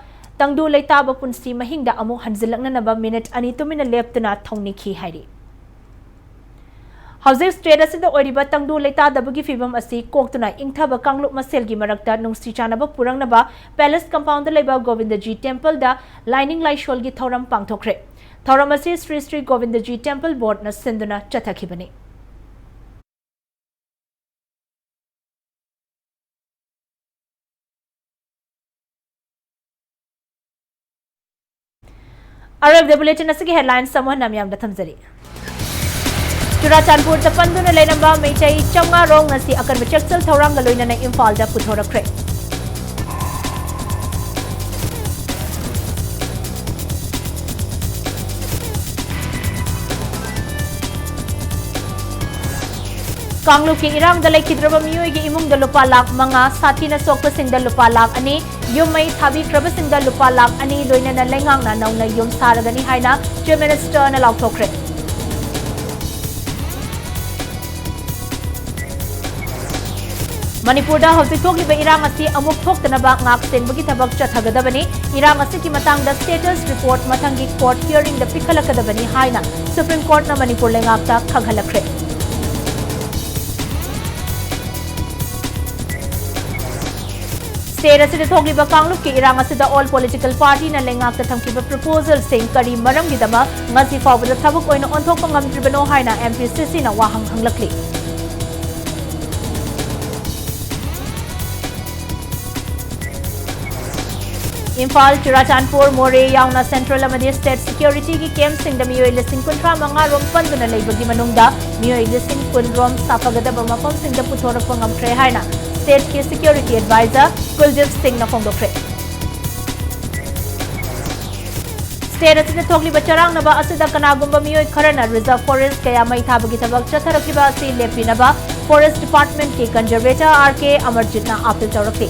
ꯇꯪꯗꯨ ꯂꯩꯇꯥꯕ ꯄꯨꯟꯁꯤ ꯃꯍꯤꯡꯗ ꯑꯃꯨꯛ ꯍꯟꯖꯤꯜꯂꯛꯅꯅꯕ minute ꯑꯅꯤ ꯇꯨꯃꯤꯟꯅ ꯂꯦꯞꯇꯨꯅ ꯊꯧꯅꯤꯈꯤ ꯍꯥꯏꯔꯤ꯫ ꯍꯧꯖꯤꯛ state ꯑꯁꯤꯗ ꯑꯣꯏꯔꯤꯕ ꯇꯪꯗꯨ ꯂꯩꯇꯥꯗꯕꯒꯤ ꯐꯤꯕꯝ ꯑꯁꯤ ꯀꯣꯛꯇꯨꯅ ꯏꯪꯊꯕ ꯀꯥꯡꯂꯨꯞ ꯃꯁꯦꯜꯒꯤ ꯃꯔꯛꯇ ꯅꯨꯡꯁꯤ ꯆꯥꯟꯅꯕ ꯄꯨꯔꯛꯅꯕ Palace Compoundꯗ ꯂꯩꯕ ꯒꯣꯕꯤꯟꯗꯖꯤ Templeꯗ ꯂꯥꯏꯅꯤꯡ ꯂꯥꯏꯁꯣꯜꯒꯤ ꯊꯧꯔꯝ ꯄꯥꯡꯊꯣꯛꯈ꯭ꯔꯦ꯫ ꯊꯧꯔꯝ ꯑꯁꯤ ꯁ꯭ꯔꯤ ꯁ꯭ꯔꯤ ꯒꯣꯕꯤꯟꯗꯖꯤ Temple Boardꯅ ꯁꯤꯟꯗꯨꯅ ꯆꯠꯊꯈꯤꯕꯅꯤ꯫ ꯑꯔꯣꯏꯕꯗ bulletin ꯑꯁꯤꯒꯤ headlines ꯑꯃꯨꯛ ꯍꯟꯅ ꯃꯤꯌꯥꯝꯗ ꯊꯝꯖꯔꯤ꯫ ꯆꯨꯔꯥꯆꯥꯟꯄꯨꯔꯗ ꯄꯟꯗꯨꯅ ꯂꯩꯔꯝꯕ ꯃꯩꯇꯩ ꯆꯥꯝꯃꯉꯥ ꯔꯣꯝ ꯉꯁꯤ ꯑꯀꯟꯕ ꯆꯦꯛꯁꯤꯜ ꯊꯧꯔꯥꯡꯒ ꯂꯣꯏꯅꯅ ꯏꯝꯐꯥꯜꯗ ꯄꯨꯊꯣꯔꯛꯈ꯭ꯔꯦ꯫ ꯀꯥꯡꯂꯨꯞꯀꯤ ꯏꯔꯥꯡꯗ ꯂꯩꯈꯤꯗ꯭ꯔꯕ ꯃꯤꯑꯣꯏꯒꯤ ꯏꯃꯨꯡꯗ ꯂꯨꯄꯥ ꯂꯥꯈ ꯃꯉꯥ, ꯁꯥꯊꯤꯅ ꯁꯣꯛꯄꯁꯤꯡꯗ ꯂꯨꯄꯥ ꯂꯥꯈ ꯑꯅꯤ, ꯌꯨꯝ ꯃꯩ ꯊꯥꯕꯤꯈ꯭ꯔꯕꯁꯤꯡꯗ ꯂꯨꯄꯥ ꯂꯥꯈ ꯑꯅꯤ, ꯂꯣꯏꯅꯅ ꯂꯩꯉꯥꯛꯅ ꯅꯧꯅ ꯌꯨꯝ ꯁꯥꯔꯒꯅꯤ ꯍꯥꯏꯅ Chief Ministerꯅ ꯂꯥꯎꯊꯣꯛꯈ꯭ꯔꯦ꯫ ꯃꯅꯤꯄꯨꯔꯗ ꯍꯧꯖꯤꯛ ꯊꯣꯛꯂꯤꯕ ꯏꯔꯥꯡ ꯑꯁꯤ ꯑꯃꯨꯛ ꯊꯣꯛꯇꯅꯕ ꯉꯥꯛ ꯁꯦꯟꯕꯒꯤ ꯊꯕꯛ ꯆꯠꯊꯒꯗꯕꯅꯤ꯫ ꯏꯔꯥꯡ ꯑꯁꯤꯒꯤ ꯃꯇꯥꯡꯗ status report ꯃꯊꯪꯒꯤ court hearingꯗ ꯄꯤꯈꯠꯂꯛꯀꯗꯕꯅꯤ ꯍꯥꯏꯅ Supreme Courtꯅ ꯃꯅꯤꯄꯨꯔ ꯂꯩꯉꯥꯛꯇ ꯈꯪꯍꯜꯂꯛꯈ꯭ꯔꯦ꯫ State ꯑꯁꯤꯗ ꯊꯣꯛꯂꯤꯕ ꯀꯥꯡꯂꯨꯞꯀꯤ ꯏꯔꯥꯡ ꯑꯁꯤꯗ all political partyꯅ ꯂꯩꯉꯥꯛꯇ ꯊꯝꯈꯤꯕ proposalꯁꯤꯡ ꯀꯔꯤ ꯃꯔꯝꯒꯤꯗꯃꯛ ꯉꯁꯤ ꯐꯥꯎꯕꯗ ꯊꯕꯛ ꯑꯣꯏꯅ ꯑꯣꯟꯊꯣꯛꯄ ꯉꯝꯗ꯭ꯔꯤꯕꯅꯣ ꯍꯥꯏꯅ MPCCꯅ ꯋꯥꯍꯪ ꯍꯪꯂꯛꯂꯤ꯫ ꯏꯝꯐꯥꯜ, ꯆꯨꯔꯥꯆꯥꯟꯄꯨꯔ, ꯃꯣꯔꯦ ꯌꯥꯎꯅ central ꯑꯃꯗꯤ state securityꯒꯤ campꯁꯤꯡꯗ ꯃꯤꯑꯣꯏ ꯂꯤꯁꯤꯡ ꯀꯨꯟꯊ꯭ꯔꯥ ꯃꯉꯥ ꯔꯣꯝ ꯄꯟꯗꯨꯅ ꯂꯩꯕꯒꯤ ꯃꯅꯨꯡꯗ ꯃꯤꯑꯣꯏ ꯂꯤꯁꯤꯡ ꯀꯨꯟ ꯔꯣꯝ ꯁꯥꯐꯒꯗꯕ ꯃꯐꯝꯁꯤꯡꯗ ꯄꯨꯊꯣꯔꯛꯄ ꯉꯝꯈ꯭ꯔꯦ ꯍꯥꯏꯅ stateꯀꯤ security advisor ꯀꯨꯜꯗꯤꯞ ꯁꯤꯡꯅ ꯐꯣꯡꯗꯣꯛꯈ꯭ꯔꯦ꯫ ꯁ꯭ꯇꯦꯠ ꯑꯁꯤꯗ ꯊꯣꯛꯂꯤꯕ ꯆꯔꯥꯡꯅꯕ ꯑꯁꯤꯗ ꯀꯅꯥꯒꯨꯝꯕ ꯃꯤꯑꯣꯏ ꯈꯔꯅ ꯔꯤꯖꯔꯚ ꯐꯣꯔꯦꯁ ꯀꯌꯥ ꯃꯩ ꯊꯥꯕꯒꯤ ꯊꯕꯛ ꯆꯠꯊꯔꯛꯂꯤꯕ ꯑꯁꯤ ꯂꯦꯞꯄꯤꯅꯕ ꯐꯣꯔꯦꯁ ꯗꯤꯄꯥꯔꯠꯃꯦꯟꯠꯀꯤ ꯀꯟꯖꯔꯚꯦꯇꯔ ꯑꯥꯔ ꯀꯦ ꯑꯃꯔꯖꯤꯠꯅ ꯑꯥꯄꯤꯜ ꯇꯧꯔꯛꯂꯤ꯫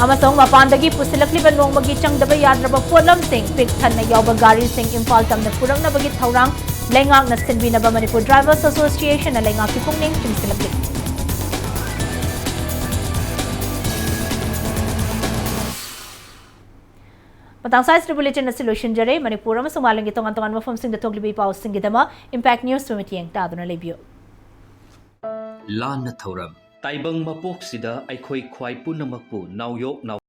ꯑꯃꯁꯨꯡ ꯃꯄꯥꯟꯗꯒꯤ ꯄꯨꯁꯤꯜꯂꯛꯂꯤꯕ ꯅꯣꯡꯃꯒꯤ ꯆꯪꯗꯕ ꯌꯥꯗ꯭ꯔꯕ ꯄꯣꯠꯂꯝꯁꯤꯡ ꯄꯤꯛ ꯊꯟꯅ ꯌꯥꯎꯕ ꯒꯥꯔꯤꯁꯤꯡ ꯏꯝꯐꯥꯜ ꯇꯝꯅ ꯄꯨꯔꯛꯅꯕꯒꯤ ꯊꯧꯔꯥꯡ ꯂꯩꯉꯥꯛꯅ ꯁꯤꯟꯕꯤꯅꯕ ꯃꯅꯤꯄꯨꯔ ꯗ꯭ꯔꯥꯏꯚꯔꯁ ꯑꯦꯁꯣꯁꯤꯌꯦꯁꯟꯅ ꯂꯩꯉꯥꯛꯀꯤ ꯄꯨꯛꯅꯤꯡ ꯆꯤꯡꯁꯤꯜꯂꯛꯂꯤ꯫ ꯃꯇꯥꯡ ꯁꯥꯏꯁꯇ ꯕꯨꯂꯦꯇꯤꯟ ꯑꯁꯤ ꯂꯣꯏꯁꯤꯟꯖꯔꯦ꯫ ꯃꯅꯤꯄꯨꯔ ꯑꯃꯁꯨꯡ ꯃꯥꯂꯦꯝꯒꯤ ꯇꯣꯉꯥꯟ ꯇꯣꯉꯥꯟꯕ ꯃꯐꯝꯁꯤꯡꯗ ꯊꯣꯛꯂꯤꯕ ꯏ ꯄꯥꯎꯁꯤꯡꯒꯤꯗꯃꯛ ꯏꯝꯄꯦꯛ ꯅ꯭ꯌꯨꯁꯄꯨ ꯃꯤꯠꯌꯦꯡ ꯇꯥꯗꯨꯅ ꯂꯩꯕꯤꯌꯨ꯫ ꯂꯥꯟꯅ ꯊꯧꯔꯝ꯫ ꯇꯥꯏꯕꯪ ꯃꯄꯣꯛꯁꯤꯗ ꯑꯩꯈꯣꯏ ꯈ꯭ꯋꯥꯏ ꯄꯨꯝꯅꯃꯛꯄꯨ ꯅꯥꯎꯌꯣꯛ ꯅꯥꯎ